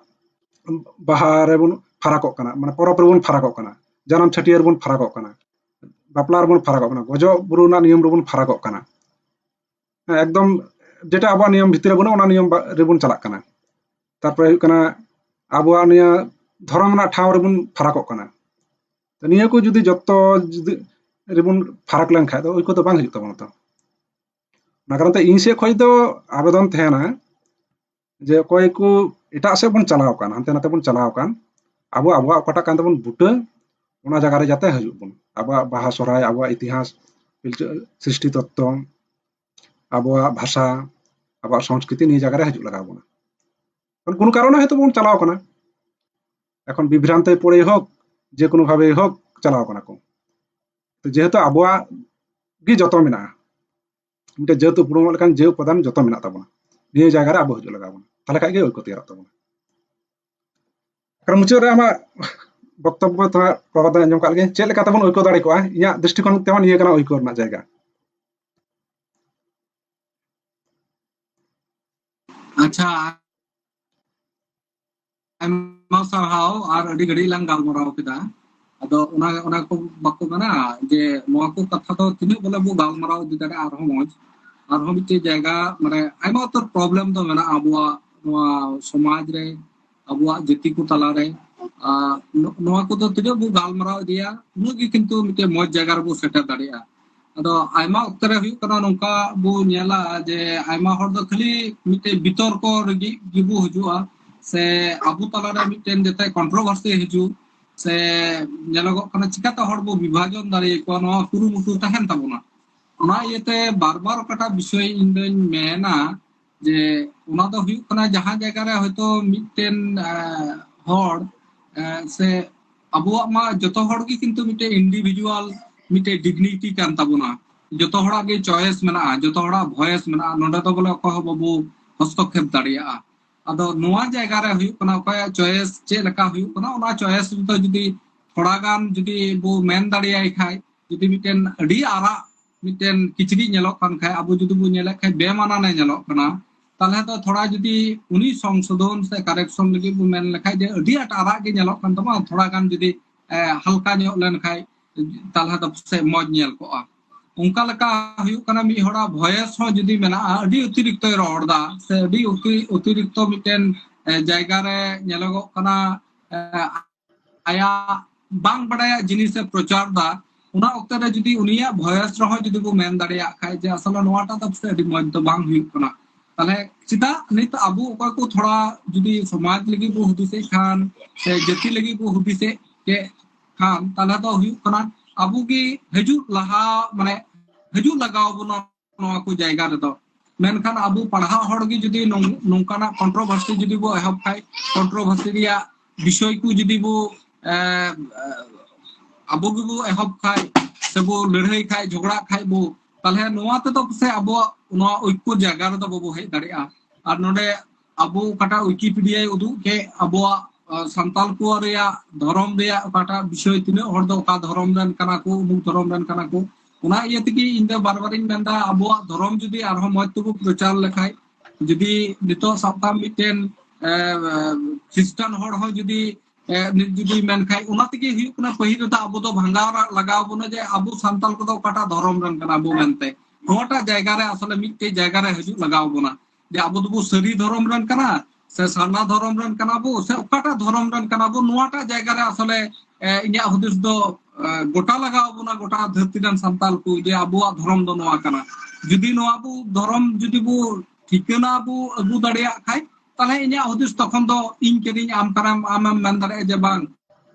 ᱵᱟᱦᱟ ᱨᱮᱵᱚᱱ ᱯᱷᱟᱨᱟᱠᱚᱜ ᱠᱟᱱᱟ, ᱢᱟᱱᱮ ᱯᱚᱨᱚᱵᱽ ᱨᱮᱵᱚᱱ ᱯᱷᱟᱨᱟᱠᱚᱜ ᱠᱟᱱᱟ, ᱡᱟᱱᱟᱢ ᱪᱷᱟᱹᱴᱭᱟᱹᱨ ᱵᱚᱱ ᱯᱷᱟᱨᱟᱠᱚᱜ ᱠᱟᱱᱟ, ᱵᱟᱯᱞᱟ ᱨᱮᱵᱚᱱ ᱯᱷᱟᱨᱟᱠᱚᱜ ᱠᱟᱱᱟ, ᱜᱚᱡᱚᱜ ᱵᱩᱨᱩ ᱨᱮᱱᱟᱜ ᱱᱤᱭᱚᱢ ᱨᱮᱵᱚᱱ ᱯᱷᱟᱨᱟᱠᱚᱜ ᱠᱟᱱᱟ᱾ ᱦᱮᱸ, ᱮᱠᱫᱚᱢ ᱡᱮᱴᱟ ᱟᱵᱚᱣᱟᱜ ᱱᱤᱭᱚᱢ ᱵᱷᱤᱛᱤᱨ ᱨᱮ ᱵᱟᱹᱱᱩᱜᱼᱟ, ᱚᱱᱟ ᱱᱤᱭᱚᱢ ᱵᱟ-, ᱨᱮᱵᱚᱱ ᱪᱟᱞᱟᱜ ᱠᱟᱱᱟ᱾ ᱛᱟᱨᱯᱚᱨᱮ ᱦᱩᱭᱩᱜ ᱠᱟᱱᱟ ᱟᱵᱚᱣᱟᱜ ᱱᱤᱭᱟᱹ ᱫᱷᱚᱨᱚᱢ ᱨᱮᱱᱟᱜ ᱴᱷᱟᱶ ᱨᱮᱵᱚᱱ ᱯᱷᱟᱨᱟᱠᱚᱜ ᱠᱟᱱᱟ᱾ ᱛᱚ ᱱᱤᱭᱟᱹ ᱠᱚ ᱡᱩᱫᱤ ᱡᱚᱛᱚ ᱡᱩᱫᱤ ᱨᱮᱵᱚᱱ ᱯᱷᱟᱨᱟᱠ ᱞᱮᱱᱠᱷᱟᱱ ᱫᱚ ᱳᱭᱠᱚ ᱫᱚ ᱵᱟᱝ ᱦᱤᱡᱩᱜ ᱛᱟᱵᱚᱱᱟ᱾ ᱛᱚ ᱚᱱᱟ ᱠᱟᱨᱚᱱ ᱛᱮ ᱤᱧ ᱥᱮᱫ ᱠᱷᱚᱱ ᱫᱚ ᱟᱵᱮᱫᱚᱱ ᱛᱟᱦᱮᱱᱟ ᱡᱮ ᱚᱠᱚᱭ ᱠᱚ ᱮᱴᱟᱜ ᱥᱮᱫ ᱵᱚᱱ ᱪᱟᱞᱟᱣ ᱟᱠᱟᱱ, ᱦᱟᱱᱛᱮ ᱱᱟᱛᱮ ᱵᱚᱱ ᱪᱟᱞᱟᱣ ᱟᱠᱟᱱ, ᱟᱵᱚ ᱟᱵᱚᱣᱟᱜ ᱚᱠᱟᱴᱟᱜ ᱠᱟᱱ ᱛᱟᱵᱚᱱ ᱵᱩᱴᱟᱹ, ᱚᱱᱟ ᱡᱟᱭᱜᱟ ᱨᱮ ᱡᱟᱛᱮ ᱦᱤᱡᱩᱜ ᱵᱚᱱ᱾ ᱟᱵᱚᱣᱟᱜ ᱵᱟᱦᱟ ᱥᱚᱨᱦᱟᱭ, ᱟᱵᱚᱣᱟᱜ ᱤᱛᱤᱦᱟᱥ, ᱯᱤᱞᱪᱩ ᱥᱨᱤᱥᱴᱤ ᱛᱚᱛᱛᱚ, ᱟᱵᱚᱣᱟᱜ ᱵᱷᱟᱥᱟ, ᱟᱵᱚᱣᱟᱜ ᱥᱚᱝᱥᱠᱨᱤᱛᱤ ᱱᱤᱭᱟᱹ ᱡᱟᱭᱜᱟ ᱨᱮ ᱦᱤᱡᱩᱜ ᱞᱟᱜᱟᱣ ᱵᱚᱱᱟ᱾ ᱠᱟᱨᱚᱱ ᱠᱳᱱᱳ ᱠᱟᱨᱚᱱ ᱦᱚᱭᱛᱳ ᱵᱚᱱ ᱪᱟᱞᱟᱣ ᱠᱟᱱᱟ, ᱮᱠᱷᱚᱱ ᱵᱤᱵᱷᱨᱟᱱᱛᱮ ᱯᱚᱲᱮ ᱦᱳᱠ, ᱡᱮ ᱠᱳᱱᱳ ᱵᱷᱟᱵᱮ ᱦᱳᱠ ᱪᱟᱞᱟᱣ ᱠᱟᱱᱟ ᱠᱚ᱾ ᱛᱚ ᱡᱮᱦᱮᱛᱩ ᱟᱵᱚᱣᱟᱜ ᱜᱮ ᱡᱚᱛᱚ ᱢᱮᱱᱟᱜᱼᱟ, ᱢᱤᱫᱴᱮᱱ ᱡᱟᱹᱛ ᱩᱯᱨᱩᱢᱚᱜ ᱞᱮᱠᱟᱱ ᱡᱮ ᱩᱯᱟᱫᱟᱱ ᱡᱚᱛᱚ ᱢᱮᱱᱟᱜ ᱛᱟᱵᱚᱱᱟ, ᱱᱤᱭᱟᱹ ᱡᱟᱭᱜᱟ ᱨᱮ ᱟᱵᱚ ᱦᱤᱡᱩᱜ ᱞᱟᱜᱟᱣ ᱵᱚᱱᱟ, ᱛᱟᱦᱞᱮ ᱠᱷᱟᱡ ᱜᱮ ᱳᱭᱠᱚ ᱛᱮᱭᱟᱨᱚᱜ ᱛᱟᱵᱚᱱᱟ᱾ ᱠᱟᱨᱚᱱ ᱢᱩᱪᱟᱹᱫ ᱨᱮ ᱟᱢᱟᱜ ᱵᱚᱠᱛᱚᱵᱵᱚ ᱛᱷᱚᱲᱟ ᱯᱨᱚᱵᱷᱟᱛ ᱟᱸᱡᱚᱢ ᱠᱟᱜ ᱞᱮᱜᱮ, ᱪᱮᱫ ᱞᱮᱠᱟ ᱛᱮᱵᱚᱱ ᱳᱭᱠᱚ ᱫᱟᱲᱮ ᱠᱚᱜᱼᱟ? ᱤᱧᱟᱹᱜ ᱫᱨᱤᱥᱴᱤᱠᱳᱱ ᱛᱮᱦᱚᱸ ᱱᱤᱭᱟᱹ ᱠᱟᱱᱟ ᱳᱭᱠᱚ ᱨᱮᱱᱟᱜ ᱡᱟᱭᱜᱟ᱾ ᱟᱪᱪᱷᱟ, ᱟᱭᱢᱟ ᱥᱟᱨᱦᱟᱣ᱾ ᱟᱨ ᱟᱹᱰᱤ ᱜᱷᱟᱹᱲᱤᱡ ᱞᱟᱝ ᱜᱟᱞᱢᱟᱨᱟᱣ ᱠᱮᱫᱟ᱾ ᱟᱫᱚ ᱚᱱᱟ, ᱚᱱᱟ ᱠᱚ ᱵᱟᱠᱚ ᱢᱮᱱᱟ ᱡᱮ ᱱᱚᱣᱟ ᱠᱚ ᱠᱟᱛᱷᱟ ᱫᱚ ᱛᱤᱱᱟᱹᱜ ᱵᱚᱞᱮ ᱵᱚ ᱜᱟᱞᱢᱟᱨᱟᱣ ᱤᱫᱤ ᱫᱟᱲᱮᱭᱟᱜᱼᱟ ᱟᱨᱦᱚᱸ ᱢᱚᱡᱽ, ᱟᱨᱦᱚᱸ ᱢᱤᱫᱴᱮᱡ ᱡᱟᱭᱜᱟ, ᱢᱟᱱᱮ ᱟᱭᱢᱟ ᱩᱛᱟᱹᱨ problem ᱫᱚ ᱢᱮᱱᱟᱜᱼᱟ ᱟᱵᱚᱣᱟᱜ ᱱᱚᱣᱟ ᱥᱚᱢᱟᱡᱽ ᱨᱮ, ᱟᱵᱚᱣᱟᱜ ᱡᱟᱹᱛᱤ ᱠᱚ ᱛᱟᱞᱟᱨᱮ᱾ ᱟᱨ ᱱᱚ-, ᱱᱚᱣᱟ ᱠᱚᱫᱚ ᱛᱤᱱᱟᱹᱜ ᱵᱚ ᱜᱟᱞᱢᱟᱨᱟᱣ ᱤᱫᱤᱭᱟ, ᱩᱱᱟᱹᱜ ᱜᱮ ᱠᱤᱱᱛᱩ ᱢᱤᱫᱴᱮᱱ ᱢᱚᱡᱽ ᱡᱟᱭᱜᱟ ᱨᱮᱵᱚ ᱥᱮᱴᱮᱨ ᱫᱟᱲᱮᱭᱟᱜᱼᱟ᱾ ᱟᱫᱚ ᱟᱭᱢᱟ ᱚᱠᱛᱚ ᱨᱮ ᱦᱩᱭᱩᱜ ᱠᱟᱱᱟ ᱱᱚᱝᱠᱟ ᱵᱚ ᱧᱮᱞᱟ ᱡᱮ ᱟᱭᱢᱟ ᱦᱚᱲ ᱫᱚ ᱠᱷᱟᱹᱞᱤ ᱢᱤᱫᱴᱮᱱ ᱵᱤᱛᱚᱨᱠᱚ ᱨᱮᱜᱮ ᱜᱮᱵᱚ ᱦᱤᱡᱩᱜᱼᱟ, ᱥᱮ ᱟᱵᱚ ᱛᱟᱞᱟᱨᱮ ᱢᱤᱫᱴᱮᱱ ᱡᱟᱛᱮ ᱠᱚᱱᱴᱨᱳᱵᱷᱟᱨᱥᱤ ᱦᱤᱡᱩᱜ, ᱥᱮ ᱧᱮᱞᱚᱜᱚᱜ ᱠᱟᱱᱟ ᱪᱤᱠᱟᱛᱮ ᱦᱚᱲ ᱵᱚ ᱵᱤᱵᱷᱟᱡᱚᱱ ᱫᱟᱲᱮᱭᱟᱠᱚᱣᱟ, ᱱᱚᱣᱟ ᱠᱩᱨᱩᱢᱩᱴᱩ ᱛᱟᱦᱮᱱ ᱛᱟᱵᱚᱱᱟ᱾ ᱚᱱᱟ ᱤᱭᱟᱹᱛᱮ ᱵᱟᱨ ᱵᱟᱨ ᱚᱠᱟᱴᱟᱜ ᱵᱤᱥᱚᱭ ᱤᱧ ᱫᱚᱧ ᱢᱮᱱᱟ ᱡᱮ ᱚᱱᱟ ᱫᱚ ᱦᱩᱭᱩᱜ ᱠᱟᱱᱟ ᱡᱟᱦᱟᱸ ᱡᱟᱭᱜᱟ ᱨᱮ ᱦᱚᱭᱛᱳ ᱢᱤᱫᱴᱮᱱ, ᱮ, ᱦᱚᱲ, ᱮ, ᱥᱮ ᱟᱵᱚᱣᱟᱜ ᱢᱟ ᱡᱚᱛᱚ ᱦᱚᱲ ᱜᱮ ᱠᱤᱱᱛᱩ ᱢᱤᱫᱴᱮᱱ ᱤᱱᱰᱤᱵᱷᱤᱡᱩᱣᱟᱞ ᱢᱤᱫᱴᱮᱱ ᱰᱤᱜᱱᱤᱴᱤ ᱠᱟᱱ ᱛᱟᱵᱚᱱᱟ, ᱡᱚᱛᱚ ᱦᱚᱲᱟᱜ ᱜᱮ ᱪᱚᱭᱮᱥ ᱢᱮᱱᱟᱜᱼᱟ, ᱡᱚᱛᱚ ᱦᱚᱲᱟᱜ ᱵᱷᱚᱭᱮᱥ ᱢᱮᱱᱟᱜᱼᱟ, ᱱᱚᱰᱮ ᱫᱚ ᱵᱚᱞᱮ ᱚᱠᱚᱭ ᱦᱚᱸ ᱵᱟᱵᱚ ᱦᱚᱥᱛᱚᱠᱷᱮᱯ ᱫᱟᱲᱮᱭᱟᱜᱼᱟ᱾ ᱟᱫᱚ ᱱᱚᱣᱟ ᱡᱟᱭᱜᱟ ᱨᱮ ᱦᱩᱭᱩᱜ ᱠᱟᱱᱟ ᱚᱠᱚᱭᱟᱜ ᱪᱚᱭᱮᱥ ᱪᱮᱫ ᱞᱮᱠᱟ ᱦᱩᱭᱩᱜ ᱠᱟᱱᱟ, ᱚᱱᱟ ᱪᱚᱭᱮᱥ ᱨᱮᱫᱚ ᱡᱩᱫᱤ ᱛᱷᱚᱲᱟ ᱜᱟᱱ ᱡᱩᱫᱤ ᱵᱚ ᱢᱮᱱ ᱫᱟᱲᱮᱭᱟᱭ ᱠᱷᱟᱡ, ᱡᱩᱫᱤ ᱢᱤᱫᱴᱮᱱ ᱟᱹᱰᱤ ᱟᱨᱟᱜ ᱢᱤᱫᱴᱮᱱ ᱠᱤᱪᱨᱤᱡ ᱧᱮᱞᱚᱜ ᱠᱟᱱ ᱠᱷᱟᱡ, ᱟᱵᱚ ᱡᱩᱫᱤ ᱵᱚ ᱧᱮᱞᱮᱫ ᱠᱷᱟᱡ ᱵᱮᱢᱟᱱᱟᱱᱮ ᱧᱮᱞᱚᱜ ᱠᱟᱱᱟ, ᱛᱟᱦᱞᱮ ᱫᱚ ᱛᱷᱚᱲᱟ ᱡᱩᱫᱤ ᱩᱱᱤ ᱥᱚᱝᱥᱳᱫᱷᱚᱱ ᱥᱮ ᱠᱟᱨᱮᱠᱥᱚᱱ ᱞᱟᱹᱜᱤᱫ ᱵᱚ ᱢᱮᱱ ᱞᱮᱠᱷᱟᱡ ᱡᱮ ᱟᱹᱰᱤ ᱟᱸᱴ ᱟᱨᱟᱜ ᱜᱮ ᱧᱮᱞᱚᱜ ᱠᱟᱱ ᱛᱟᱢᱟ, ᱛᱷᱚᱲᱟ ᱜᱟᱱ ᱡᱩᱫᱤ, ᱮ, ᱦᱟᱞᱠᱟ ᱧᱚᱜ ᱞᱮᱱᱠᱷᱟᱡ, ᱛᱟᱦᱞᱮ ᱫᱚ ᱯᱟᱥᱮᱡ ᱢᱚᱡᱽ ᱧᱮᱞ ᱠᱚᱜᱼᱟ᱾ ᱚᱱᱠᱟ ᱞᱮᱠᱟ ᱦᱩᱭᱩᱜ ᱠᱟᱱᱟ, ᱢᱤᱫ ᱦᱚᱲᱟᱜ ᱵᱷᱚᱭᱮᱥ ᱦᱚᱸ ᱡᱩᱫᱤ ᱢᱮᱱᱟᱜᱼᱟ, ᱟᱹᱰᱤ ᱚᱛᱤᱨᱤᱠᱛᱚᱭ ᱨᱚᱲ ᱮᱫᱟ, ᱥᱮ ᱟᱹᱰᱤ ᱚᱛᱤ-, ᱚᱛᱤᱨᱤᱠᱛᱚ ᱢᱤᱫᱴᱮᱱ, ᱮ, ᱡᱟᱭᱜᱟ ᱨᱮ ᱧᱮᱞᱚᱜᱚᱜ ᱠᱟᱱᱟ, ᱮ, ᱟᱭᱟᱜ ᱵᱟᱝ ᱵᱟᱲᱟᱭᱟᱜ ᱡᱤᱱᱤᱥᱮ ᱯᱨᱚᱪᱟᱨ ᱮᱫᱟ, ᱚᱱᱟ ᱚᱠᱛᱮ ᱨᱮ ᱡᱩᱫᱤ ᱩᱱᱤᱭᱟᱜ ᱵᱷᱚᱭᱮᱥ ᱨᱮᱦᱚᱸ ᱡᱩᱫᱤ ᱵᱚ ᱢᱮᱱ ᱫᱟᱲᱮᱭᱟᱜ ᱠᱷᱟᱡ ᱡᱮ ᱟᱥᱚᱞᱮ ᱱᱚᱣᱟᱴᱟᱜ ᱫᱚ ᱯᱟᱥᱮᱡ ᱟᱹᱰᱤ ᱢᱚᱡᱽ ᱫᱚ ᱵᱟᱝ ᱦᱩᱭᱩᱜ ᱠᱟᱱᱟ, ᱛᱟᱦᱞᱮ ᱪᱮᱫᱟᱜ ᱱᱤᱛ ᱟᱵᱚ ᱚᱠᱚᱭ ᱠᱚ ᱛᱷᱚᱲᱟ ᱡᱩᱫᱤ ᱥᱚᱢᱟᱡᱽ ᱞᱟᱹᱜᱤᱫ ᱵᱚ ᱦᱩᱫᱤᱥᱮᱫ ᱠᱷᱟᱱ ᱥᱮ ᱡᱟᱹᱛᱤ ᱞᱟᱹᱜᱤᱫ ᱵᱚ ᱦᱩᱫᱤᱥᱮᱫ ᱠᱮ ᱠᱷᱟᱱ, ᱛᱟᱦᱞᱮ ᱫᱚ ᱦᱩᱭᱩᱜ ᱠᱟᱱᱟ ᱟᱵᱚ ᱜᱮ ᱦᱤᱡᱩᱜ ᱞᱟᱦᱟ, ᱢᱟᱱᱮ ᱦᱤᱡᱩᱜ ᱞᱟᱜᱟᱣ ᱵᱚᱱᱟ ᱱᱚᱣᱟ ᱠᱚ ᱡᱟᱭᱜᱟ ᱨᱮᱫᱚ᱾ ᱢᱮᱱᱠᱷᱟᱱ ᱟᱵᱚ ᱯᱟᱲᱦᱟᱜ ᱦᱚᱲ ᱜᱮ ᱡᱩᱫᱤ ᱱᱚᱝ-, ᱱᱚᱝᱠᱟᱱᱟᱜ ᱠᱚᱱᱴᱨᱳᱵᱷᱟᱨᱥᱤ ᱡᱩᱫᱤ ᱵᱚ ᱮᱦᱚᱵ ᱠᱷᱟᱡ, ᱠᱚᱱᱴᱨᱳᱵᱷᱟᱨᱥᱤ ᱨᱮᱭᱟᱜ ᱵᱤᱥᱚᱭ ᱠᱚ ᱡᱩᱫᱤ ᱵᱚ, ᱮ, ᱮ, ᱟᱵᱚ ᱜᱮᱵᱚ ᱮᱦᱚᱵ ᱠᱷᱟᱡ ᱥᱮᱵᱚ ᱞᱟᱹᱲᱦᱟᱹᱭ ᱠᱷᱟᱡ, ᱡᱷᱚᱜᱽᱲᱟᱜ ᱠᱷᱟᱡ ᱵᱚ, ᱛᱟᱦᱞᱮ ᱱᱚᱣᱟ ᱛᱮᱫᱚ ᱯᱟᱥᱮᱡ ᱟᱵᱚᱣᱟᱜ ᱱᱚᱣᱟ ᱳᱭᱠᱚ ᱡᱟᱭᱜᱟ ᱨᱮᱫᱚ ᱵᱟᱵᱚ ᱦᱮᱡ ᱫᱟᱲᱮᱭᱟᱜᱼᱟ᱾ ᱟᱨ ᱱᱚᱰᱮ ᱟᱵᱚ ᱚᱠᱟᱴᱟᱜ ᱣᱤᱠᱤᱯᱤᱰᱤᱭᱟᱭ ᱩᱫᱩᱜ ᱠᱮᱫ ᱟᱵᱚᱣᱟᱜ, ᱟ, ᱥᱟᱱᱛᱟᱞ ᱠᱚ ᱨᱮᱭᱟᱜ ᱫᱷᱚᱨᱚᱢ ᱨᱮᱭᱟᱜ ᱚᱠᱟᱴᱟᱜ ᱵᱤᱥᱚᱭ, ᱛᱤᱱᱟᱹᱜ ᱦᱚᱲ ᱫᱚ ᱚᱠᱟ ᱫᱷᱚᱨᱚᱢ ᱨᱮᱱ ᱠᱟᱱᱟ ᱠᱚ, ᱩᱢᱩᱠ ᱫᱷᱚᱨᱚᱢ ᱨᱮᱱ ᱠᱟᱱᱟ ᱠᱚ, ᱚᱱᱟ ᱤᱭᱟᱹ ᱛᱮᱜᱮ ᱤᱧ ᱫᱚ ᱵᱟᱨ ᱵᱟᱨᱤᱧ ᱢᱮᱱᱫᱟ, ᱟᱵᱚᱣᱟᱜ ᱫᱷᱚᱨᱚᱢ ᱡᱩᱫᱤ ᱟᱨᱦᱚᱸ ᱢᱚᱡᱽ ᱛᱮᱵᱚ ᱯᱨᱚᱪᱟᱨ ᱞᱮᱠᱷᱟᱡ, ᱡᱩᱫᱤ ᱱᱤᱛᱚᱜ ᱥᱟᱵ ᱠᱟᱜ ᱢᱤᱫᱴᱮᱱ, ᱮ, ᱮ, ᱠᱷᱨᱤᱥᱴᱟᱱ ᱦᱚᱲ ᱦᱚᱸ ᱡᱩᱫᱤ, ᱮ, ᱡᱩᱫᱤ ᱢᱮᱱᱠᱷᱟᱡ, ᱚᱱᱟ ᱛᱮᱜᱮ ᱦᱩᱭᱩᱜ ᱠᱟᱱᱟ, ᱯᱟᱹᱦᱤᱞ ᱨᱮᱫᱚ ᱟᱵᱚ ᱫᱚ ᱵᱷᱟᱸᱜᱟᱣ ᱞᱟᱜᱟᱣ ᱵᱚᱱᱟ ᱡᱮ ᱟᱵᱚ ᱥᱟᱱᱛᱟᱞ ᱠᱚᱫᱚ ᱚᱠᱟᱴᱟᱜ ᱫᱷᱚᱨᱚᱢ ᱨᱮᱱ ᱠᱟᱱᱟ ᱵᱚ ᱢᱮᱱᱛᱮ, ᱱᱚᱣᱟᱴᱟᱜ ᱡᱟᱭᱜᱟ ᱨᱮ ᱟᱥᱚᱞᱮ ᱢᱤᱫᱴᱮᱡ ᱡᱟᱭᱜᱟ ᱨᱮ ᱦᱤᱡᱩᱜ ᱞᱟᱜᱟᱣ ᱵᱚᱱᱟ ᱡᱮ ᱟᱵᱚ ᱫᱚᱵᱚ ᱥᱟᱹᱨᱤ ᱫᱷᱚᱨᱚᱢ ᱨᱮᱱ ᱠᱟᱱᱟ, ᱥᱮ ᱥᱟᱨᱱᱟ ᱫᱷᱚᱨᱚᱢ ᱨᱮᱱ ᱠᱟᱱᱟ ᱵᱚ, ᱥᱮ ᱚᱠᱟᱴᱟᱜ ᱫᱷᱚᱨᱚᱢ ᱨᱮᱱ ᱠᱟᱱᱟ ᱵᱚ, ᱱᱚᱣᱟᱴᱟᱜ ᱡᱟᱭᱜᱟ ᱨᱮ ᱟᱥᱚᱞᱮ, ᱮ, ᱤᱧᱟᱹᱜ ᱦᱩᱫᱤᱥ ᱫᱚ, ᱮ, ᱜᱚᱴᱟ ᱞᱟᱜᱟᱣ ᱵᱚᱱᱟ, ᱜᱚᱴᱟ ᱫᱷᱟᱹᱨᱛᱤ ᱨᱮᱱ ᱥᱟᱱᱛᱟᱞ ᱠᱚ, ᱡᱮ ᱟᱵᱚᱣᱟᱜ ᱫᱷᱚᱨᱚᱢ ᱫᱚ ᱱᱚᱣᱟ ᱠᱟᱱᱟ᱾ ᱡᱩᱫᱤ ᱱᱚᱣᱟ ᱵᱚ ᱫᱷᱚᱨᱚᱢ ᱡᱩᱫᱤ ᱵᱚ ᱴᱷᱤᱠᱟᱹᱱᱟ ᱵᱚ ᱟᱹᱜᱩ ᱫᱟᱲᱮᱭᱟᱜ ᱠᱷᱟᱡ, ᱛᱟᱦᱞᱮ ᱤᱧᱟᱹᱜ ᱦᱩᱫᱤᱥ ᱛᱚᱠᱷᱚᱱ ᱫᱚ ᱤᱧ ᱠᱟᱹᱱᱟᱹᱧ, ᱟᱢ ᱠᱟᱱᱟᱢ, ᱟᱢᱮᱢ ᱢᱮᱱ ᱫᱟᱲᱮᱭᱟᱜᱼᱟ ᱡᱮ ᱵᱟᱝ,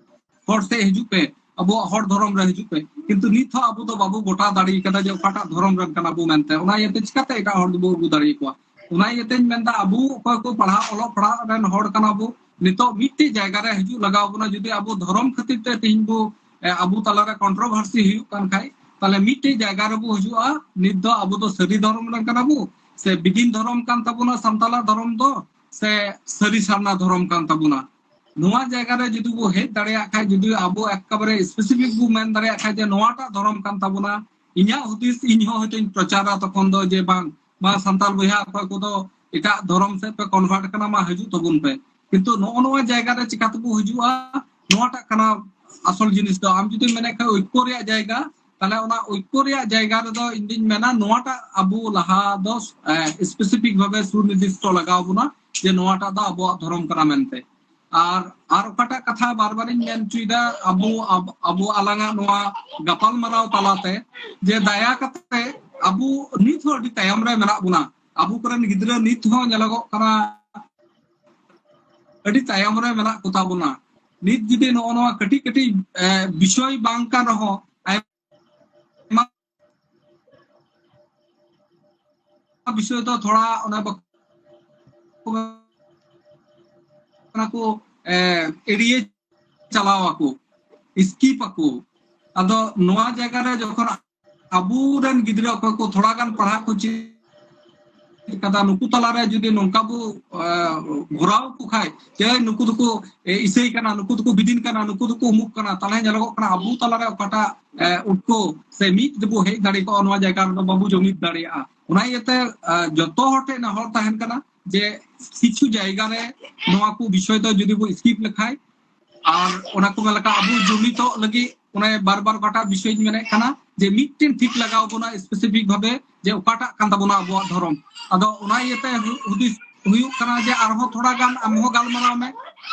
ᱦᱚᱲ ᱥᱮᱫ ᱦᱤᱡᱩᱜ ᱯᱮ, ᱟᱵᱚᱣᱟᱜ ᱦᱚᱲ ᱫᱷᱚᱨᱚᱢ ᱨᱮ ᱦᱤᱡᱩᱜ ᱯᱮ᱾ ᱠᱤᱱᱛᱩ ᱱᱤᱛ ᱦᱚᱸ ᱟᱵᱚ ᱫᱚ ᱵᱟᱵᱚ ᱜᱚᱴᱟ ᱫᱟᱲᱮ ᱠᱟᱫᱟ ᱡᱮ ᱚᱠᱟᱴᱟᱜ ᱫᱷᱚᱨᱚᱢ ᱨᱮᱱ ᱠᱟᱱᱟ ᱵᱚ ᱢᱮᱱᱛᱮ᱾ ᱚᱱᱟ ᱤᱭᱟᱹᱛᱮ ᱪᱤᱠᱟᱛᱮ ᱮᱴᱟᱜ ᱦᱚᱲ ᱫᱚᱵᱚ ᱟᱹᱜᱩ ᱫᱟᱲᱮ ᱟᱠᱚᱣᱟ? ᱚᱱᱟ ᱤᱭᱟᱹᱛᱮᱧ ᱢᱮᱱᱫᱟ, ᱟᱵᱚ ᱚᱠᱚᱭ ᱠᱚ ᱯᱟᱲᱦᱟᱜ, ᱚᱞᱚᱜ ᱯᱟᱲᱦᱟᱜ ᱨᱮᱱ ᱦᱚᱲ ᱠᱟᱱᱟ ᱵᱚ, ᱱᱤᱛᱚᱜ ᱢᱤᱫᱴᱮᱡ ᱡᱟᱭᱜᱟ ᱨᱮ ᱦᱤᱡᱩᱜ ᱞᱟᱜᱟᱣ ᱵᱚᱱᱟ᱾ ᱡᱩᱫᱤ ᱟᱵᱚ ᱫᱷᱚᱨᱚᱢ ᱠᱷᱟᱹᱛᱤᱨ ᱛᱮ ᱛᱤᱦᱤᱧ ᱵᱚ, ᱮ, ᱟᱵᱚ ᱛᱟᱞᱟᱨᱮ ᱠᱚᱱᱴᱨᱳᱵᱷᱟᱨᱥᱤ ᱦᱩᱭᱩᱜ ᱠᱟᱱ ᱠᱷᱟᱡ, ᱛᱟᱦᱞᱮ ᱢᱤᱫᱴᱮᱡ ᱡᱟᱭᱜᱟ ᱨᱮᱵᱚ ᱦᱤᱡᱩᱜᱼᱟ᱾ ᱱᱤᱛ ᱫᱚ ᱟᱵᱚ ᱫᱚ ᱥᱟᱹᱨᱤ ᱫᱷᱚᱨᱚᱢ ᱨᱮᱱ ᱠᱟᱱᱟ ᱵᱚ, ᱥᱮ ᱵᱤᱫᱤᱱ ᱫᱷᱚᱨᱚᱢ ᱠᱟᱱ ᱛᱟᱵᱚᱱᱟ ᱥᱟᱱᱛᱟᱞᱟᱜ ᱫᱷᱚᱨᱚᱢ ᱫᱚ, ᱥᱮ ᱥᱟᱹᱨᱤ ᱥᱟᱨᱱᱟ ᱫᱷᱚᱨᱚᱢ ᱠᱟᱱ ᱛᱟᱵᱚᱱᱟ? ᱱᱚᱣᱟ ᱡᱟᱭᱜᱟ ᱨᱮ ᱡᱩᱫᱤ ᱵᱚ ᱦᱮᱡ ᱫᱟᱲᱮᱭᱟᱜ ᱠᱷᱟᱡ, ᱡᱩᱫᱤ ᱟᱵᱚ ᱮᱠᱮᱵᱟᱨᱮ ᱥᱯᱮᱥᱤᱯᱷᱤᱠ ᱵᱚ ᱢᱮᱱ ᱫᱟᱲᱮᱭᱟᱜ ᱠᱷᱟᱡ ᱡᱮ ᱱᱚᱣᱟᱴᱟᱜ ᱫᱷᱚᱨᱚᱢ ᱠᱟᱱ ᱛᱟᱵᱚᱱᱟ, ᱤᱧᱟᱹᱜ ᱦᱩᱫᱤᱥ ᱤᱧ ᱦᱚᱸ ᱦᱚᱭᱛᱳᱧ ᱯᱨᱚᱪᱟᱨᱟ ᱛᱚᱠᱷᱚᱱ ᱫᱚ ᱡᱮ ᱵᱟᱝ, ᱢᱟ ᱥᱟᱱᱛᱟᱞ ᱵᱚᱭᱦᱟ ᱚᱠᱚᱭ ᱠᱚᱫᱚ ᱮᱴᱟᱜ ᱫᱷᱚᱨᱚᱢ ᱥᱮᱫ ᱯᱮ ᱠᱚᱱᱵᱷᱟᱨᱴ ᱠᱟᱱᱟ, ᱢᱟ ᱦᱤᱡᱩᱜ ᱛᱟᱵᱚᱱ ᱯᱮ᱾ ᱠᱤᱱᱛᱩ ᱱᱚᱜᱼᱚ ᱱᱚᱣᱟ ᱡᱟᱭᱜᱟ ᱨᱮ ᱪᱤᱠᱟ ᱛᱮᱵᱚ ᱦᱤᱡᱩᱜᱼᱟ? ᱱᱚᱣᱟᱴᱟᱜ ᱠᱟᱱᱟ ᱟᱥᱚᱞ ᱡᱤᱱᱤᱥ ᱫᱚ᱾ ᱟᱢ ᱡᱩᱫᱤᱢ ᱢᱮᱱᱮᱫ ᱠᱷᱟᱡ ᱳᱭᱠᱚ ᱨᱮᱭᱟᱜ ᱡᱟᱭᱜᱟ, ᱛᱟᱦᱞᱮ ᱚᱱᱟ ᱳᱭᱠᱚ ᱨᱮᱭᱟᱜ ᱡᱟᱭᱜᱟ ᱨᱮᱫᱚ ᱤᱧ ᱫᱩᱧ ᱢᱮᱱᱟ ᱱᱚᱣᱟᱴᱟᱜ ᱟᱵᱚ ᱞᱟᱦᱟ ᱫᱚ, ᱮ, ᱥᱯᱮᱥᱤᱯᱷᱤᱠ ᱵᱷᱟᱵᱮ ᱥᱩᱱᱤᱨᱫᱤᱥᱴᱚ ᱞᱟᱜᱟᱣ ᱵᱚᱱᱟ ᱡᱮ ᱱᱚᱣᱟᱴᱟᱜ ᱫᱚ ᱟᱵᱚᱣᱟᱜ ᱫᱷᱚᱨᱚᱢ ᱠᱟᱱᱟ ᱢᱮᱱᱛᱮ᱾ ᱟᱨ, ᱟᱨ ᱚᱠᱟᱴᱟᱜ ᱠᱟᱛᱷᱟ ᱵᱟᱨ ᱵᱟᱨᱤᱧ ᱢᱮᱱ ᱦᱚᱪᱚᱭᱮᱫᱟ, ᱟᱵᱚ, ᱟᱵ-, ᱟᱵᱚ ᱟᱞᱟᱝᱟᱜ ᱱᱚᱣᱟ ᱜᱟᱯᱟᱞ ᱢᱟᱨᱟᱣ ᱛᱟᱞᱟᱛᱮ, ᱡᱮ ᱫᱟᱭᱟ ᱠᱟᱛᱮ ᱟᱵᱚ ᱱᱤᱛ ᱦᱚᱸ ᱟᱹᱰᱤ ᱛᱟᱭᱚᱢ ᱨᱮ ᱢᱮᱱᱟᱜ ᱵᱚᱱᱟ᱾ ᱟᱵᱚ ᱠᱚᱨᱮᱱ ᱜᱤᱫᱽᱨᱟᱹ ᱱᱤᱛ ᱦᱚᱸ ᱧᱮᱞᱚᱜᱚᱜ ᱠᱟᱱᱟ ᱟᱹᱰᱤ ᱛᱟᱭᱚᱢ ᱨᱮ ᱢᱮᱱᱟᱜ ᱠᱚᱛᱟ ᱵᱚᱱᱟ᱾ ᱱᱤᱛ ᱡᱩᱫᱤ ᱱᱚᱜᱼᱚ ᱱᱚᱣᱟ ᱠᱟᱹᱴᱤᱡ ᱠᱟᱹᱴᱤᱡ, ᱮ, ᱵᱤᱥᱚᱭ ᱵᱟᱝ ᱠᱟᱱ ᱨᱮᱦᱚᱸ, ᱟᱭᱢᱟ ᱵᱤᱥᱚᱭ ᱫᱚ ᱛᱷᱚᱲᱟ ᱚᱱᱟ ᱵᱟᱠᱚ, ᱚᱱᱟ ᱠᱚ, ᱮ, ᱮᱲᱤᱭᱮ ᱪᱟᱞᱟᱣ ᱟᱠᱚ, ᱥᱠᱤᱯ ᱟᱠᱚ᱾ ᱟᱫᱚ ᱱᱚᱣᱟ ᱡᱟᱭᱜᱟ ᱨᱮ ᱡᱚᱠᱷᱚᱱ ᱟᱵᱚᱨᱮᱱ ᱜᱤᱫᱽᱨᱟᱹ ᱚᱠᱚᱭ ᱠᱚ ᱛᱷᱚᱲᱟ ᱜᱟᱱ ᱯᱟᱲᱦᱟᱜ ᱠᱚ ᱪᱮᱫ ᱠᱟᱫᱟ, ᱱᱩᱠᱩ ᱛᱟᱞᱟᱨᱮ ᱡᱩᱫᱤ ᱱᱚᱝᱠᱟ ᱵᱚ, ᱮ, ᱜᱷᱚᱨᱟᱣ ᱠᱚ ᱠᱷᱟᱡ, ᱡᱮ ᱱᱩᱠᱩ ᱫᱚᱠᱚ, ᱮ, ᱤᱥᱟᱹᱭ ᱠᱟᱱᱟ, ᱱᱩᱠᱩ ᱫᱚᱠᱚ ᱵᱤᱫᱤᱱ ᱠᱟᱱᱟ, ᱱᱩᱠᱩ ᱫᱚᱠᱚ ᱩᱢᱩᱠ ᱠᱟᱱᱟ, ᱛᱟᱦᱞᱮ ᱧᱮᱞᱚᱜᱚᱜ ᱠᱟᱱᱟ ᱟᱵᱚ ᱛᱟᱞᱟᱨᱮ ᱚᱠᱟᱴᱟᱜ, ᱮ, ᱩᱴᱠᱟᱹᱣ ᱥᱮ ᱢᱤᱫ ᱫᱚᱵᱚ ᱦᱮᱡ ᱫᱟᱲᱮ ᱠᱚᱜᱼᱟ, ᱱᱚᱣᱟ ᱡᱟᱭᱜᱟ ᱨᱮᱫᱚ ᱵᱟᱵᱚ ᱡᱩᱢᱤᱫ ᱫᱟᱲᱮᱭᱟᱜᱼᱟ᱾ ᱚᱱᱟ ᱤᱭᱟᱹᱛᱮ, ᱮ, ᱡᱚᱛᱚ ᱦᱚᱲ ᱴᱷᱮᱱ ᱱᱮᱦᱚᱨ ᱛᱟᱦᱮᱱ ᱠᱟᱱᱟ ᱡᱮ ᱠᱤᱪᱷᱩ ᱡᱟᱭᱜᱟ ᱨᱮ ᱱᱚᱣᱟ ᱠᱚ ᱵᱤᱥᱚᱭ ᱫᱚ ᱡᱩᱫᱤ ᱵᱚ ᱥᱠᱤᱯ ᱞᱮᱠᱷᱟᱡ, ᱟᱨ ᱚᱱᱟ ᱠᱚ ᱢᱮᱱ ᱞᱮᱠᱟ ᱟᱵᱚ ᱡᱩᱢᱤᱫᱚᱜ ᱞᱟᱹᱜᱤᱫ ᱚᱱᱮ ᱵᱟᱨ ᱵᱟᱨ ᱚᱠᱟᱴᱟᱜ ᱵᱤᱥᱚᱭ ᱤᱧ ᱢᱮᱱᱮᱫ ᱠᱟᱱᱟ ᱡᱮ ᱢᱤᱫᱴᱮᱱ ᱴᱷᱤᱠ ᱞᱟᱜᱟᱣ ᱵᱚᱱᱟ ᱥᱯᱮᱥᱤᱯᱷᱤᱠ ᱵᱷᱟᱵᱮ ᱡᱮ ᱚᱠᱟᱴᱟᱜ ᱠᱟᱱ ᱛᱟᱵᱚᱱᱟ ᱟᱵᱚᱣᱟᱜ ᱫᱷᱚᱨᱚᱢ᱾ ᱟᱫᱚ ᱚᱱᱟ ᱤᱭᱟᱹᱛᱮ ᱦᱩ-, ᱦᱩᱫᱤᱥ ᱦᱩᱭᱩᱜ ᱠᱟᱱᱟ ᱡᱮ ᱟᱨᱦᱚᱸ ᱛᱷᱚᱲᱟ ᱜᱟᱱ ᱟᱢ ᱦᱚᱸ ᱜᱟᱞᱢᱟᱨᱟᱣ ᱢᱮ,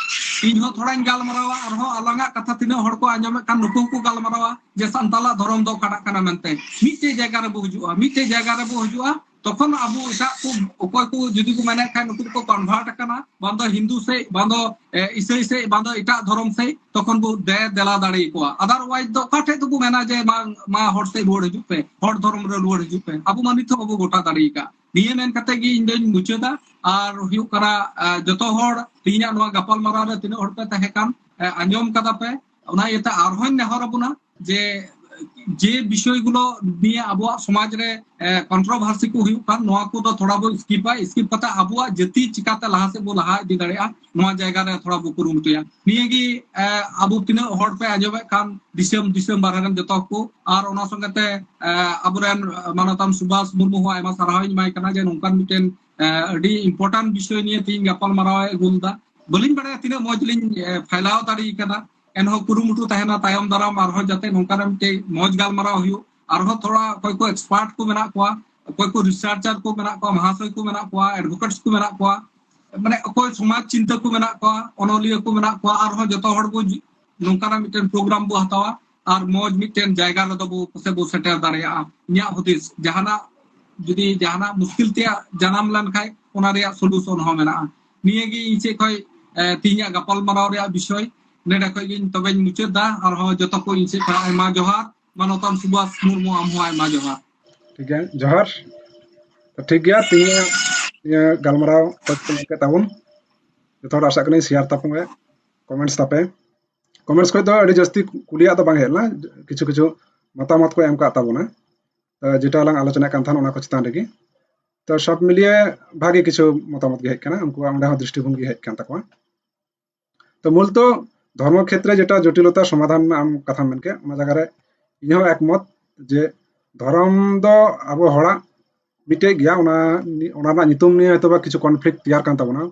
ᱤᱧ ᱦᱚᱸ ᱛᱷᱚᱲᱟᱧ ᱜᱟᱞᱢᱟᱨᱟᱣᱟ, ᱟᱨᱦᱚᱸ ᱟᱞᱟᱝᱟᱜ ᱠᱟᱛᱷᱟ ᱛᱤᱱᱟᱹᱜ ᱦᱚᱲ ᱠᱚ ᱟᱸᱡᱚᱢᱮᱫ ᱠᱟᱱ ᱱᱩᱠᱩ ᱦᱚᱸᱠᱚ ᱜᱟᱞᱢᱟᱨᱟᱣᱟ ᱡᱮ ᱥᱟᱱᱛᱟᱞᱟᱜ ᱫᱷᱚᱨᱚᱢ ᱫᱚ ᱚᱠᱟᱴᱟᱜ ᱠᱟᱱᱟ ᱢᱮᱱᱛᱮ᱾ ᱢᱤᱫᱴᱮᱡ ᱡᱟᱭᱜᱟ ᱨᱮᱵᱚ ᱦᱤᱡᱩᱜᱼᱟ, ᱢᱤᱫᱴᱮᱡ ᱡᱟᱭᱜᱟ ᱨᱮᱵᱚ ᱦᱤᱡᱩᱜᱼᱟ, ᱛᱚᱠᱷᱚᱱ ᱟᱵᱚ ᱮᱴᱟᱜ ᱠᱚ ᱚᱠᱚᱭ ᱠᱚ ᱡᱩᱫᱤ ᱠᱚ ᱢᱮᱱᱮᱫ ᱠᱷᱟᱱ ᱱᱩᱠᱩ ᱫᱚᱠᱚ convert ᱟᱠᱟᱱᱟ, ᱵᱟᱝ ᱫᱚ ᱦᱤᱱᱫᱩ ᱥᱮᱫ, ᱵᱟᱝ ᱫᱚ ᱮ, ᱤᱥᱟᱹᱭ ᱥᱮᱫ, ᱵᱟᱝ ᱫᱚ ᱮᱴᱟᱜ ᱫᱷᱚᱨᱚᱢ ᱥᱮᱫ, ᱛᱚᱠᱷᱚᱱ ᱵᱚ ᱫᱮ ᱫᱮᱞᱟ ᱫᱟᱲᱮ ᱟᱠᱚᱣᱟ᱾ Otherwise ᱫᱚ ᱚᱠᱟ ᱴᱷᱮᱡ ᱫᱚᱠᱚ ᱢᱮᱱᱟ ᱡᱮ ᱢᱟ, ᱢᱟ ᱦᱚᱲ ᱥᱮᱫ ᱨᱩᱣᱟᱹᱲ ᱦᱤᱡᱩᱜ ᱯᱮ, ᱦᱚᱲ ᱫᱷᱚᱨᱚᱢ ᱨᱮ ᱨᱩᱣᱟᱹᱲ ᱦᱤᱡᱩᱜ ᱯᱮ, ᱟᱵᱚ ᱢᱟ ᱱᱤᱛ ᱦᱚᱸ ᱵᱟᱵᱚ ᱜᱚᱴᱟ ᱫᱟᱲᱮ ᱟᱠᱟᱫ᱾ ᱱᱤᱭᱟᱹ ᱢᱮᱱ ᱠᱟᱛᱮ ᱜᱮ ᱤᱧ ᱫᱚᱧ ᱢᱩᱪᱟᱹᱫᱟ᱾ ᱟᱨ ᱦᱩᱭᱩᱜ ᱠᱟᱱᱟ, ᱟ, ᱡᱚᱛᱚ ᱦᱚᱲ ᱛᱮᱦᱮᱧᱟᱜ ᱱᱚᱣᱟ ᱜᱟᱯᱟᱞ ᱢᱟᱨᱟᱣ ᱨᱮ ᱛᱤᱱᱟᱹᱜ ᱦᱚᱲ ᱯᱮ ᱛᱟᱦᱮᱸ ᱠᱟᱱ, ᱟ, ᱟᱸᱡᱚᱢ ᱠᱟᱫᱟ ᱯᱮ, ᱚᱱᱟ ᱤᱭᱟᱹᱛᱮ ᱟᱨᱦᱚᱸᱧ ᱱᱮᱦᱚᱨ ᱟᱵᱚᱱᱟ ᱡᱮ, ᱡᱮ ᱵᱤᱥᱚᱭ ᱜᱩᱞᱳ ᱱᱤᱭᱮ ᱟᱵᱚᱣᱟᱜ ᱥᱚᱢᱟᱡᱽ ᱨᱮ, ᱮ, controversy ᱠᱚ ᱦᱩᱭᱩᱜ ᱠᱟᱱ, ᱱᱚᱣᱟ ᱠᱚᱫᱚ ᱛᱷᱚᱲᱟ ᱵᱚ skipᱟ, skip ᱠᱟᱛᱮ ᱟᱵᱚᱣᱟᱜ ᱡᱟᱹᱛᱤ ᱪᱤᱠᱟᱛᱮ ᱞᱟᱦᱟ ᱥᱮᱫ ᱵᱚ ᱞᱟᱦᱟ ᱤᱫᱤ ᱫᱟᱲᱮᱭᱟᱜᱼᱟ, ᱱᱚᱣᱟ ᱡᱟᱭᱜᱟ ᱨᱮ ᱛᱷᱚᱲᱟ ᱵᱚ ᱠᱩᱨᱩᱢᱩᱴᱩᱭᱟ᱾ ᱱᱤᱭᱟᱹ ᱜᱮ, ᱮ, ᱟᱵᱚ ᱛᱤᱱᱟᱹᱜ ᱦᱚᱲ ᱯᱮ ᱟᱸᱡᱚᱢᱮᱫ ᱠᱟᱱ ᱫᱤᱥᱚᱢ, ᱫᱤᱥᱚᱢ ᱵᱟᱨᱦᱮ ᱨᱮᱱ ᱡᱚᱛᱚ ᱠᱚ, ᱟᱨ ᱚᱱᱟ ᱥᱚᱸᱜᱮ ᱛᱮ, ᱮ, ᱟᱵᱚᱨᱮᱱ ᱢᱟᱱᱚᱛᱟᱱ ᱥᱩᱵᱷᱟᱥ ᱢᱩᱨᱢᱩ ᱦᱚᱸ ᱟᱭᱢᱟ ᱥᱟᱨᱦᱟᱣ ᱤᱧ ᱮᱢᱟᱭ ᱠᱟᱱᱟ ᱡᱮ ᱱᱚᱝᱠᱟᱱ ᱢᱤᱫᱴᱮᱱ, ᱮ, ᱟᱹᱰᱤ important ᱵᱤᱥᱚᱭ ᱱᱤᱭᱮ ᱛᱮᱦᱮᱧ ᱜᱟᱯᱟᱞ ᱢᱟᱨᱟᱣ ᱮ ᱟᱹᱜᱩ ᱞᱮᱫᱟ᱾ ᱵᱟᱹᱞᱤᱧ ᱵᱟᱲᱟᱭᱟ ᱛᱤᱱᱟᱹᱜ ᱢᱚᱡᱽ ᱞᱤᱧ, ᱮ, ᱯᱷᱟᱭᱞᱟᱣ ᱫᱟᱲᱮ ᱠᱟᱫᱟ, ᱮᱱᱦᱚᱸ ᱠᱩᱨᱩᱢᱩᱴᱩ ᱛᱟᱦᱮᱱᱟ ᱛᱟᱭᱚᱢ ᱫᱟᱨᱟᱢ ᱟᱨᱦᱚᱸ ᱡᱟᱛᱮ ᱱᱚᱝᱠᱟᱱᱟᱜ ᱢᱤᱫᱴᱮᱡ ᱢᱚᱡᱽ ᱜᱟᱞᱢᱟᱨᱟᱣ ᱦᱩᱭᱩᱜ, ᱟᱨᱦᱚᱸ ᱛᱷᱚᱲᱟ ᱚᱠᱚᱭ ᱠᱚ expert ᱠᱚ ᱢᱮᱱᱟᱜ ᱠᱚᱣᱟ, ᱚᱠᱚᱭ ᱠᱚ researcher ᱠᱚ ᱢᱮᱱᱟᱜ ᱠᱚᱣᱟ, ᱢᱟᱦᱟᱥᱚᱭ ᱠᱚ ᱢᱮᱱᱟᱜ ᱠᱚᱣᱟ, advocates ᱠᱚ ᱢᱮᱱᱟᱜ ᱠᱚᱣᱟ, ᱢᱟᱱᱮ ᱚᱠᱚᱭ ᱥᱚᱢᱟᱡᱽ ᱪᱤᱱᱛᱟᱹ ᱠᱚ ᱢᱮᱱᱟᱜ ᱠᱚᱣᱟ, ᱚᱱᱚᱞᱤᱭᱟᱹ ᱠᱚ ᱢᱮᱱᱟᱜ ᱠᱚᱣᱟ, ᱟᱨᱦᱚᱸ ᱡᱚᱛᱚ ᱦᱚᱲ ᱵᱚ ᱡᱩ-, ᱱᱚᱝᱠᱟᱱᱟᱜ ᱢᱤᱫᱴᱮᱱ program ᱵᱚ ᱦᱟᱛᱟᱣᱟ ᱟᱨ ᱢᱚᱡᱽ ᱢᱤᱫᱴᱮᱱ ᱡᱟᱭᱜᱟ ᱨᱮᱫᱚ ᱵᱚ ᱯᱟᱥᱮ ᱵᱚ ᱥᱮᱴᱮᱨ ᱫᱟᱲᱮᱭᱟᱜᱼᱟ᱾ ᱤᱧᱟᱹᱜ ᱦᱩᱫᱤᱥ, ᱡᱟᱦᱟᱱᱟᱜ ᱡᱩᱫᱤ ᱡᱟᱦᱟᱱᱟᱜ ᱢᱩᱥᱠᱤᱞ ᱛᱮᱭᱟᱜ ᱡᱟᱱᱟᱢ ᱞᱮᱱᱠᱷᱟᱡ ᱚᱱᱟ ᱨᱮᱭᱟᱜ solution ᱦᱚᱸ ᱢᱮᱱᱟᱜᱼᱟ᱾ ᱱᱤᱭᱟᱹ ᱜᱮ ᱤᱧ ᱥᱮᱫ ᱠᱷᱚᱡ, ᱮ, ᱛᱮᱦᱮᱧᱟᱜ ᱜᱟᱯᱟᱞ ᱢᱟᱨᱟᱣ ᱨᱮᱭᱟᱜ ᱵᱤᱥᱚᱭ᱾ ᱱᱚᱰᱮ ᱠᱷᱚᱡ ᱜᱮ ᱤᱧ ᱛᱚᱵᱮᱧ ᱢᱩᱪᱟᱹᱫ ᱫᱟ᱾ ᱟᱨᱦᱚᱸ ᱡᱚᱛᱚ ᱠᱚ ᱤᱧ ᱥᱮᱫ ᱠᱷᱚᱡ ᱟᱭᱢᱟ ᱡᱚᱦᱟᱨ᱾ ᱢᱟᱱᱚᱛᱟᱱ ᱥᱩᱵᱷᱟᱥ ᱢᱩᱨᱢᱩ, ᱟᱢ ᱦᱚᱸ ᱟᱭᱢᱟ ᱡᱚᱦᱟᱨ᱾ ᱴᱷᱤᱠ ᱜᱮᱭᱟ, ᱡᱚᱦᱟᱨ᱾ ᱛᱚ ᱴᱷᱤᱠ ᱜᱮᱭᱟ, ᱛᱮᱦᱮᱧᱟᱜ ᱱᱤᱭᱟᱹ ᱜᱟᱞᱢᱟᱨᱟᱣ ᱚᱠᱚᱭ ᱠᱚ ᱧᱮᱞ ᱠᱮᱫ ᱛᱟᱵᱚᱱ, ᱡᱚᱛᱚ ᱦᱚᱲ ᱟᱥᱟᱜ ᱠᱟᱹᱱᱟᱹᱧ share ᱛᱟᱯᱚᱱ ᱯᱮ, comments ᱛᱟᱯᱮ᱾ Comments ᱠᱷᱚᱡ ᱫᱚ ᱟᱹᱰᱤ ᱡᱟᱹᱥᱛᱤ ᱠᱩᱞᱤᱭᱟᱜ ᱫᱚ ᱵᱟᱝ ᱦᱮᱡ ᱞᱮᱱᱟ, ᱠᱤᱪᱷᱩ ᱠᱤᱪᱷᱩ ᱢᱚᱛᱟᱢᱚᱛ ᱠᱚ ᱮᱢ ᱠᱟᱜ ᱛᱟᱵᱚᱱᱟ᱾ ᱛᱚ ᱡᱮᱴᱟ ᱞᱟᱝ ᱟᱞᱳᱪᱚᱱᱟᱭᱮᱫ ᱠᱟᱱ ᱛᱟᱦᱮᱱ ᱚᱱᱟ ᱠᱚ ᱪᱮᱛᱟᱱ ᱨᱮᱜᱮ᱾ ᱛᱚ ᱥᱚᱵ ᱢᱤᱞᱤᱭᱮ ᱵᱷᱟᱜᱮ ᱠᱤᱪᱷᱩ ᱢᱚᱛᱟᱢᱚᱛ ᱜᱮ ᱦᱮᱡ ᱠᱟᱱᱟ, ᱩᱱᱠᱩᱣᱟᱜ ᱚᱸᱰᱮ ᱦᱚᱸ ᱫᱨᱤᱥᱴᱤᱵᱷᱚᱝᱜᱤ ᱦᱮᱡ ᱠᱟᱱ ᱛᱟᱠᱚᱣᱟ᱾ ᱛᱚ ᱢᱩᱞᱛᱚ ᱫᱷᱚᱨᱢᱚ ᱠᱷᱮᱛᱨᱮ ᱡᱮᱴᱟ ᱡᱚᱴᱤᱞᱚᱛᱟ ᱥᱚᱢᱟᱫᱷᱟᱱ ᱨᱮᱱᱟᱜ ᱟᱢ ᱠᱟᱛᱷᱟᱢ ᱢᱮᱱ ᱠᱮᱫ, ᱚᱱᱟ ᱡᱟᱭᱜᱟ ᱨᱮ ᱤᱧ ᱦᱚᱸ ᱮᱠᱢᱚᱛ ᱡᱮ ᱫᱷᱚᱨᱚᱢ ᱫᱚ ᱟᱵᱚ ᱦᱚᱲᱟᱜ ᱢᱤᱫᱴᱮᱡ ᱜᱮᱭᱟ, ᱚᱱᱟ, ᱚᱱᱟ ᱨᱮᱱᱟᱜ ᱧᱩᱛᱩᱢ ᱱᱤᱭᱮ ᱦᱚᱭᱛᱳ ᱵᱟ ᱠᱤᱪᱷᱩ conflict ᱛᱮᱭᱟᱨ ᱠᱟᱱ ᱛᱟᱵᱚᱱᱟ,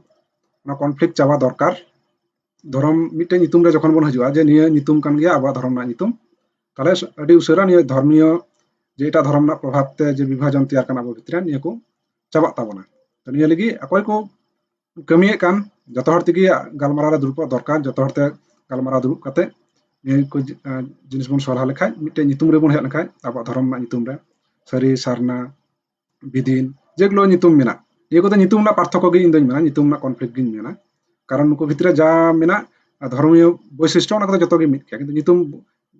ᱚᱱᱟ conflict ᱪᱟᱵᱟ ᱫᱚᱨᱠᱟᱨ᱾ ᱫᱷᱚᱨᱚᱢ ᱢᱤᱫᱴᱮᱡ ᱧᱩᱛᱩᱢ ᱨᱮ ᱡᱚᱠᱷᱚᱱ ᱵᱚᱱ ᱦᱤᱡᱩᱜᱼᱟ ᱡᱮ ᱱᱤᱭᱟᱹ ᱧᱩᱛᱩᱢ ᱠᱟᱱ ᱜᱮᱭᱟ ᱟᱵᱚᱣᱟᱜ ᱫᱷᱚᱨᱚᱢ ᱨᱮᱱᱟᱜ ᱧᱩᱛᱩᱢ, ᱛᱟᱦᱞᱮ ᱟᱹᱰᱤ ᱩᱥᱟᱹᱨᱟ ᱱᱤᱭᱟᱹ ᱫᱷᱚᱨᱢᱤᱭᱚ ᱡᱮ ᱮᱴᱟᱜ ᱫᱷᱚᱨᱚᱢ ᱨᱮᱱᱟᱜ ᱯᱨᱚᱵᱷᱟᱵᱽ ᱛᱮ ᱡᱮ ᱵᱤᱵᱷᱟᱡᱚᱱ ᱛᱮᱭᱟᱨ ᱠᱟᱱᱟ ᱟᱵᱚ ᱵᱷᱤᱛᱨᱤ ᱨᱮ, ᱱᱤᱭᱟᱹ ᱠᱚ ᱪᱟᱵᱟᱜ ᱛᱟᱵᱚᱱᱟ᱾ ᱛᱚ ᱱᱤᱭᱟᱹ ᱞᱟᱹᱜᱤᱫ ᱚᱠᱚᱭ ᱠᱚ ᱠᱟᱹᱢᱤᱭᱮᱫ ᱠᱟᱱ ᱡᱚᱛᱚ ᱦᱚᱲ ᱛᱮᱜᱮ ᱜᱟᱞᱢᱟᱨᱟᱣ ᱨᱮ ᱫᱩᱲᱩᱵ ᱫᱚᱨᱠᱟᱨ᱾ ᱡᱚᱛᱚ ᱦᱚᱲ ᱛᱮ ᱜᱟᱞᱢᱟᱨᱟᱣ ᱫᱩᱲᱩᱵ ᱠᱟᱛᱮ ᱱᱤᱭᱟᱹ ᱠᱚ ᱡᱤᱱᱤᱥ ᱵᱚᱱ ᱥᱚᱞᱦᱟ ᱞᱮᱠᱷᱟᱡ, ᱢᱤᱫᱴᱮᱱ ᱧᱩᱛᱩᱢ ᱨᱮᱵᱚᱱ ᱦᱮᱡ ᱞᱮᱱᱠᱷᱟᱡ ᱟᱵᱚᱣᱟᱜ ᱫᱷᱚᱨᱚᱢ ᱨᱮᱱᱟᱜ ᱧᱩᱛᱩᱢ ᱨᱮ ᱥᱟᱹᱨᱤ, ᱥᱟᱨᱱᱟ, ᱵᱤᱫᱤᱱ, ᱡᱮᱜᱩᱞᱳ ᱧᱩᱛᱩᱢ ᱢᱮᱱᱟᱜ, ᱱᱤᱭᱟᱹ ᱠᱚᱫᱚ ᱧᱩᱛᱩᱢ ᱨᱮᱱᱟᱜ ᱯᱟᱨᱛᱷᱚᱠᱠᱚ ᱜᱮ ᱤᱧ ᱫᱚᱧ ᱢᱮᱱᱟ, ᱧᱩᱛᱩᱢ ᱨᱮᱱᱟᱜ conflict ᱜᱤᱧ ᱢᱮᱱᱟ᱾ ᱠᱟᱨᱚᱱ ᱱᱩᱠᱩ ᱵᱷᱤᱛᱨᱤ ᱨᱮ ᱡᱟ ᱢᱮᱱᱟᱜ ᱫᱷᱚᱨᱢᱤᱭᱚ ᱵᱳᱭᱥᱤᱥᱴᱚ, ᱚᱱᱟ ᱠᱚᱫᱚ ᱡᱚᱛᱚ ᱜᱮ ᱢᱤᱫ ᱜᱮᱭᱟ, ᱠᱤᱱᱛᱩ ᱧᱩᱛᱩᱢ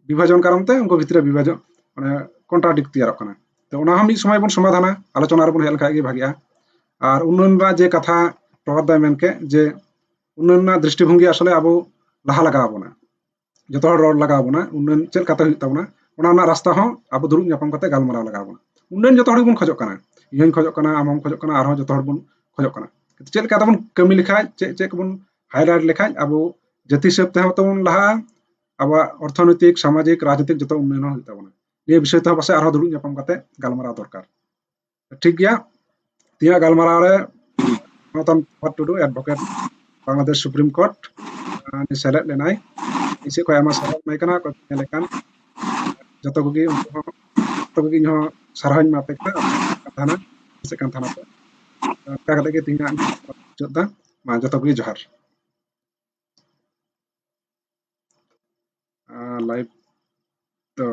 ᱵᱤᱵᱷᱟᱡᱚᱱ ᱠᱟᱨᱚᱱ ᱛᱮ ᱩᱱᱠᱩ ᱵᱷᱤᱛᱨᱤ ᱨᱮ ᱵᱤᱵᱷᱟᱡᱚᱱ, ᱢᱟᱱᱮ contradict ᱛᱮᱭᱟᱨᱚᱜ ᱠᱟᱱᱟ᱾ ᱛᱚ ᱚᱱᱟ ᱦᱚᱸ ᱢᱤᱫ ᱥᱚᱢᱚᱭ ᱵᱚᱱ ᱥᱚᱢᱟᱫᱷᱟᱱᱟ, ᱟᱞᱳᱪᱚᱱᱟ ᱨᱮᱵᱚᱱ ᱦᱮᱡ ᱞᱮᱱᱠᱷᱟᱡ ᱜᱮ ᱵᱷᱟᱜᱤᱜᱼᱟ᱾ ᱟᱨ ᱩᱱᱱᱚᱭᱚᱱ ᱨᱮᱱᱟᱜ ᱡᱮ ᱠᱟᱛᱷᱟ ᱯᱨᱚᱵᱷᱟᱛ ᱫᱟᱭ ᱢᱮᱱ ᱠᱮᱫ, ᱡᱮ ᱩᱱᱱᱚᱭᱚᱱ ᱨᱮᱱᱟᱜ ᱫᱨᱤᱥᱴᱤᱵᱷᱚᱝᱜᱤ ᱟᱥᱚᱞᱮ ᱟᱵᱚ ᱞᱟᱦᱟ ᱞᱟᱜᱟᱣ ᱵᱚᱱᱟ, ᱡᱚᱛᱚ ᱦᱚᱲ ᱨᱚᱲ ᱞᱟᱜᱟᱣ ᱵᱚᱱᱟ, ᱩᱱᱱᱚᱭᱚᱱ ᱪᱮᱫ ᱞᱮᱠᱟᱛᱮ ᱦᱩᱭᱩᱜ ᱛᱟᱵᱚᱱᱟ, ᱚᱱᱟ ᱨᱮᱱᱟᱜ ᱨᱟᱥᱛᱟ ᱦᱚᱸ ᱟᱵᱚ ᱫᱩᱲᱩᱵ ᱧᱟᱯᱟᱢ ᱠᱟᱛᱮ ᱜᱟᱞᱢᱟᱨᱟᱣ ᱞᱟᱜᱟᱣ ᱵᱚᱱᱟ᱾ ᱩᱱᱱᱚᱭᱚᱱ ᱡᱚᱛᱚ ᱦᱚᱲ ᱜᱮᱵᱚᱱ ᱠᱷᱚᱡᱚᱜ ᱠᱟᱱᱟ, ᱤᱧ ᱦᱚᱸᱧ ᱠᱷᱚᱡᱚᱜ ᱠᱟᱱᱟ, ᱟᱢ ᱦᱚᱸᱢ ᱠᱷᱚᱡᱚᱜ ᱠᱟᱱᱟ, ᱟᱨᱦᱚᱸ ᱡᱚᱛᱚ ᱦᱚᱲ ᱵᱚᱱ ᱠᱷᱚᱡᱚᱜ ᱠᱟᱱᱟ᱾ ᱪᱮᱫ ᱞᱮᱠᱟ ᱛᱮᱵᱚᱱ ᱠᱟᱹᱢᱤ ᱞᱮᱠᱷᱟᱡ, ᱪᱮᱫ ᱪᱮᱫ ᱠᱚᱵᱚᱱ highlight ᱞᱮᱠᱷᱟᱡ ᱟᱵᱚ ᱡᱟᱹᱛᱤ ᱦᱤᱥᱟᱹᱵ ᱛᱮᱦᱚᱸ ᱛᱟᱵᱚᱱ ᱞᱟᱦᱟᱜᱼᱟ, ᱟᱵᱚᱣᱟᱜ ᱚᱨᱛᱷᱚᱱᱳᱭᱛᱤᱠ, ᱥᱟᱢᱟᱡᱤᱠ, ᱨᱟᱡᱽᱱᱤᱛᱤᱠ ᱡᱚᱛᱚ ᱩᱱᱱᱚᱭᱚᱱ ᱦᱚᱸ ᱦᱩᱭᱩᱜ ᱛᱟᱵᱚᱱᱟ᱾ ᱱᱤᱭᱟᱹ ᱵᱤᱥᱚᱭ ᱛᱮᱦᱚᱸ ᱯᱟᱥᱮᱡ ᱟᱨᱦᱚᱸ ᱫᱩᱲᱩᱵ ᱧᱟᱯᱟᱢ ᱠᱟᱛᱮ ᱜᱟᱞᱢᱟᱨᱟᱣ ᱫᱚᱨᱠᱟᱨ᱾ ᱴᱷᱤᱠ ᱜᱮᱭᱟ, ᱛᱮᱦᱮᱧᱟᱜ ᱜᱟᱞᱢᱟᱨᱟᱣ ᱨᱮ ᱢᱟᱱᱚᱛᱟᱱ ᱯᱨᱚᱵᱷᱟᱛ ᱴᱩᱰᱩ, advocate, ᱵᱟᱝᱞᱟᱫᱮᱥ Supreme Court, ᱟᱨ ᱩᱱᱤ ᱥᱮᱞᱮᱫ ᱞᱮᱱᱟᱭ᱾ ᱤᱧ ᱥᱮᱫ ᱠᱷᱚᱱ ᱟᱭᱢᱟ ᱥᱟᱨᱦᱟᱣ ᱮᱢᱟᱭ ᱠᱟᱱᱟ, ᱚᱠᱚᱭ ᱠᱚ ᱧᱮᱞᱮᱫ ᱠᱟᱱ ᱡᱚᱛᱚ ᱠᱚᱜᱮ, ᱩᱱᱠᱩ ᱦᱚᱸ ᱡᱚᱛᱚ ᱠᱚᱜᱮ ᱤᱧ ᱦᱚᱸ ᱥᱟᱨᱦᱟᱣ ᱤᱧ ᱮᱢᱟ ᱯᱮ ᱠᱟᱱᱟ, ᱟᱯᱮ ᱠᱟᱱ ᱛᱟᱦᱮᱱᱟ, ᱥᱮ ᱠᱟᱱ ᱛᱟᱦᱮᱱᱟ ᱯᱮ᱾ ᱚᱱᱠᱟ ᱠᱟᱛᱮ ᱜᱮ ᱛᱮᱦᱮᱧᱟᱜ ᱢᱩᱪᱟᱹᱫ ᱫᱟ᱾ ᱢᱟ ᱡᱚᱛᱚ ᱠᱚᱜᱮ ᱡᱚᱦᱟᱨ᱾ ᱟᱨ live ᱫᱚ